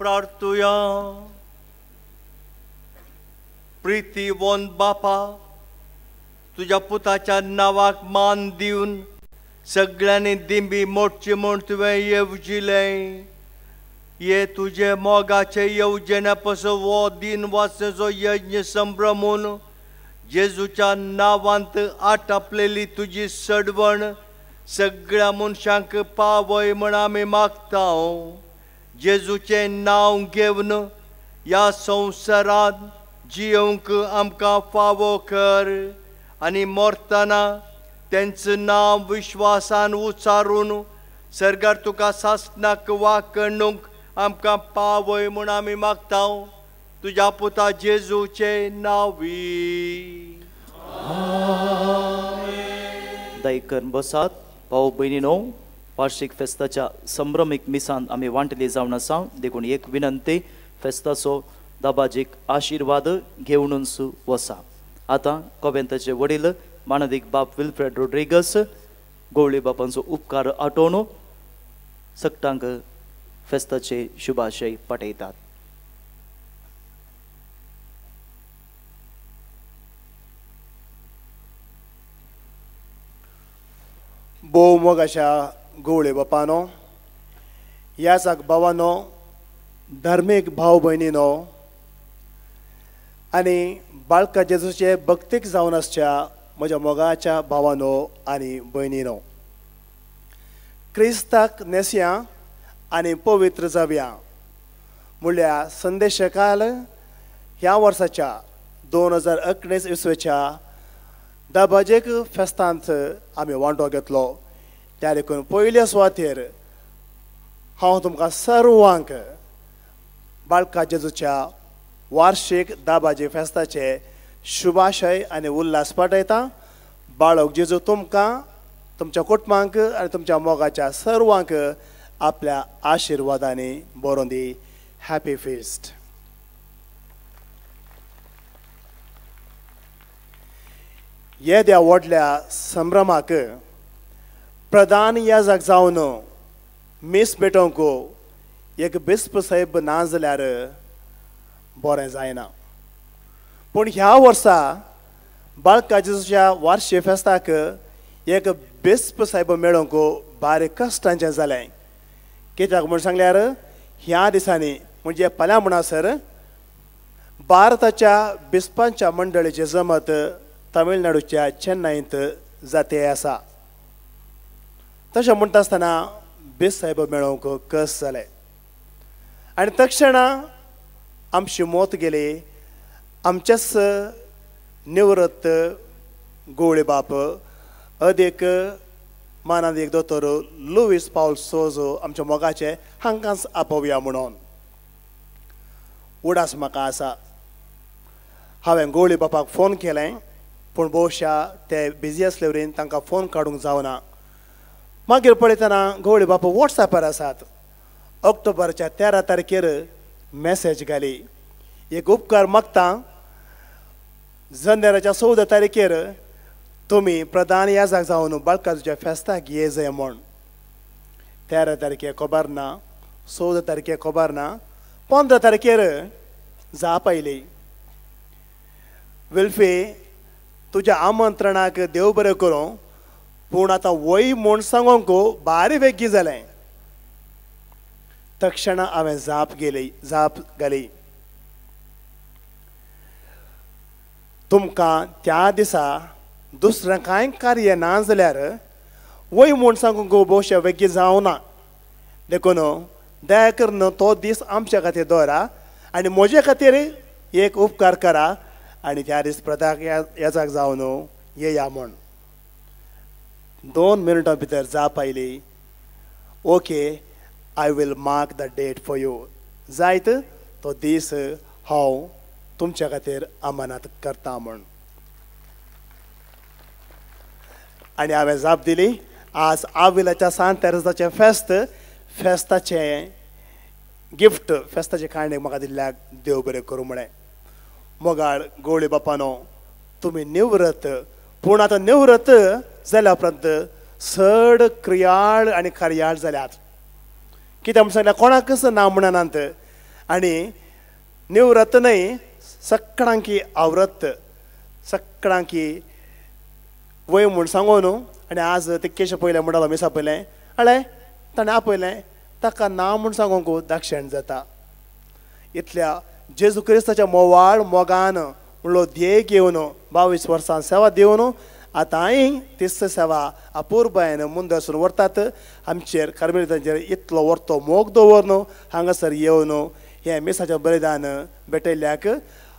प्रार्थुया. प्रितीवंत बापा, तुज्या पुताच्या नांवाक मान दिवन सगळ्यांनी दिंबी मोडची म्हूण तुवें येवजिलें. ये तुजे मोगाचे येवजण्या पासून हो दिन वाचण्याचो यज्ञ संभ्रमून जेजूच्या नांवांत आटापलेली तुजी सडवण सगळ्या मनशांक पावय म्हण आमी मागता. जेजूचें नांव घेवन ह्या संवसारांत जियोवंक आमकां फावो कर आनी मरतना तेंचें नांव विश्वासान उच्चारून सर्गार तुका सासणाक वाकणूंक आमकां पावय म्हूण आमी मागता. तुज्या पुता जेजूचे नांवी. दयकन बसात. भाव भयणीनो, वार्षिक फेस्ताच्या संभ्रमीक मिसान आमी वांटली जावन आसा, देखून एक विनंती, फेस्ताचो दाबाजीक आशिर्वाद घेवनूच वसा. आतां कोवेंताचे वडील मानादीक बाप विल्फ्रेड रोड्रिगस गोवळी बापांचो उपकार आठोवन सगटांक फेस्ताचे शुभाशय पाठयतात. भोव मोग अशा गोवळे बापानो, ह्या भावानो, धार्मीक भाव भयणीनो आनी बाळका जेजूचे भक्तीक जावन आसच्या म्हज्या मोगाच्या भावानो आनी भयणीनो, क्रिस्ताक न्हेसया आनी पवित्र जावया म्हणल्यार संदेशकाल ह्या वर्साच्या 2019 इसवेच्या दाबाजेक फेस्तांत आमी वांटो घेतलो. त्या देखून पयल्या सुवातेर हांव तुमकां सर्वांक बाळका जेजूच्या वार्षिक दाबाजे फेस्ताचे शुभाशय आनी उल्हास पाठयता. बाळक जेजू तुमकां, तुमच्या कुटुंबांक आनी तुमच्या मोगाच्या सर्वांक आपल्या आशिर्वादांनी बरोवन दी. Happy feast. येद्या व्हडल्या संभ्रमाक प्रधान याजक जावन मीस भेटोवंक एक बिस्प साहेब ना जाल्यार बरें जायना. पूण ह्या वर्सा बाळका जेजूच्या वार्षिक फेस्ताक एक बिस्प साहेब मेळोवंक बारीक कश्टांचें जालें. कित्याक म्हूण सांगल्यार ह्या दिसांनी म्हणजे फाल्यां म्हणसर भारताच्या बिस्पांच्या मंडळीची जमत तमिळनाडूच्या चेन्नईंत जाते आसा. तशें म्हणटा आसतना बेस साहेब मेळोवंक कस जालें आनी तक्षणा आमची मौत गेली. आमचेच निवृत्त गोवळे बाप अदीक मानादीक दोतोर लुईस पावल सोजो आमच्या मोगाचे हांकांच आपोवया म्हणून उडास म्हाका आसा. हांवें गोवळे बापाक फोन केलें, पूण भोवशा ते बिजी आसले वरीन तांकां फोन काडूंक जावना. मागीर पळयतना गवळी बापू वॉट्सॅपार आसात. ऑक्टोबरच्या 13 तारखेर मॅसेज घाली, एक उपकार मागता, जनवरीच्या 14 तारखेर तुमी प्रधान याजक जावन बाळकाच्या फेस्ताक ये जाय म्हूण. 13 तारखे खबर ना, 14 तारखे खबर ना, 15 तारखेर जाप आयली, विल्फी तुज्या आमंत्रणाक देव बरें करूं, पूण आतां वय म्हूण सांगोंक बारी वेगळी जालें. तक्षणा हांवें जाप घाली, तुमकां त्या दिसा दुसरें कांय कार्य ना जाल्यार वय म्हूण सांगूंक भोवशा वेगळी जावना, देखून दया करून तो दीस आमच्या खातीर दवरा आनी म्हजे खातीर एक उपकार करा आनी त्या दीस प्रधान याजक जावन येया म्हूण. 2 मिनटां भितर जाप आयली, okay, I will mark the date for you. जायत तो दीस हांव तुमच्या खातीर अमानत करता म्हूण. आनी हांवें जाप दिली, आज आविलाच्या सांत तेरेजाचें फेस्त, फेस्ताचें गिफ्ट, फेस्ताचें काणयेक म्हाका दिल्ल्याक देव बरें करूं म्हळें. मोगाळ गोवळी बापानो, तुमी निवृत्त, पूण आतां निवृत्त जाल्या उपरांत चड क्रियाळ आनी कार्याळ जाल्यात. कित्याक म्हूण सांगल्यार कोणाकच ना म्हणनात आनी निवृत्त न्हय सगळ्यांकी आवृत्त सगळ्यांकी वय म्हूण सांगो न्हू. आनी आज ते केश पयलें म्हणटालो मिसा पयलें अळे ताणें आपयलें ताका ना म्हूण सांगूंक दाक्षेण जाता. इतल्या जेजू क्रिस्ताच्या मोवाळ मोगान म्हणलो ध्येय घेवन 22 वर्सां सेवा दिवन आतांय तीच सेवा अपुरबायेन मुंदरसून व्हरतात. आमचेर कार्मेलितांचेर इतलो व्हरतो मोग दवरन हांगासर येवन हें मिसाचें बलिदान भेटयल्ल्याक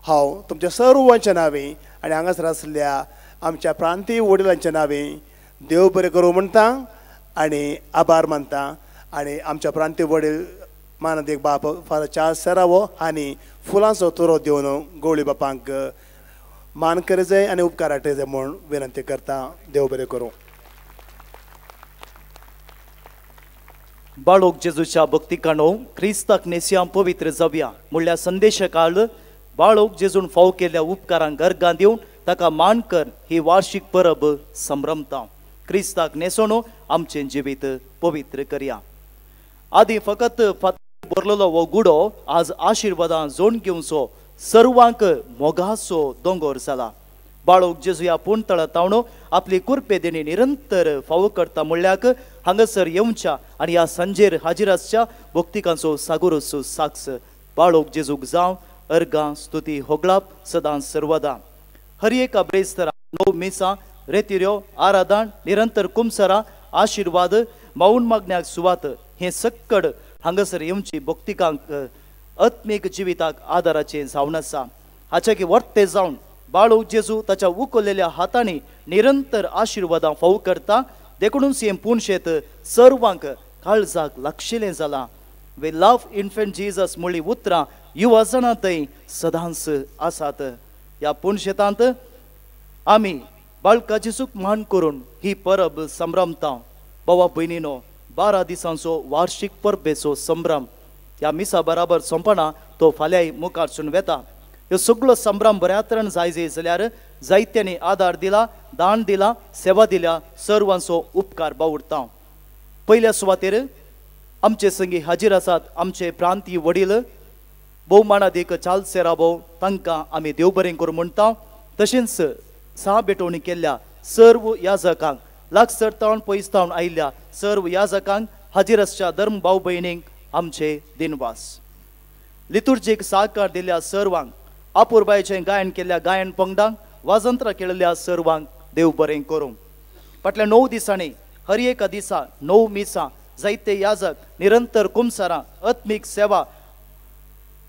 हांव तुमच्या सर्वांच्या नांवी आनी हांगासर आसल्या आमच्या प्रांतीय वडिलांच्या नांवी देव बरें करूं म्हणटा आनी आभार मानता. आनी आमच्या प्रांतीय वडील मानादीक बाप फादर चार्ल्स सेरावो आनी फुलांचो तुरो दिवन गवळी बापांक मान करचें आनी उपकार हाडचे म्हूण विनंती करता. देव बरें करूं. बाळोक जेजूच्या भक्तिकांनो क्रिस्ताक नेसया पवित्र जावया म्हणल्यार संदेशा काळ बाळोक जेजून फाव केल्ल्या उपकारांक अर्गां दिवन ताका मान कर ही वार्षिक परब संभ्रमता. क्रिस्ताक नेसोनो आमचें जिवीत पवित्र करया. आदी फकत फातर भरलेलो हो गुडो आज आशिर्वादां जोड घेवचो सर्वांक मोगाचो दोंगोर जाला. बाळोक जेजू ह्या पुणतळा तावणो आपली कुरपे देणी निरंतर फावो करता म्हणल्याक हांगासर येवच्या आनी ह्या सांजेर हाजीर आसच्या भक्तिकांचो सागोरसो साक्ष. बाळोक जेजूक जावं अर्गां स्तुती होगळाप सदां सर्वदा. हर एका ब्रेस्तरा 9 मिसां रेतिऱ्यो आराधन निरंतर कुमसरां आशिर्वाद माऊन मागण्याक सुवात हें सक्कड हांगासर येवची भक्तिकांक आत्मीक जिविताक आदाराचें जावन आसा. हाच्या की वर्ते जावन बाळोक जेजू ताच्या उखललेल्या हातांनी निरंतर आशिर्वादां फाव करता. देखूनच हें पुणशेत सर्वांक काळजाक लागशिल्लें जालां. वी लव इन्फंट जीजस म्हणली उतरां युवा जाणां थंय सदांच आसात. ह्या पुणशेतांत आमी बाळका जेजूक मान करून ही परब संभ्रमता. भावा भयणीनो 12 दिसांचो वार्षिक परबेचो संभ्रम ह्या मिसा बराबर सोंपना तो फाल्यांय मुखारसून वेता. ह्यो सगळो संभ्रम बऱ्या तरेन जाय जाल्यार जायत्यांनी आदार दिला, दान दिला, सेवा दिल्या, सर्वांचो उपकार बावुरता. पयल्या सुवातेर आमचे संगी हाजीर आसात आमचे प्रांतीय वडील भोवमानादीक चार्ल्स सेराबो तांकां आमी देव बरें करूं म्हणटा. तशेंच सा भेटवणी केल्ल्या सर्व याजकांक लागसर तावन पयस तावन आयिल्ल्या सर्व याजकांक हाजीर आसच्या धर्म भाव भयणींक आमचे दिनवास. लितुर्जीक साकार दिल्ल्या सर्वांक अपुरबायेचें गायन केल्ल्या गायन पंगडांक वाजंत्रां केल्ल्या सर्वांक देव बरें करूं. फाटल्या 9 दिसांनी हर एका दिसा 9 मिसां जायते याजक निरंतर कुमसारां आत्मीक सेवा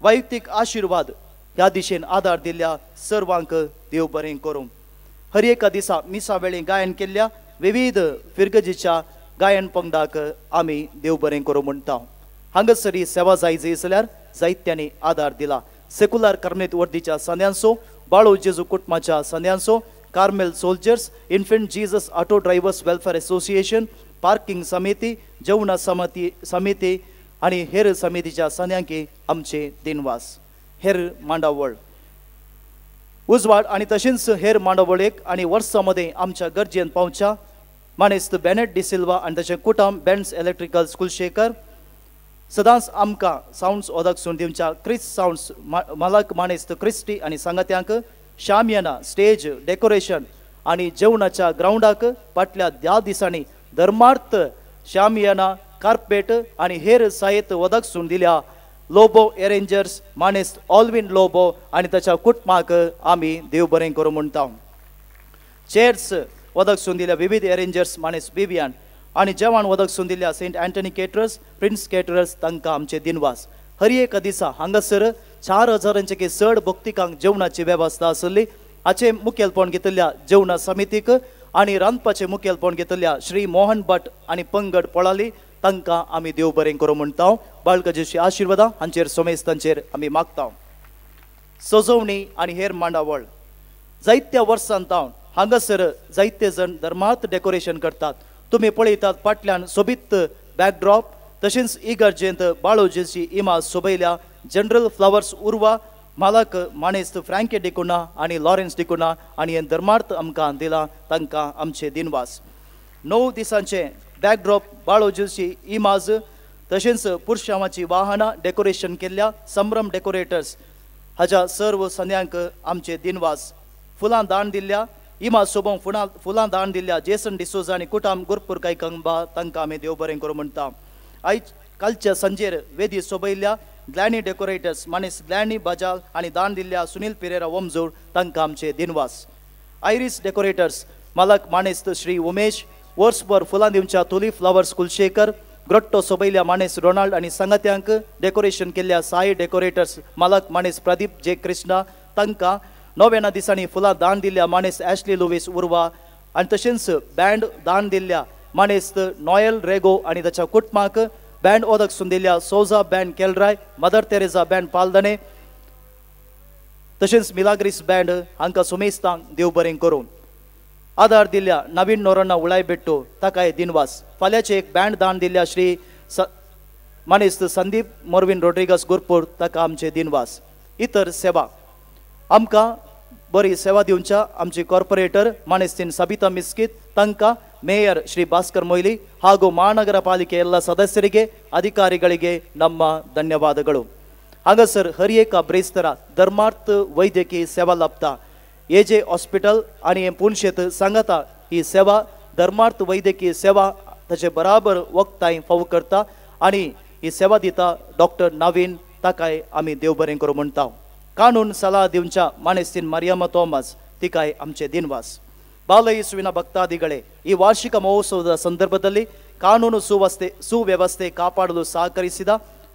वैयक्तीक आशिर्वाद ह्या दिशेन आदार दिल्ल्या सर्वांक देव बरें करूं. हर एका दिसा मिसा वेळी गायन केल्ल्या विविध फिरगजीच्या गायन पंगडाक आमी देव बरें करूं म्हणटा. हांगासर ही सेवा जाय जाल्यार जायत्यांनी आदार दिला. सेकुलार कार्मेलीत वर्दीच्या सांद्यांचो, बाळो जेजू कुटुंबाच्या सांद्यांचो, Carmel soldiers, infant Jesus auto drivers welfare association, parking समिती, जेवणा समिती आनी हेर समितीच्या सांद्यांकी आमचे दिनवास. हेर मांडावळ उजवाड आनी तशेंच हेर मांडावळेक आनी वर्सां मदें आमच्या गरजेन पावच्या मानेस्त बेनेट डिसिल्वा आनी ताचें कुटुंब बेन्स इलेक्ट्रिकल कुलशेखर सदांच आमकां सावंड्स ओदक दिवच्या क्रिस सावंड्स मालक मानेस्त क्रिस्टी आनी सांगात्यांक शामियाना स्टेज डेकोरेशन आनी जेवणाच्या ग्रावंडाक फाटल्या 10 दिसांनी धर्मार्थ शामियाना कार्पेट आनी हेर साहित्य वदक सून दिल्या लोबो एरेंजर्स मानेस्त ऑलविन लोबो आनी ताच्या कुटुंबाक आमी देव बरें करूं म्हणटा. चेयर्स वदक सून दिल्या विविध एरेंजर्स मानेस्त बिबियान आनी जेवण वदक सून दिल्या Saint Anthony caterers Prince caterers तांकां आमचे दिनवास. हर एका दिसा हांगासर 4000 की चड भक्तिकांक जेवणाची वेवस्था आसली. हाचें मुखेलपण घेतिल्ल्या जेवणा समितीक आनी रांदपाचें मुखेलपण घेतिल्ल्या श्री मोहन भट आनी पंगड पोळाली तांकां आमी देव बरें करूं म्हणटा. बाळकाजेशी आशिर्वादां हांचेर सोमेस्तांचेर आमी मागता. सजोवणी आनी हेर मांडावळ जायत्या वर्सां तावन हांगासर जायते जण धर्मार्थ डेकोरेशन करतात. तुमी पळयतात फाटल्यान सोबीत बॅकड्रॉप तशेंच इगर्जेंत बाळोजेची इमाज सोबयल्या. जनरल फ्लावर्स उर्वा मालक मानेस्त फ्रँके डिकुना आनी लॉरेन्स डिकुना आनी हें धर्मार्थ आमकां दिलां तांकां आमचे दिनवास. 9 दिसांचे बॅकड्रॉप बाळोजेची इमाज तशेंच पुरशांवाची वाहनां डेकोरेशन केल्ल्या संभ्रम डेकोरेटर्स हाज्या सर्व सन्यांक आमचे दिनवास. फुलां दान दिल्ल्या इमा सोबोंक फुलां दान दिल्ल्या जेसन डिसोजा आनी कुटाम गुरपूर कायकंबा तांकां आमी देव बरें करूं म्हणटा. आयज कालच्या सांजेर वेदी सोबयल्ल्या ग्लॅनी डेकोरेटर्स मानेस ग्लॅनी बजाल आनी दान दिल्ल्या सुनील पिरेरा वमजोर तांकां आमचे दिनवास. आयरीस डेकोरेटर्स मालक मानेस्त श्री उमेश, वर्सभर फुलां दिवच्या तुली फ्लावर्स कुलशेखर, ग्रोट्टो सोबयल्या मानेस रोनाल्ड आनी सांगात्यांक डेकोरेशन केल्ल्या साई डेकोरेटर्स मालक मानेस प्रदीप जे कृष्णा तांकां, नोवेना दिसांनी फुलां दान दिल्ल्या मानेस ॲशली लुवीस उर्वा आनी तशेंच बँड दान दिल्ल्या मानेस्त नॉयल रेगो आनी ताच्या कुटुंबाक, बँड ओदक सुंदिल्ल्या Souza band Kelrai, Mother Teresa band Paldane तशेंच मिलाग्रीस बँड हांकां सुमेस्तांक देव बरें करूं. आदार दिल्ल्या नवीन नोरण्णा उळाय बेट्टो ताकाय दिनवास. फाल्यांचे एक बँड दान दिल्ल्या श्री मानेस्त संदीप मोरवीन रोड्रिगस गुरपूर ताका आमचे दिनवास. इतर सेवा आमकां बरी सेवा दिवच्या आमची कॉर्पोरेटर मानेस्तीन सबिता मिस्कित तांकां ಮೇಯರ್ ಶ್ರೀ ಭಾಸ್ಕರ್ ಮೊಯ್ಲಿ ಹಾಗೂ ಮಹಾನಗರ ಪಾಲಿಕೆ ಎಲ್ಲ ಸದಸ್ಯರಿಗೆ ಅಧಿಕಾರಿಗಳಿಗೆ ನಮ್ಮ ಧನ್ಯವಾದಗಳು. हांगासर हर एका ब्रेस्तारा धर्मार्थ वैद्यकीय सेवा लाभता. एजे हॉस्पिटल आनी पुनशेत सांगाता ही सेवा धर्मार्थ वैद्यकीय सेवा ताचे बराबर वखदांय फावो करता आनी ही सेवा दिता डॉक्टर नवीन ताकाय आमी देव बरें करूं म्हणटा. कानून सलाह दिवच्या मानेस्तीन मारियमा तोमास तिकाय आमचे दिनवास. ಬಾಲಯೇಸುವಿನ ಭಕ್ತಾದಿಗಳೇ, ಈ ವಾರ್ಷಿಕ ಮಹೋತ್ಸವದ ಸಂದರ್ಭದಲ್ಲಿ ಕಾನೂನು ಸುವ್ಯವಸ್ಥೆ ಕಾಪಾಡಲು ಸಹಕರಿಸಿದ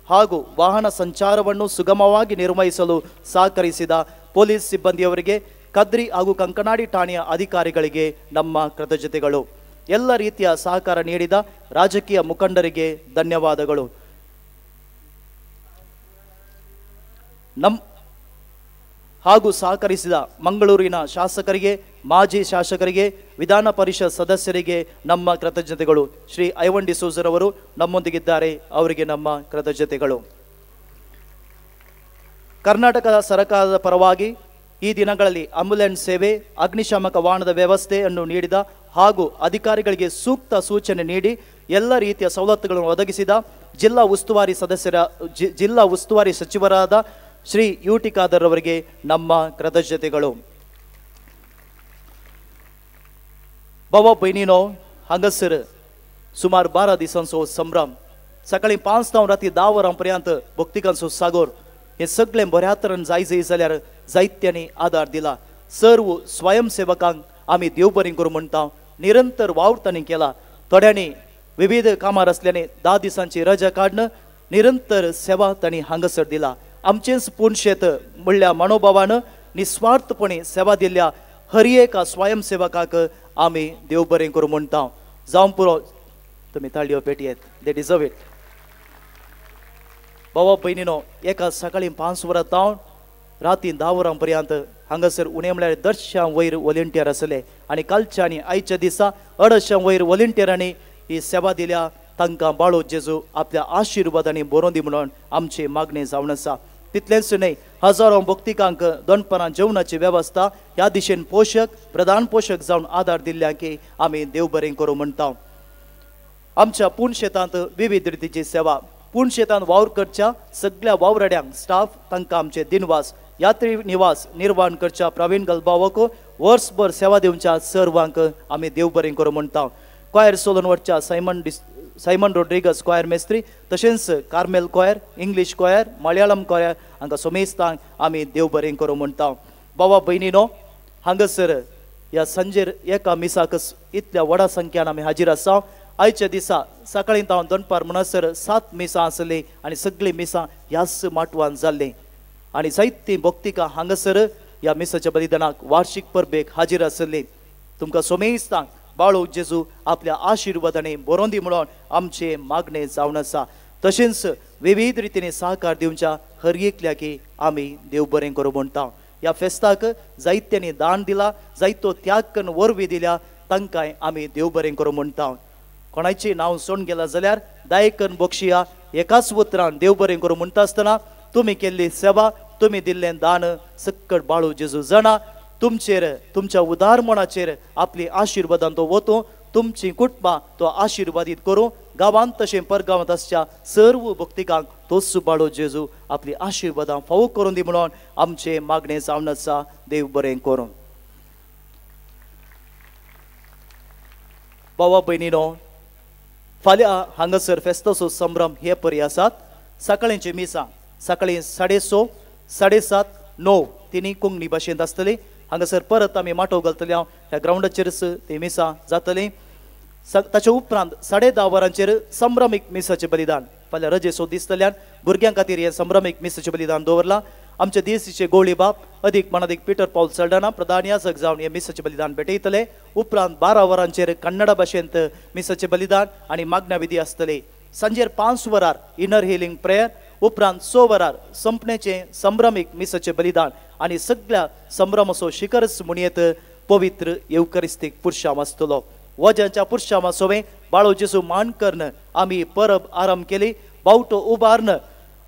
ಹಾಗೂ ವಾಹನ ಸಂಚಾರವನ್ನು ಸುಗಮವಾಗಿ ನಿರ್ವಹಿಸಲು ಸಹಕರಿಸಿದ ಪೊಲೀಸ್ ಸಿಬ್ಬಂದಿಯವರಿಗೆ, ಕದ್ರಿ ಹಾಗೂ ಕಂಕನಾಡಿ ಠಾಣೆಯ ಅಧಿಕಾರಿಗಳಿಗೆ ನಮ್ಮ ಕೃತಜ್ಞತೆಗಳು. ಎಲ್ಲ ರೀತಿಯ ಸಹಕಾರ ನೀಡಿದ ರಾಜಕೀಯ ಮುಖಂಡರಿಗೆ ಧನ್ಯವಾದಗಳು. ಹಾಗೂ ಸಹಕರಿಸಿದ ಮಂಗಳೂರಿನ ಶಾಸಕರಿಗೆ, ಮಾಜಿ ಶಾಸಕರಿಗೆ, ವಿಧಾನ ಪರಿಷತ್ ಸದಸ್ಯರಿಗೆ ನಮ್ಮ ಕೃತಜ್ಞತೆಗಳು. ಶ್ರೀ ಐವನ್ ಡಿಸೋಜರವರು ನಮ್ಮೊಂದಿಗಿದ್ದಾರೆ, ಅವರಿಗೆ ನಮ್ಮ ಕೃತಜ್ಞತೆಗಳು. ಕರ್ನಾಟಕದ ಸರ್ಕಾರದ ಪರವಾಗಿ ಈ ದಿನಗಳಲ್ಲಿ ಆಂಬ್ಯುಲೆನ್ಸ್ ಸೇವೆ, ಅಗ್ನಿಶಾಮಕ ವಾಹನದ ವ್ಯವಸ್ಥೆಯನ್ನು ನೀಡಿದ ಹಾಗೂ ಅಧಿಕಾರಿಗಳಿಗೆ ಸೂಕ್ತ ಸೂಚನೆ ನೀಡಿ ಎಲ್ಲ ರೀತಿಯ ಸವಲತ್ತುಗಳನ್ನು ಒದಗಿಸಿದ ಜಿಲ್ಲಾ ಉಸ್ತುವಾರಿ ಸಚಿವರಾದ ಶ್ರೀ ಯು ಟಿ ಖಾದರ್ ಅವರಿಗೆ ನಮ್ಮ ಕೃತಜ್ಞತೆಗಳು. बाबा भयणीनो, हांगासर सुमार 12 दिसांचो संभ्रम, सकाळी 5 तावन राती 10 वरां पर्यंत भक्तिकांचो सागोर हे सगळें बऱ्या तरेन जाय जाय जाल्यार जायत्यांनी आदार दिला. सर्व स्वयंसेवकांक आमी देव बरें करूं म्हणटा. निरंतर वावर तांणी केला. थोड्यांनी विविध कामार आसल्यानी 10 दिसांची रजा काडून निरंतर सेवा तांणी हांगासर दिला. आमचेंच पुणशेत म्हणल्या मनोभावान निस्वार्थपणे सेवा दिल्ल्या हर एका स्वयंसेवकाक आमी देव बरें करूं म्हणटा. जावं पुरो, तुमी ताळयो पेटयेत, they deserve it. बाबा भयणीनो, एका सकाळी 5 वरां तावन राती 10 वरां पर्यंत हांगासर उणें म्हळ्यार 150 वयर वॉलंटियर आसले आनी कालच्या आनी आयच्या दिसा 250 वयर वॉलंटियरांनी ही सेवा दिल्या. तांकां बाळो जेजू आपल्या आशिर्वादांनी बरोवन दी म्हणून आमची मागणी जावन आसा. तितलेंच न्हय, हजारो भक्तिकांक दनपारां जेवणाची वेवस्था ह्या दिशेन पोशक प्रधान पोशक जावन आदार दिल्ल्या की आमी देव बरें करूं म्हणटा. आमच्या पुणशेतांत विविध रितीची सेवा, पुणशेतांत वावर करच्या सगळ्या वावराड्यांक स्टाफ तांकां आमचे दिनवास. यात्री निवास निर्माण करच्या प्रवीण गलबावक वर्सभर सेवा दिवच्या सर्वांक आमी देव बरें करूं म्हणटा. क्वायर सोलून वचच्या सायमन रोड्रिगस क्वायर मेस्त्री, तशेंच Carmel choir, English choir, Malayalam choir हांकां सोमेस्तांक आमी देव बरें करूं म्हणटा. बाबा भयणीनो, हांगासर ह्या सांजेर एका मिसाक इतल्या व्हडा संख्यान आमी हाजीर आसा. आयच्या दिसा सकाळीं तावन दनपार म्हणसर 7 मिसां आसलीं आनी सगळीं मिसां ह्याच माटवान जाल्लीं आनी जायतीं भक्तिकां हांगासर ह्या मिसाच्या बलिदानाक वार्षिक परबेक हाजीर आसली. तुमकां सोमेस्तांक बाळो जेजू आपल्या आशिर्वादाने बरोवन दी म्हणून आमचे मागणे जावन आसा. तशेंच विविध रितीने सहकार दिवच्या हर एकल्याकी आमी देव बरें करूं म्हणटा. ह्या फेस्ताक जायत्यांनी दान दिला, जायतो त्याग करून वरवीं दिल्या, तांकांय आमी देव बरें करूं म्हणटा. कोणाचें नांव सोडून गेलां जाल्यार दायकन बक्षिया. एकाच उतरान देव बरें करूं म्हणटा आसतना तुमी केल्ली सेवा, तुमी दिल्लें दान सक्कड बाळू जेजू जाणा. तुमचेर, तुमच्या उदार मनाचेर आपली आशिर्वादान तो वतूं, तुमची कुटुंबां तो आशिर्वादीत करूं. गांवांत तशें परगांवांत आसच्या सर्व भक्तिकांक तोच बाळो जेजू आपली आशिर्वादां फावो करून दी म्हणून आमचें मागणें जावन आसा. देव बरें करूं. भावा भयणीनो, फाल्यां हांगासर फेस्ताचो संभ्रम हे परी आसात. सकाळींची मिसां सकाळीं 6:30, 7:30, 9 तिनी कोंकणी भाशेंत आसतली. हांगासर परत आमी माटोव घालतले हांव ह्या ग्रावंडाचेरच ती मिसां जातली. ताचे उपरांत 10:30 वरांचेर संभ्रमीक मिसाचें बलिदान. फाल्यां रजेसो दिसतल्यान भुरग्यां खातीर हें संभ्रमीक मिसाचें बलिदान दवरलां. आमचे देशीचे गोळी बाप अदीक मानादीक पीटर पॉल सल्डाना प्रधान याजक जावन हें मिसाचें बलिदान भेटयतले. उपरांत 12 वरांचेर कन्नडा भाशेंत मिसाचें बलिदान आनी मागण्या विधी आसतली. सांजेर 5 वरार इनर हिलिंग प्रेयर, उपरांत 6 वरार संपण्याचें संभ्रमीक मिसाचें बलिदान आनी सगळ्या संभ्रमाचो शिखरच म्हणयेत पवित्र येवकरिस्तीक पुरशांव आसतलो. वज्यांच्या पुरशांवा सोवें बाळो जेजू मान करून आमी परब आरंभ केली. बावटो उबारून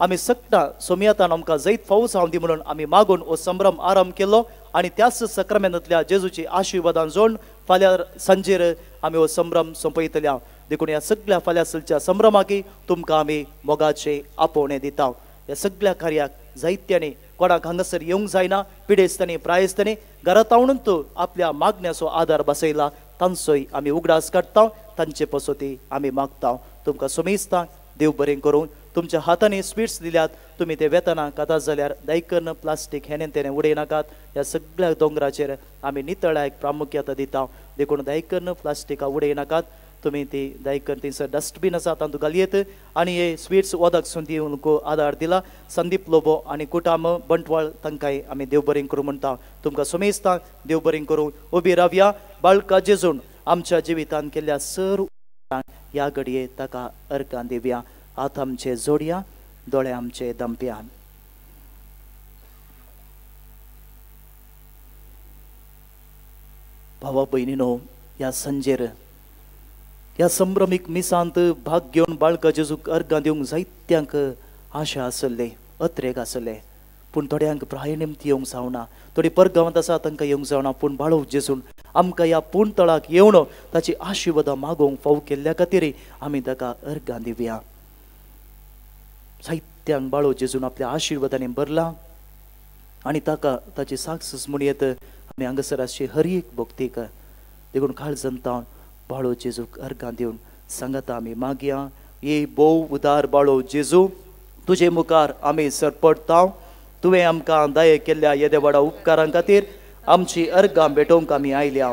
आमी सगळ्या सोमयातान आमकां जैत फावो जावं दी म्हणून आमी मागून हो संभ्रम आरंभ केलो आनी त्याच सक्रामेंतांतल्या जेजूची आशिर्वादान जोडून फाल्यां सांजेर आमी हो संभ्रम सोंपयतले. देखून ह्या सगळ्या फाल्यां सलच्या संभ्रमाकी तुमकां आमी मोगाचे आपोवणें दिता. ह्या सगळ्या कार्याक जायत्यांनी कोणाक हांगासर येवंक जायना, पिडेस्तांनी प्रायस्तांनी घरांत आणून तो आपल्या मागण्याचो आदार बसयला तांचोय आमी उगडास काडटा, तांचे पसोती आमी मागता. तुमकां सोमेस्तां देव बरें करूं. तुमच्या हातांनी स्वीट्स दिल्यात, तुमी ते वेतना खाता जाल्यार दायकन प्लास्टीक हेणे तेणे उडयनाकात. ह्या सगळ्या दोंगराचेर आमी नितळायक प्रामुख्यता दिता, देखून दायकन प्लास्टिकां उडयनाकात. तुमी ती दायकन थंयसर डस्टबीन आसा तातूंत घालयेत. आनी हे स्वीट्स वदक सून दिवंक आदार दिला संदीप लोबो आनी कुटाम बंटवाळ तांकांय आमी देव बरें करूं म्हणटा. तुमकां सोमेस्तां देव बरें करूं. उबी रावया. बाळका जेजून आमच्या जिवितांत केल्ल्या सर ह्या घडये ताका अर्गां दिवया. हात आमचे जोडया, दोळे आमचे दमप्या. भावा भयणीनो, ह्या सांजेर ह्या संभ्रमीक मिसांत भाग घेवन बाळका जेजूक अर्गां दिवंक जायत्यांक आशा आसले, अत्रेक आसले, पूण थोड्यांक प्राय निमती येवंक जावना, थोडी परगांवांत आसा तांकां येवंक जावना. पूण बाळो जेजून आमकां ह्या पूण तळाक येवन ताची आशिर्वादां मागोवंक फाव केल्ल्या खातीर आमी ताका अर्गां दिवया. साहित्यांक बाळो जेजून आपल्या आशिर्वादांनी भरला आनी ताका ताची साक्स म्हणयेत आमी हांगासर आसची हर एक भक्तीक. देखून काळजांत बाळो जेजूक अर्गां दिवन सांगता आमी मागया. ये भोव उदार बाळो जेजू, तुजे मुखार आमी सरपडटा. तुवें आमकां दया केल्ल्या येदे व्हडा उपकारां खातीर आमची अर्गां भेटोवंक आमी आयल्या.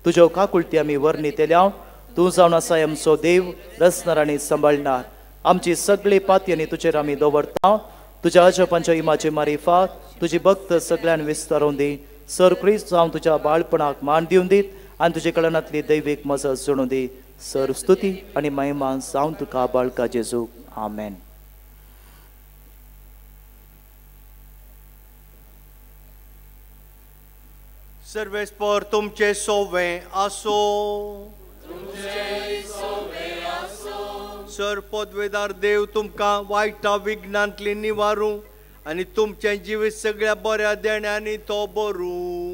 तुज्यो काकुळटी आमी वर्णितल्या. तूं जावन आसा आमचो देव, रचणार आनी सांबाळणार. आमची सगळी पातयेनी तुजेर आमी दवरता. तुज्या अजपांच्या इमाचे मारिफात तुजी भक्त सगळ्यान विस्तारून दी. सर क्रिस्त जावन तुज्या बाळपणाक मान दिवन दीत आनी तुजे कळनांतली दैवीक मजत जोडून दी. सर स्तुती आनी महिमा जावन तुका बाळका जेजू. आमेन. सर्वेस्पर तुमचे सोवे आसो. सर पदवेदार देव तुमकां वायटा विघ्नांतली निवारूं आनी तुमचें जिवीत सगळ्या बऱ्या देण्यांनी तो बरूं.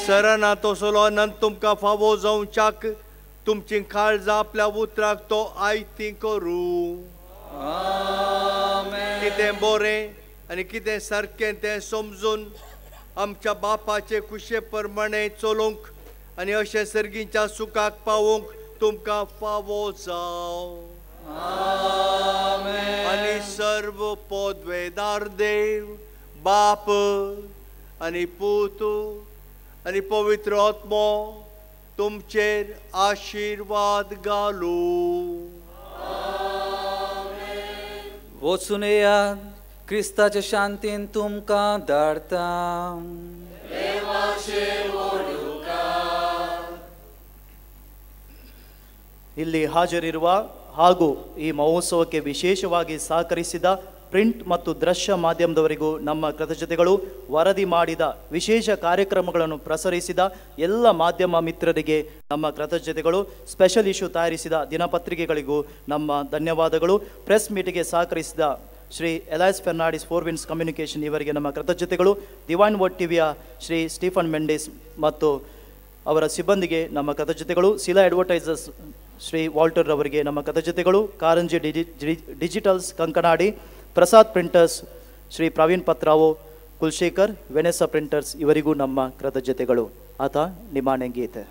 सराना तसलो अनंत तुमकां फावो जावच्याक तुमची काळजां आपल्या उतराक तो आयती करूं. कितें बरें आनी कितें सारकें तें समजून आमच्या बापाचे खुशे प्रमाणे चलोवंक आनी अशें सर्गीच्या सुखाक पावोवंक तुमकां फावो जावं. आनी सर्व पदवेदार देव बाप आनी पूत आनी पवित्र आत्मो तुमचेर आशिर्वाद घालूं. वचून येयात, क्रिस्ताचे शांतीन तुमकां धाडटा. ಇಲ್ಲಿ ಹಾಜರಿರುವ ಹಾಗೂ ಈ ಮಹೋತ್ಸವಕ್ಕೆ ವಿಶೇಷವಾಗಿ ಸಹಕರಿಸಿದ ಪ್ರಿಂಟ್ ಮತ್ತು ದೃಶ್ಯ ಮಾಧ್ಯಮದವರಿಗೂ ನಮ್ಮ ಕೃತಜ್ಞತೆಗಳು. ವರದಿ ಮಾಡಿದ ವಿಶೇಷ ಕಾರ್ಯಕ್ರಮಗಳನ್ನು ಪ್ರಸರಿಸಿದ ಎಲ್ಲ ಮಾಧ್ಯಮ ಮಿತ್ರರಿಗೆ ನಮ್ಮ ಕೃತಜ್ಞತೆಗಳು. ಸ್ಪೆಷಲ್ ಇಶ್ಯೂ ತಯಾರಿಸಿದ ದಿನಪತ್ರಿಕೆಗಳಿಗೂ ನಮ್ಮ ಧನ್ಯವಾದಗಳು. ಪ್ರೆಸ್ ಮೀಟಿಗೆ ಸಹಕರಿಸಿದ Shri Elias Fernandes four winds communication ಇವರಿಗೆ ನಮ್ಮ ಕೃತಜ್ಞತೆಗಳು. ಡಿವೈನ್ ವರ್ಡ್ ಟಿವಿಯ ಶ್ರೀ ಸ್ಟೀಫನ್ ಮೆಂಡೇಸ್ ಮತ್ತು ಅವರ ಸಿಬ್ಬಂದಿಗೆ ನಮ್ಮ ಕೃತಜ್ಞತೆಗಳು. ಶಿಲಾ ಅಡ್ವರ್ಟೈಸರ್ಸ್ ಶ್ರೀ ವಾಲ್ಟರ್ ಅವರಿಗೆ ನಮ್ಮ ಕೃತಜ್ಞತೆಗಳು. Karanji digitals Kankanady, Prasad printers Shri Praveen Patrao Kulashekar, Vanessa printers ಇವರಿಗೂ ನಮ್ಮ ಕೃತಜ್ಞತೆಗಳು. ಆತ ನಿಮಾಣೆ ಗೀತೆ.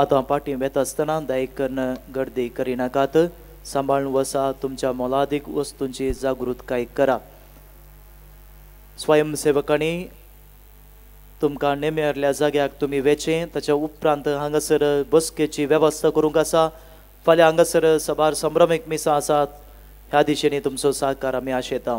आतां पाटी वेता आसतना दया गर्दी करिनाकात, सांबाळून वसा तुमच्या मोलादीक वस्तूंची जागृतकाय करा. स्वयंसेवकांनी तुमकां नेमेरल्या जाग्याक तुमी वेचें, ताच्या उपरांत हांगासर बसकेची वेवस्था करूंक आसा. फाल्यां हांगासर सबार संभ्रमीक मिसां आसात, ह्या दिशेनी तुमचो सहकार आमी आशेता.